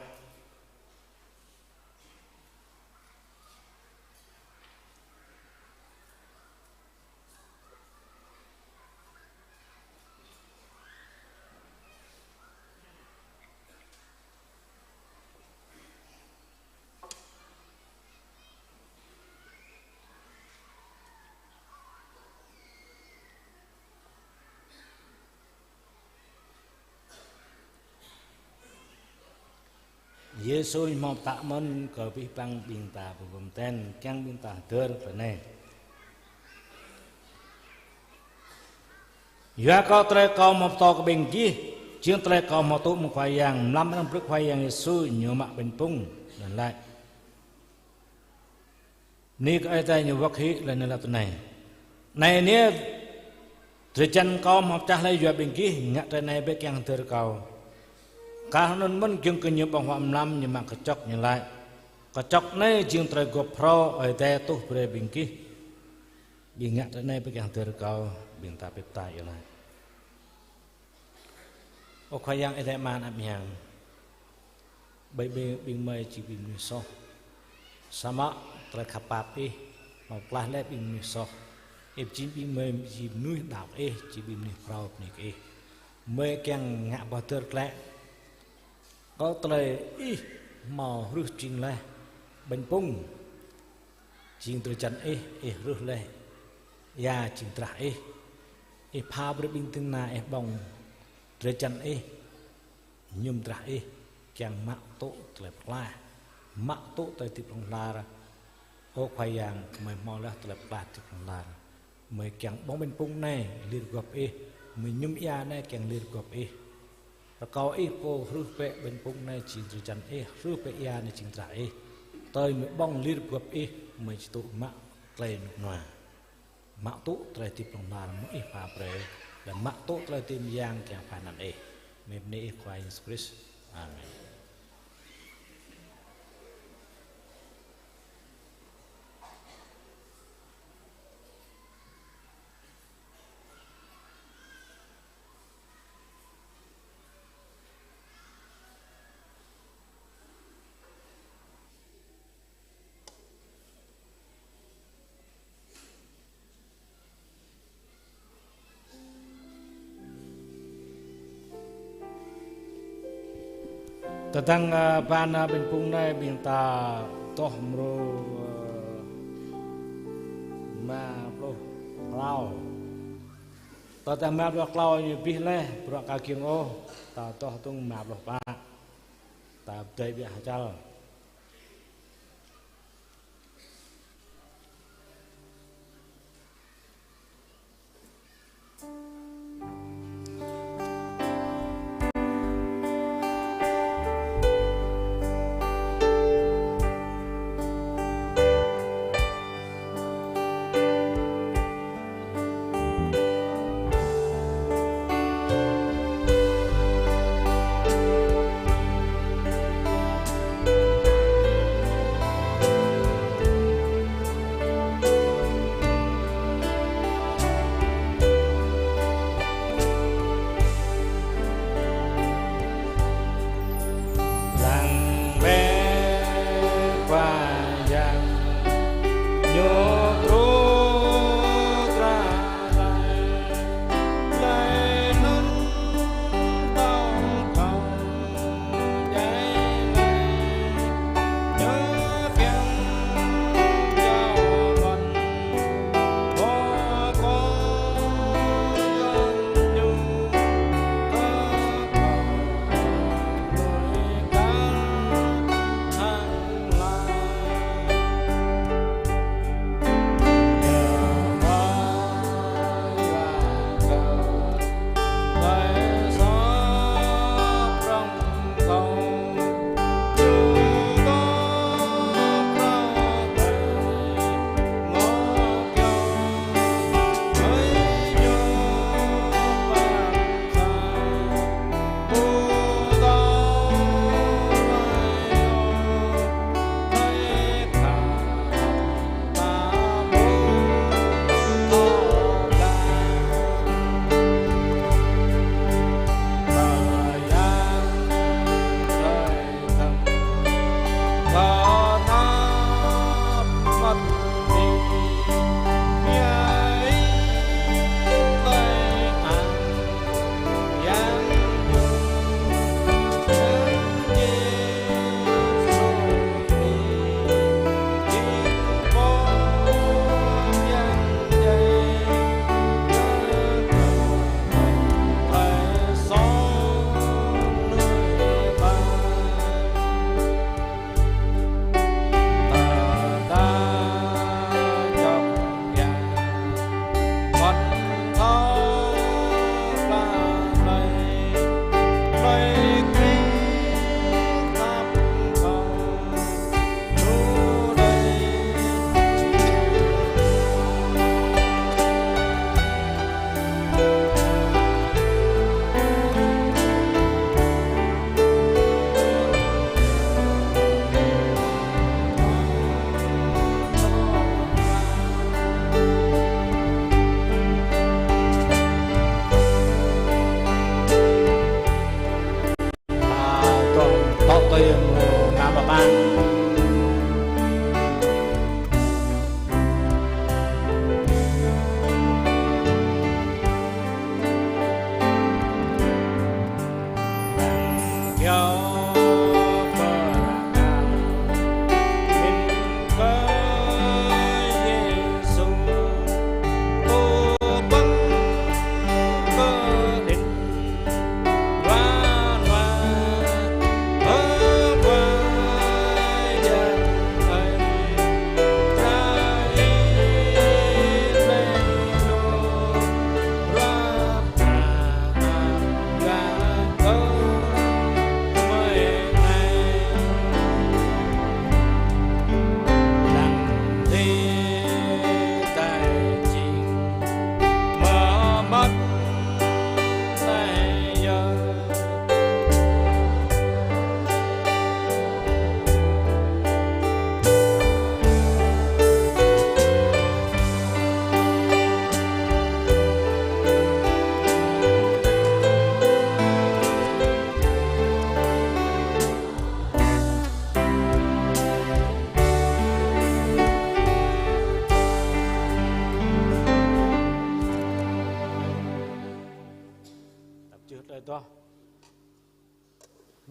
Yêsu ñu hmâo pơtă mơ̆n kơ abih bang ƀing ta pơgum ten, kiăng ƀing ta hơdơr tơlơi anai. Yua kơ tơlơi kâo hmâo pơtô kơ ƀing gih, jing tơlơi kâo hmâo tŭ mơ̆ng Khua Yang, mlam arăng brơi Khua Yang Yêsu ñu mă ƀañ pŭng, laĭ: Bơni kơ Ơi Adai ñu wơ̆t hĭ laih anŭn laĭ tui anai: Anai nê, drơi jăn kâo hmâo pơčah laih yua ƀing gih, ngă tơlơi anai bĕ kiăng hơdơr kâo. Kar hơnŭn mơ̆n giŏng kơ ñu ƀơ̆ng huă mlam, ñu mă kơčŏk, ñu laĭ: Kơčŏk anai jing tơlơi gŏp phrâo Ơi Adai tuh brơi ƀing gih. Ƀing ngă tơlơi anai bĕ kiăng hơdơr kâo. Ƀing ta bĕ pơtă iâu laĭ. Ơ Khua Yang Ơi Adai mơ̆n ăp yang. Ƀơi ƀing, ƀing gơmơi či ƀing mơnuih soh. Samơ̆ tơlơi khăp pap Ih hmâo pơklaih laih ƀing mơnuih soh. Ih pơjing ƀing gơmơi či mơnuih đaŏ kơ Ih, či ƀing mơnuih phrâo bơni kơ Ih. Gơmơi kiăng ngă boh hơdơr glaĭ kơ tơlơi Ih hmâo hrưh jing laih ƀañ pŭng. Jing drơi jăn Ih, Ih hrưh laih ia jing drah Ih. Ih pha brơi ƀing ding kơna Ih ƀơ̆ng drơi jăn Ih, mơñum drah Ih, kiăng mă tŭ tơlơi pơklaih, mă tŭ tơlơi hơdip hlŏng lar. Ơ Khua Yang, gơmơi hmâo laih tơlơi pơklaih hơdip hlŏng lar. Gơmơi kiăng ƀơ̆ng ƀañ pŭng anai lir gŏp Ih, gơmơi mơñum ia anai kiăng lir gŏp Ih. Rơkâo Ih pô hrưh bĕ ƀañ pŭng anai jing drơi jăn Ih, hrưh bĕ ia anai jing drah Ih. Tơl gơmơi ƀơ̆ng lir gŏp Ih, gơmơi či tŭ mă tơlơi rơnŭk rơnua, mă tŭ tơlơi hơdip hlŏng lar mơ̆ng Ih pha brơi, laih mă tŭ tơlơi hơdip mơyang kiăng pha anăn Ih. Gơmơi bơni Ih Khua Yêsu Krist. Amen. Tơdang, ơ, pơpă ƀañ pŭng anai ƀing ta adoh mrô, ơ, rơma pluh klâo. Tơdang rơma pluh klâo ñu abih laih, bruă ka kiăng ôh, ta adoh tơ̆ng rơma pluh pă. Ta pơdơi biă hơčăl.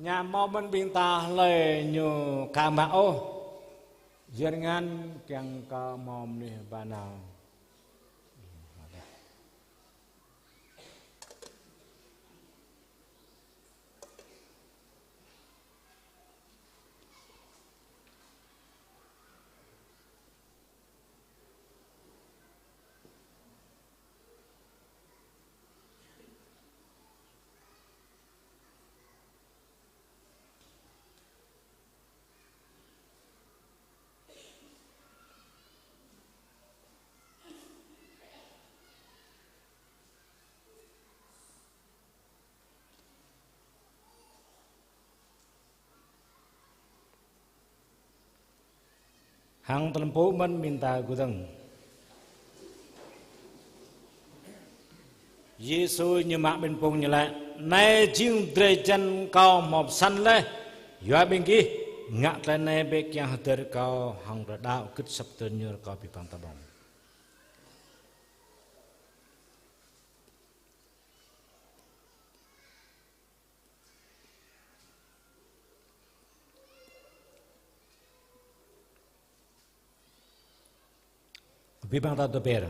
Ñu hmâo mơ̆n ƀing ta hlơi ñu ka mă ôh. Yua ngăn kiăng kơ hmâo mơnuih ba nao. Hăng tơlơi pơpŭ mơ̆n ƀing ta gơdơ̆ng. Yêsu ñu mă ƀing phung ñu laĭ: Anai jing drơi jăn Kâo hmâo pơsăn laih. Yua ƀing gih ngă tơlơi anai bĕ kiăng hơdơr Kâo hăng tơlơi đaŏ gưt asăp tơñur Kâo abih bang ta ƀơ̆ng. Abih bang ta tơber.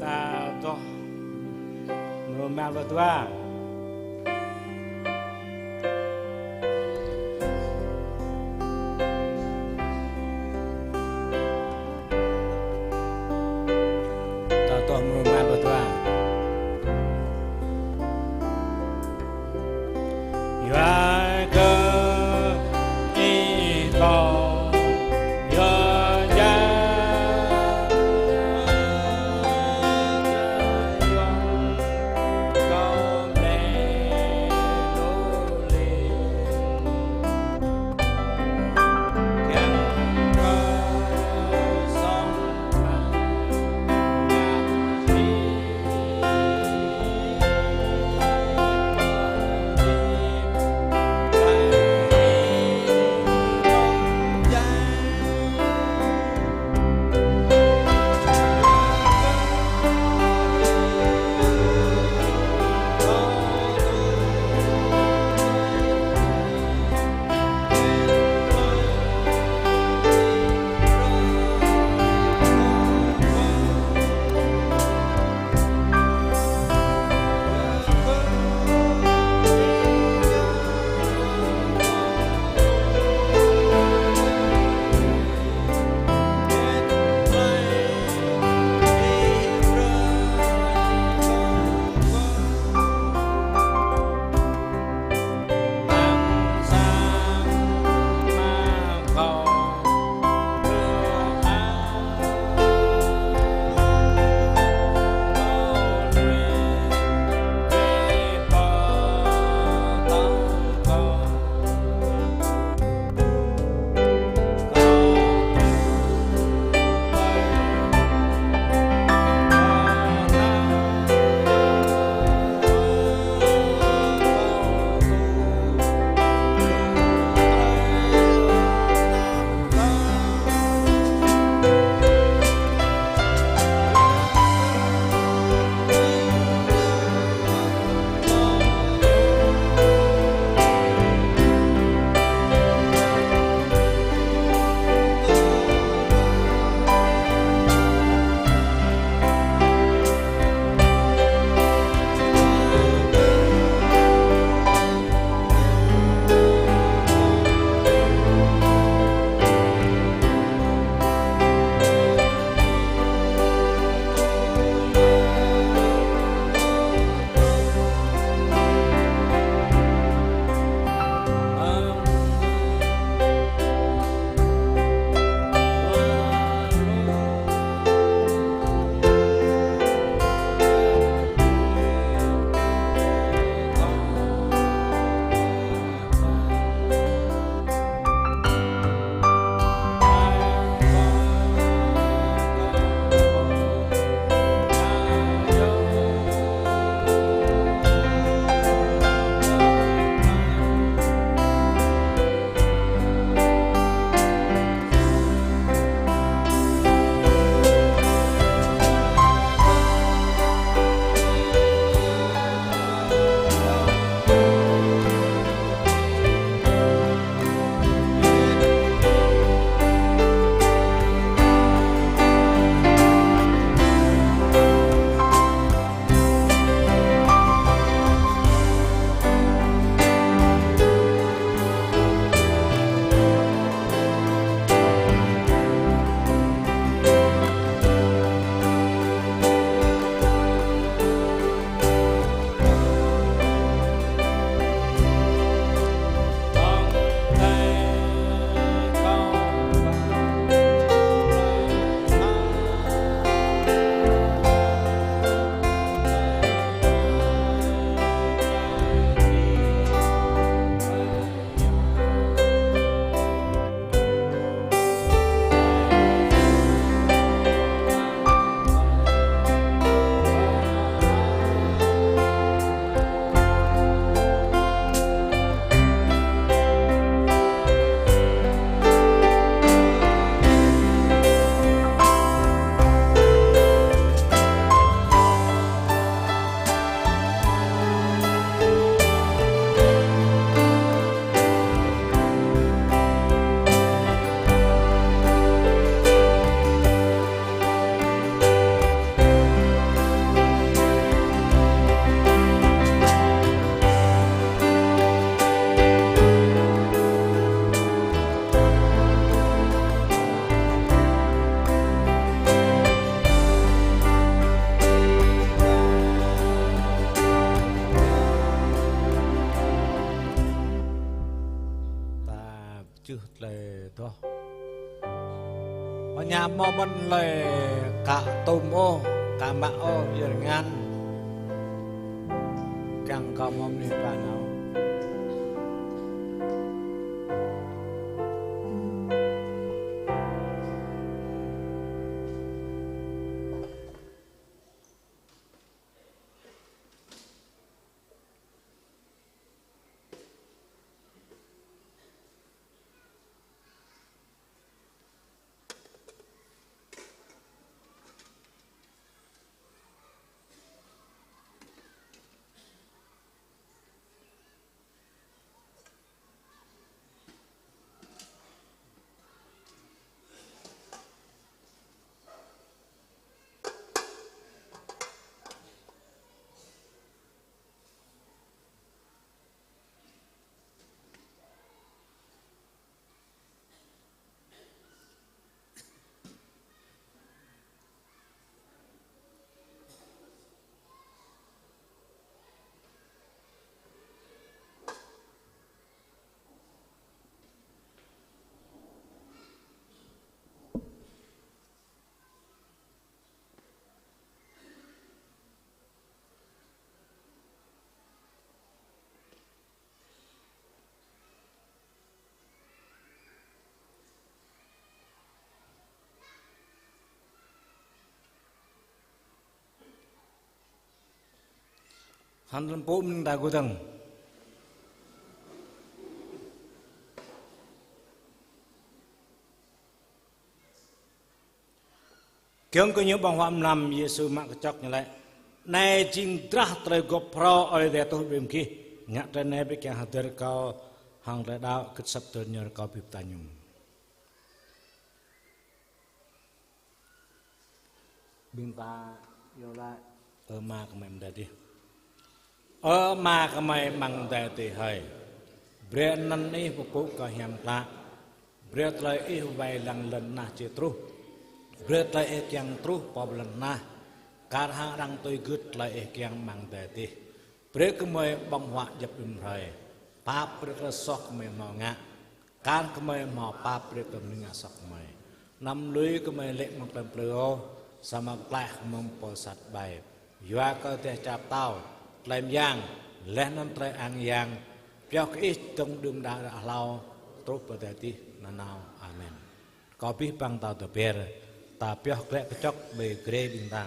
Ta adoh mrô rơma pluh dua. Ta adoh mrô rơma pluh dua. Yua kơ Ih tŏ, yua kơ Ih tŏ, yua kơ Čưh tơlơi adoh. Ơ ñu hmâo ƀing tơlơi ka tŭm ôh, ka mă ôh, yơr ngăn. Kiăng kơ hmâo mơnuih ba nao. Hăng lơ̆m pŭ mơ̆ng ta gơ̆ dơ̆ng. Giŏng kơ ñu ƀơ̆ng huă mlam, Yêsu mă kơčŏk ñu laĭ: Anai jing drah tơlơi gŏp phrâo Ơi Adai tuh brơi ƀing gih. Ngă tơlơi anai brơi kiăng hơdơr kơ kâo hăng tơlơi đaŏ. Gưt asăp tơl ñu rơkâo bĭ pơtă ñu. Ƀing ta iâu laĭ. Ơ Ama gơmơi amăng adai adih. Ơ Ama gơmơi amăng adai adih hơi. Brơi anăn Ih pơpŭ kơ hiam klă. Brơi tơlơi Ih wai lăng lŏn tơnah či truh. Brơi tơlơi Ih kiăng truh pơ lŏn tơnah. Kar hăng arăng tui gưt tơlơi Ih kiăng amăng adai adih. Brơi gơmơi ƀơ̆ng huă djŏp rĭm hrơi. Pap brơi tơlơi soh gơmơi hmâo ngă. Kar gơmơi hmâo pap brơi kơ mơnuih ngă soh gơmơi. Anăm lui gơmơi lê̆ mơ̆ng tơlơi plư ôh, samơ̆ pơklaih gơmơi mơ̆ng pô sat ƀai. Yua kơ dêh čar pơtao, tơlơi mơyang, laih anŭn tơlơi ang yang, pioh kơ Ih dơ̆ng đưm đă đă hlâo, truh pơ adai adih nanao. Amen. Kâo abih bang ta dŏ be̱r, ta pioh glaĭ kơčŏk ƀơi grê ƀing ta.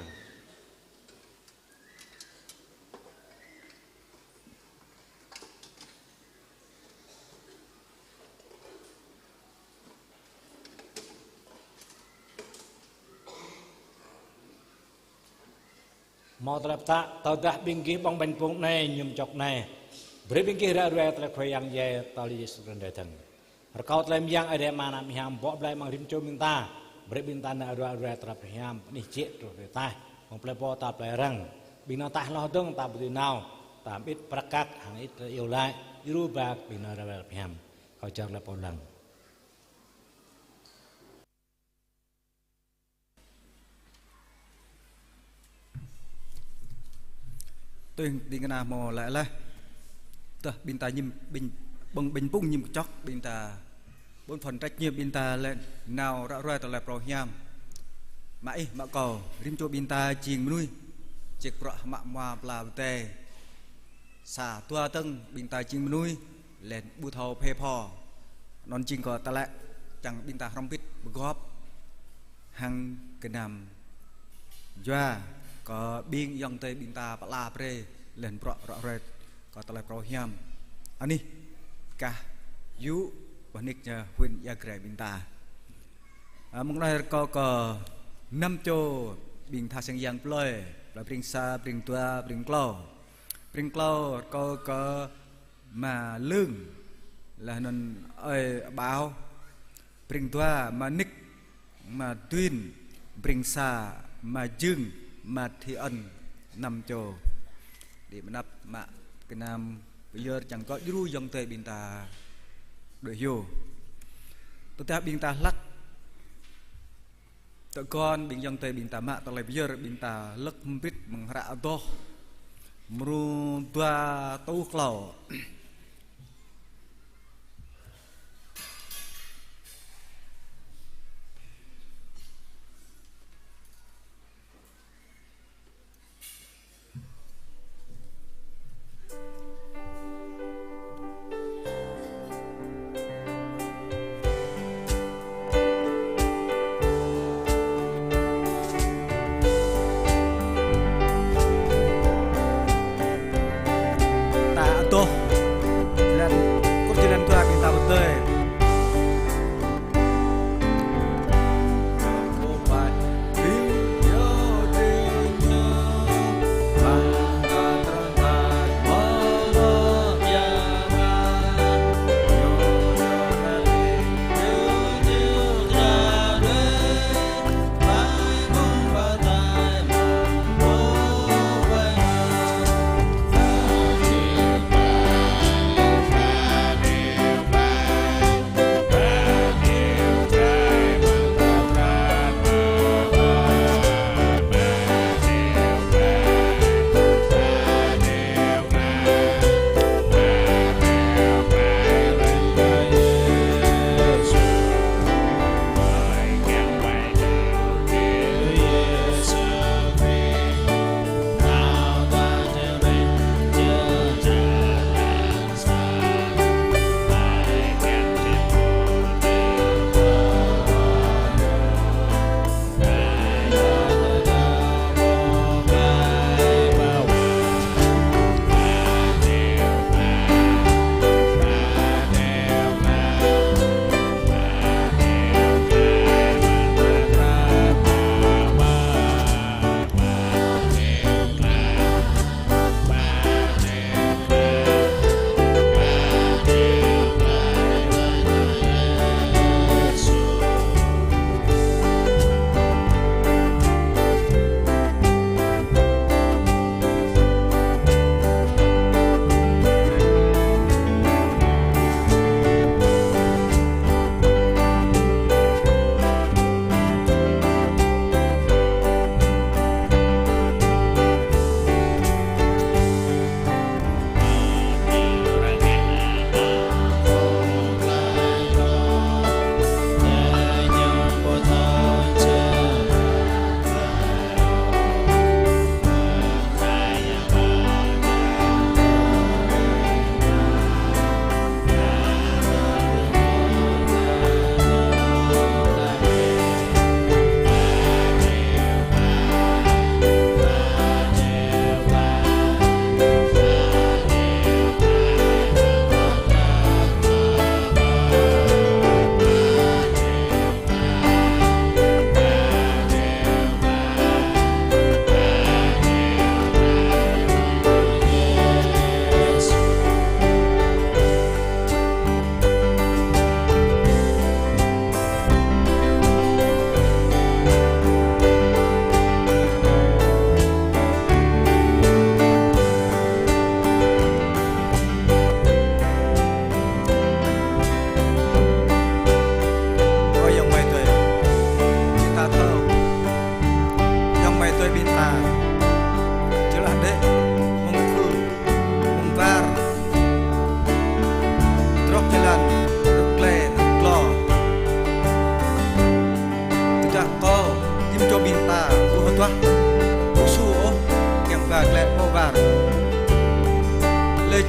Hmâo tơlơi pơtă, tơdah ƀing gih ƀơ̆ng ƀañ pŭng anai, mơñum kơčŏk anai, brơi ƀing gih ră ruai tơlơi Khua Yang djai tơl Yêsu Krist đei dơ̆ng. Rơkâo tơlơi mơyang Ơi Adai Ama Hiam bŏ blai amăng rĭm čô ƀing ta, brơi ƀing ta nao ră ruai tơlơi hiam, anih jĕ truh tơlơi ataih, mơ̆ng plơi pô tơl plơi arăng. Ƀing nao ataih hloh dơ̆ng, ta ƀu dưi nao, ta mơit prăk kăk, hăng ĭt tơlơi iâu laĭ, djru ba ƀing nao ră ruai tơlơi hiam. Kâo čar laĭ pô lăng. Tui ding kơna hmâo laĭ laih. Tơdah ƀing ta mơñum ƀañ, ƀơ̆ng ƀañ pŭng mơñum kơčŏk, ƀing ta ƀôn phăn trách nhiệm ƀing ta lĕ nao ră ruai tơlơi phrâo hiam. Mă ih mă kâo, rĭm čô ƀing ta jing mơnuih, ček prăk hmă mơwa pla pơdai. Sa dua dơ̆ng ƀing ta jing mơnuih, laih ƀu thâo phê pho. Anŭn jing kơ tơlơi čang ƀing ta hrŏm hơbĭt pơgop hăng gơnam yua kơ ƀing ayŏng adơi ƀing ta pơala brơi laih prăk ră ruai kơ tơlơi phrâo hiam. Anih gah yŭ pơnik ñu huyện Ia Grai ƀing ta. Ơ, mơ̆ng anai rơkâo kơ năm čô ƀing tha sang yang plơi, plơi Breng Sa, Breng Dua, Breng Klâo. Breng Klâo rơkâo kơ Ama Lương, laih anŭn Ơi Ƀao, Breng Dua Ama Nik, Ama Duin, Breng Sa Ama Jưng, Ama Thi Ân, năm čô. Đĭ mơnăp mă gơnam pơyơr čang kơ djru ayŏng adơi ƀing ta đuaĭ hyu. Tơdah ƀing ta hlăk tơguan ƀing ayŏng adơi ƀing ta mă tơlơi pơyơr ƀing ta lơ̆k hơbĭt mơ̆ng hră Adoh mrô dua rơtuh klâo.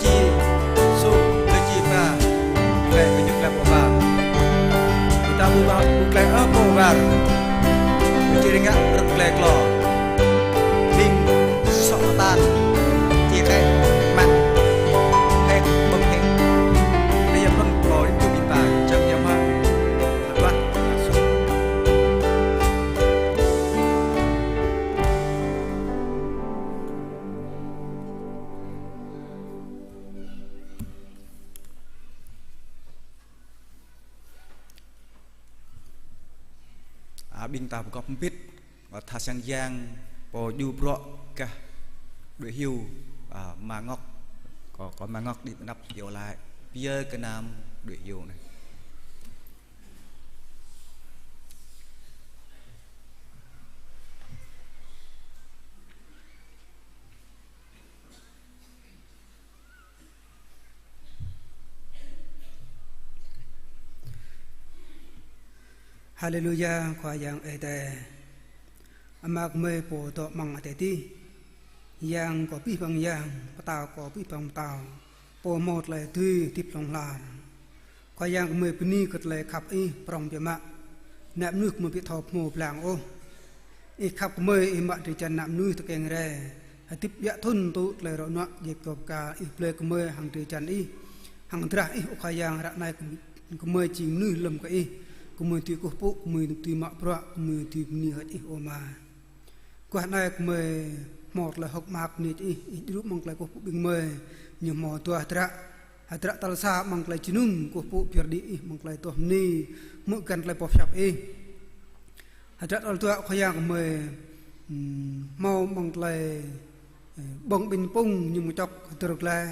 Či, sô, lơ či ba, klĕ kơ ñu klĕ pô bar. Ƀu ta ƀu ba, ƀu klĕ ơ pô bar. Či rơngă rơ̆k klĕ klô. Ling, sŏk tan. Či klĕ, mă. Klĕ, ƀơ̆ng klĕ. Lơ yă pơ̆n klô, ƀu ƀing ta, čang yă mă. Ƀah, sô. A, ƀing ta pơgop hơbĭt, tha sang yang, pô djru bruă gah đuaĭ hyu, a, Ama Ngok, kơ, kơ Ama Ngok đĭ tơ anăp iâu laĭ, pơyơr gơnam đuaĭ hyu anai. Haleluya, Khua Yang Ơi Adai. Ama gơmơi pô dŏ amăng adai adih. Yang kơ abih bang yang, pơtao kơ abih bang pơtao. Pô hmâo tơlơi dưi hơdip hlŏng lar. Khua Yang gơmơi bơni kơ tơlơi khăp Ih prŏng biă mă. Ană mơnuih gơmơi ƀu thâo pơhmu blang ôh. Ih khăp gơmơi, Ih mă drơi jăn ană mơnuih tơkeng rai. Hơdip djă thŭn tŭ tơlơi ruă nuă, djai pơtô pơkal, Ih blơi gơmơi hăng drơi jăn Ih. Hăng drah Ih, ơ Khua Yang, ră anai gơmơi jing mơnuih lơ̆m kơ Ih. Gơmơi dưi kơkuh pơpŭ, gơmơi dưi mă bruă, gơmơi dưi bơni hơơč Ih, ơ Ama. Guah anai gơmơi hmâo tơlơi hơ̆k mơak bơni Ih, Ih djru amăng tơlơi kơkuh pơpŭ ƀing gơmơi, ñu hmâo dua hơdră. Hơdră tal sa amăng tơlơi jơnum kơkuh pơpŭ pơyơr đĭ Ih amăng tơlơi tuh bơni, hmư̆ găn tơlơi boh hiăp Ih. Hơdră tal dua Khua Yang gơmơi, ừm, hmâo amăng tơlơi, ơ, ƀơ̆ng ƀing pŭng mơñum kơčŏk hơdơr glaĭ.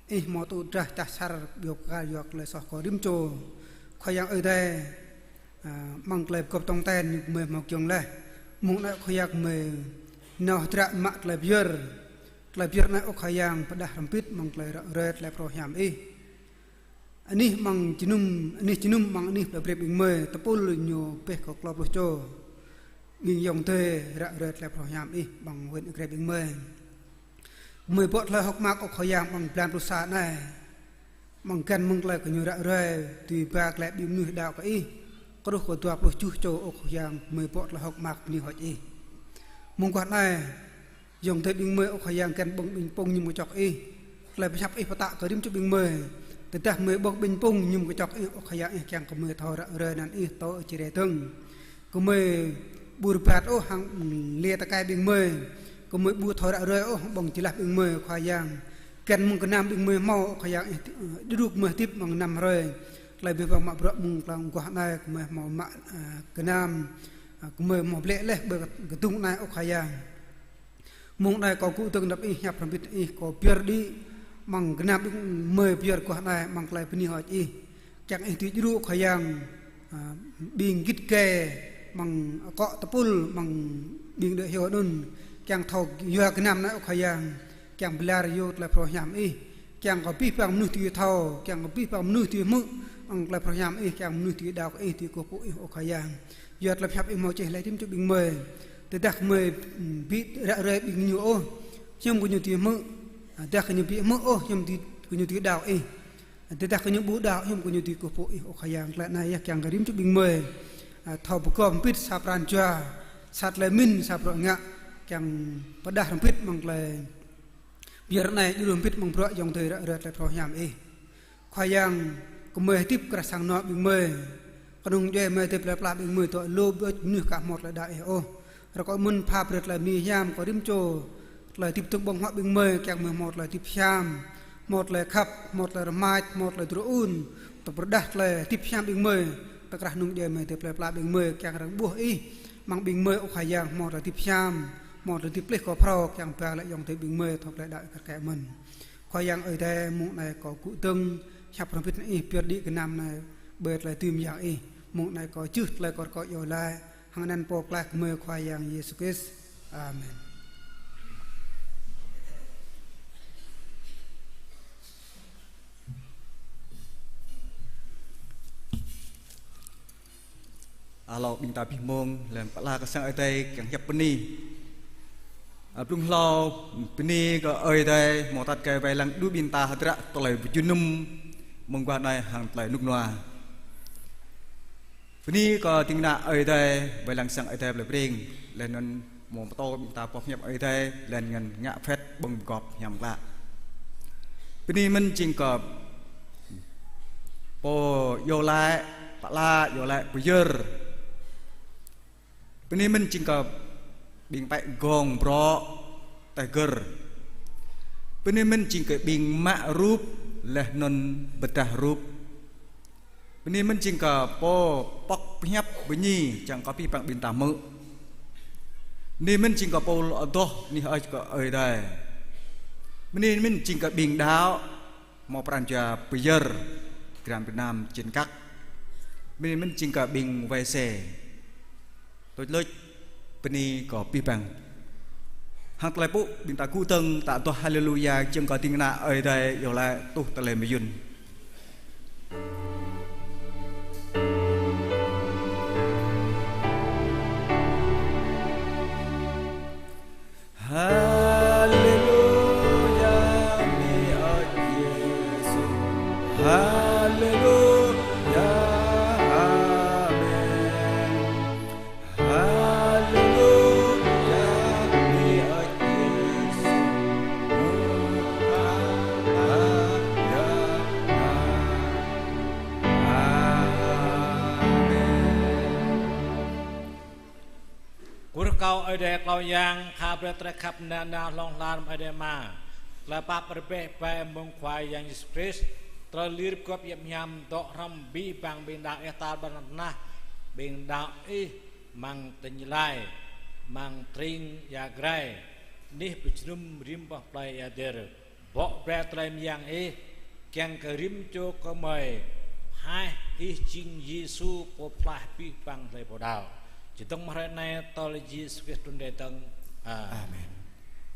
Ih hmâo tŭ drah čah sar ƀiă kơ yua tơlơi soh kơ rĭm čô. Khua Yang Ơi Adai, a, amăng tơlơi pơgop tong ten ñu gơmơi hmâo giŏng laih. Mơ̆ng anai Khua Yang gơmơi nao hơdră mă tơlơi pơyơr. Tơlơi pơyơr anai ơ Khua Yang pơđah hrŏm hơbĭt amăng tơlơi ră ruai tơlơi phrâo hiam Ih. Anih amăng jơnum, anih jơnum amăng anih plơi Brem ƀing gơmơi, tơpul ñu pĕh kơ klâo pluh čô. Ƀing ayŏng adơi ră ruai tơlơi phrâo hiam Ih amăng huyện Ia Grai ƀing gơmơi. Gơmơi bŏ tơlơi hơ̆k mơak ơ Khua Yang amăng blan pluh sa anai. Amăng găn mơ̆ng tơlơi kơ ñu ră ruai, dưi ba glaĭ ƀing mơnuih đaŏ kơ Ih. Truh kơ dua pluh tơjuh čô ơ Khua Yang, gơmơi bŏ tơlơi hơ̆k mơak bơni hơơč Ih. Mơ̆ng guah anai, ayŏng adơi ƀing gơmơi ơ Khua Yang găn ƀơ̆ng ƀing pŭng mơñum kơčŏk Ih. Tơlơi pơhiăp Ih pơtă kơ rĭm čô ƀing gơmơi. Tơdah gơmơi ƀơ̆ng ƀing pŭng mơñum kơčŏk Ih ơ Khua Yang, Ih kiăng kơ gơmơi thâo ră ruai anăn Ih tơ či rai dơ̆ng. Gơmơi ƀu rơbat ôh hăng, ưm, lia tơkai ƀing gơmơi. Gơmơi ƀu thâo ră ruai ôh ƀơ̆ng jơlah ƀing gơmơi Khua Yang. Găn mơ̆ng gơnam ƀing gơmơi hmâo Khua Yang Ih, ơ, djru gơmơi hơdip amăng năm hrơi. Tơlơi abih bang mă bruă mơ̆ng tơlơi mơguah anai gơmơi hmâo mă, a, gơnam, a, gơmơi hmâo blĕ laih ƀơi kơdŭng anai ơ Khua Yang. Mơ̆ng anai kâo gŭ dơ̆ng anăp Ih, hiăp hrŏm hơbĭt Ih kâo pơyơr đĭ amăng gơnam ƀing gơmơi pơyơr guah anai amăng tơlơi bơni hơơč Ih. Kiăng Ih dưi djru Khua Yang, a, ƀing git gai amăng akŏ tơpul amăng ƀing đuaĭ hyu anŭn. Kiăng thâo yua gơnam anai ơ Khua Yang. Kiăng pơlar yua tơlơi phrâo hiam Ih. Kiăng kơ abih bang mơnuih dưi thâo, kiăng kơ abih bang mơnuih dưi hmư̆ amăng tơlơi phrâo hiam Ih, kiăng mơnuih dưi đaŏ kơ Ih, dưi kơkuh pơpŭ Ih ơ Khua Yang. Yua tơlơi pơhiăp Ih hmâo čih laih rĭm čô ƀing gơmơi. Tơdah gơmơi, ưm, ƀu ră ruai ƀing ñu ôh, hiư̆m gơñu dưi hmư̆. Tơdah gơñu ƀu hmư̆ ôh, hiư̆m dưi, gơñu dưi đaŏ Ih. Tơdah gơñu ƀu đaŏ, hiư̆m gơñu dưi kơkuh pơpŭ Ih ơ Khua Yang. Tơlơi anai yơh kiăng kơ rĭm čô ƀing gơmơi, a, thâo pơgop hơbĭt sa pran jua, sa tơlơi mĭn, sa bruă ngă, kiăng pơđah hrŏm hơbĭt amăng tơlơi pơyơr anai, djru hrŏm hơbĭt amăng bruă ayŏng adơi ră ruai tơlơi phrâo hiam Ih. Khua Yang, gơmơi hơdip krah sang anŏ ƀing gơmơi. Kơnung djuai mơ̆ng adai plơi pla ƀing gơmơi dŏ lu ƀơi mơnuih aka hmâo tơlơi đaŏ Ih ôh. Rơkâo mơ̆n pha brơi tơlơi bơni hiam kơ rĭm čô. Tơlơi hơdip dơ̆ng ƀơ̆ng huă ƀing gơmơi kiăng gơmơi hmâo tơlơi hơdip hiam, hmâo tơlơi khăp, hmâo tơlơi rơmač, hmâo tơlơi djru ŭn. Tơpơrơđah tơlơi hơdip hiam ƀing gơmơi. Tơ krah kơnung djuai mơ̆ng adai plơi pla ƀing gơmơi kiăng răng ƀuh Ih. Amăng ƀing gơmơi ơ Khua Yang hmâo tơlơi hơdip hiam, hmâo tơlơi hơdip plih kơ phrâo kiăng ba glaĭ ayŏng adơi ƀing gơmơi thâo tơlơi đaŏ kar kaĭ mơ̆n. Khua Yang Ơi Adai, mơ̆ng anai kâo gŭ dơ̆ng, hiăp hrŏm hơbĭt Ih pơyơr đĭ gơnam anai ƀơi tơlơi dưi mơyang Ih. Mơ̆ng anai kâo čih tơlơi kâo rơkâo iâu laĭ hăng anăn Pô Pơklaih gơmơi Khua Yang Yêsu Krist. Amen. Alô, ƀing ta abih mông, lĕ pơala kơ sang Ơi Adai kiăng hiăp bơni. Ơ, blung hlâo, bơni kơ Ơi Adai, hmâo tăt kơ wai lăng đuaĭ ƀing ta hơdră tơlơi pơjơnum mơguah anai hăng tơlơi rơnŭk rơnua. Bơni kơ ding kơna Ơi Adai, wai lăng sang Ơi Adai plei Breng, laih anŭn hmâo pơtô ƀing ta boh pơhiăp Ơi Adai, laih anŭn ngă phĕt ƀơ̆ng pơgop hiam klă. Bơni mơ̆n jing kơ pô iâu laĭ, pơala iâu laĭ pơyơr. Bơni mơ̆n jing kơ ƀing pĕ gong brŏ teh gơr. Bơni mơ̆n jing kơ ƀing mă rup laih anŭn pơdah rup. Bơni mơ̆n jing kơ pô pŏk pơhiăp bơni čang kơ abih bang ƀing ta hmư̆. Bơni mơ̆n jing kơ pô lŏ adoh anih ơi kơ Ơi Adai. Bơni mơ̆n jing kơ ƀing đaŏ hmâo pran jua pơyơr, Grand Việt Nam jên kăk. Bơni mơ̆n jing kơ ƀing wai se. Tuč luč, bơni kơ abih bang. Hăng tơlơi pŭ, ƀing ta gŭ dơ̆ng ta adoh Haleluya, jing kơ ding kơna Ơi Adai iâu laĭ tuh tơlơi mơyŭn. Haleluya, bơni ơi Yêsu. Haleluya, amen. Haleluya, bơni ơi Yêsu. Haleluya, amen. Kơkuh rơkâo Ơi Adai Khua Yang, khăp brơi tơlơi khăp nanao hlŏng lar mơ̆ng Ơi Adai Ama, tơlơi pap rơbeh bai mơ̆ng Khua Yang Yêsu Krist, tơlơi lir pơgop yap hiam dŏ hrŏm abih bang ƀing đaŏ Ih tar ƀar lŏn tơnah, ƀing đaŏ Ih amăng tơnglai, amăng tring ia grai, anih pơjơnum rĭm boh plơi ia der. Bŏ brơi tơlơi mơyang Ih, kiăng kơ rĭm čô gơmơi hơhaih Ih jing Yêsu pô pơklaih abih bang hlơi pô đaŏ. Čơdơ̆ng mơ̆ng hrơi anai tơl Yêsu Krist trŭn rai dơ̆ng. Amen. Amen.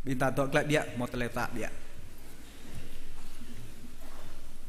Ƀing ta dŏ glaĭ biă, hmâo tơlơi pơtă biă.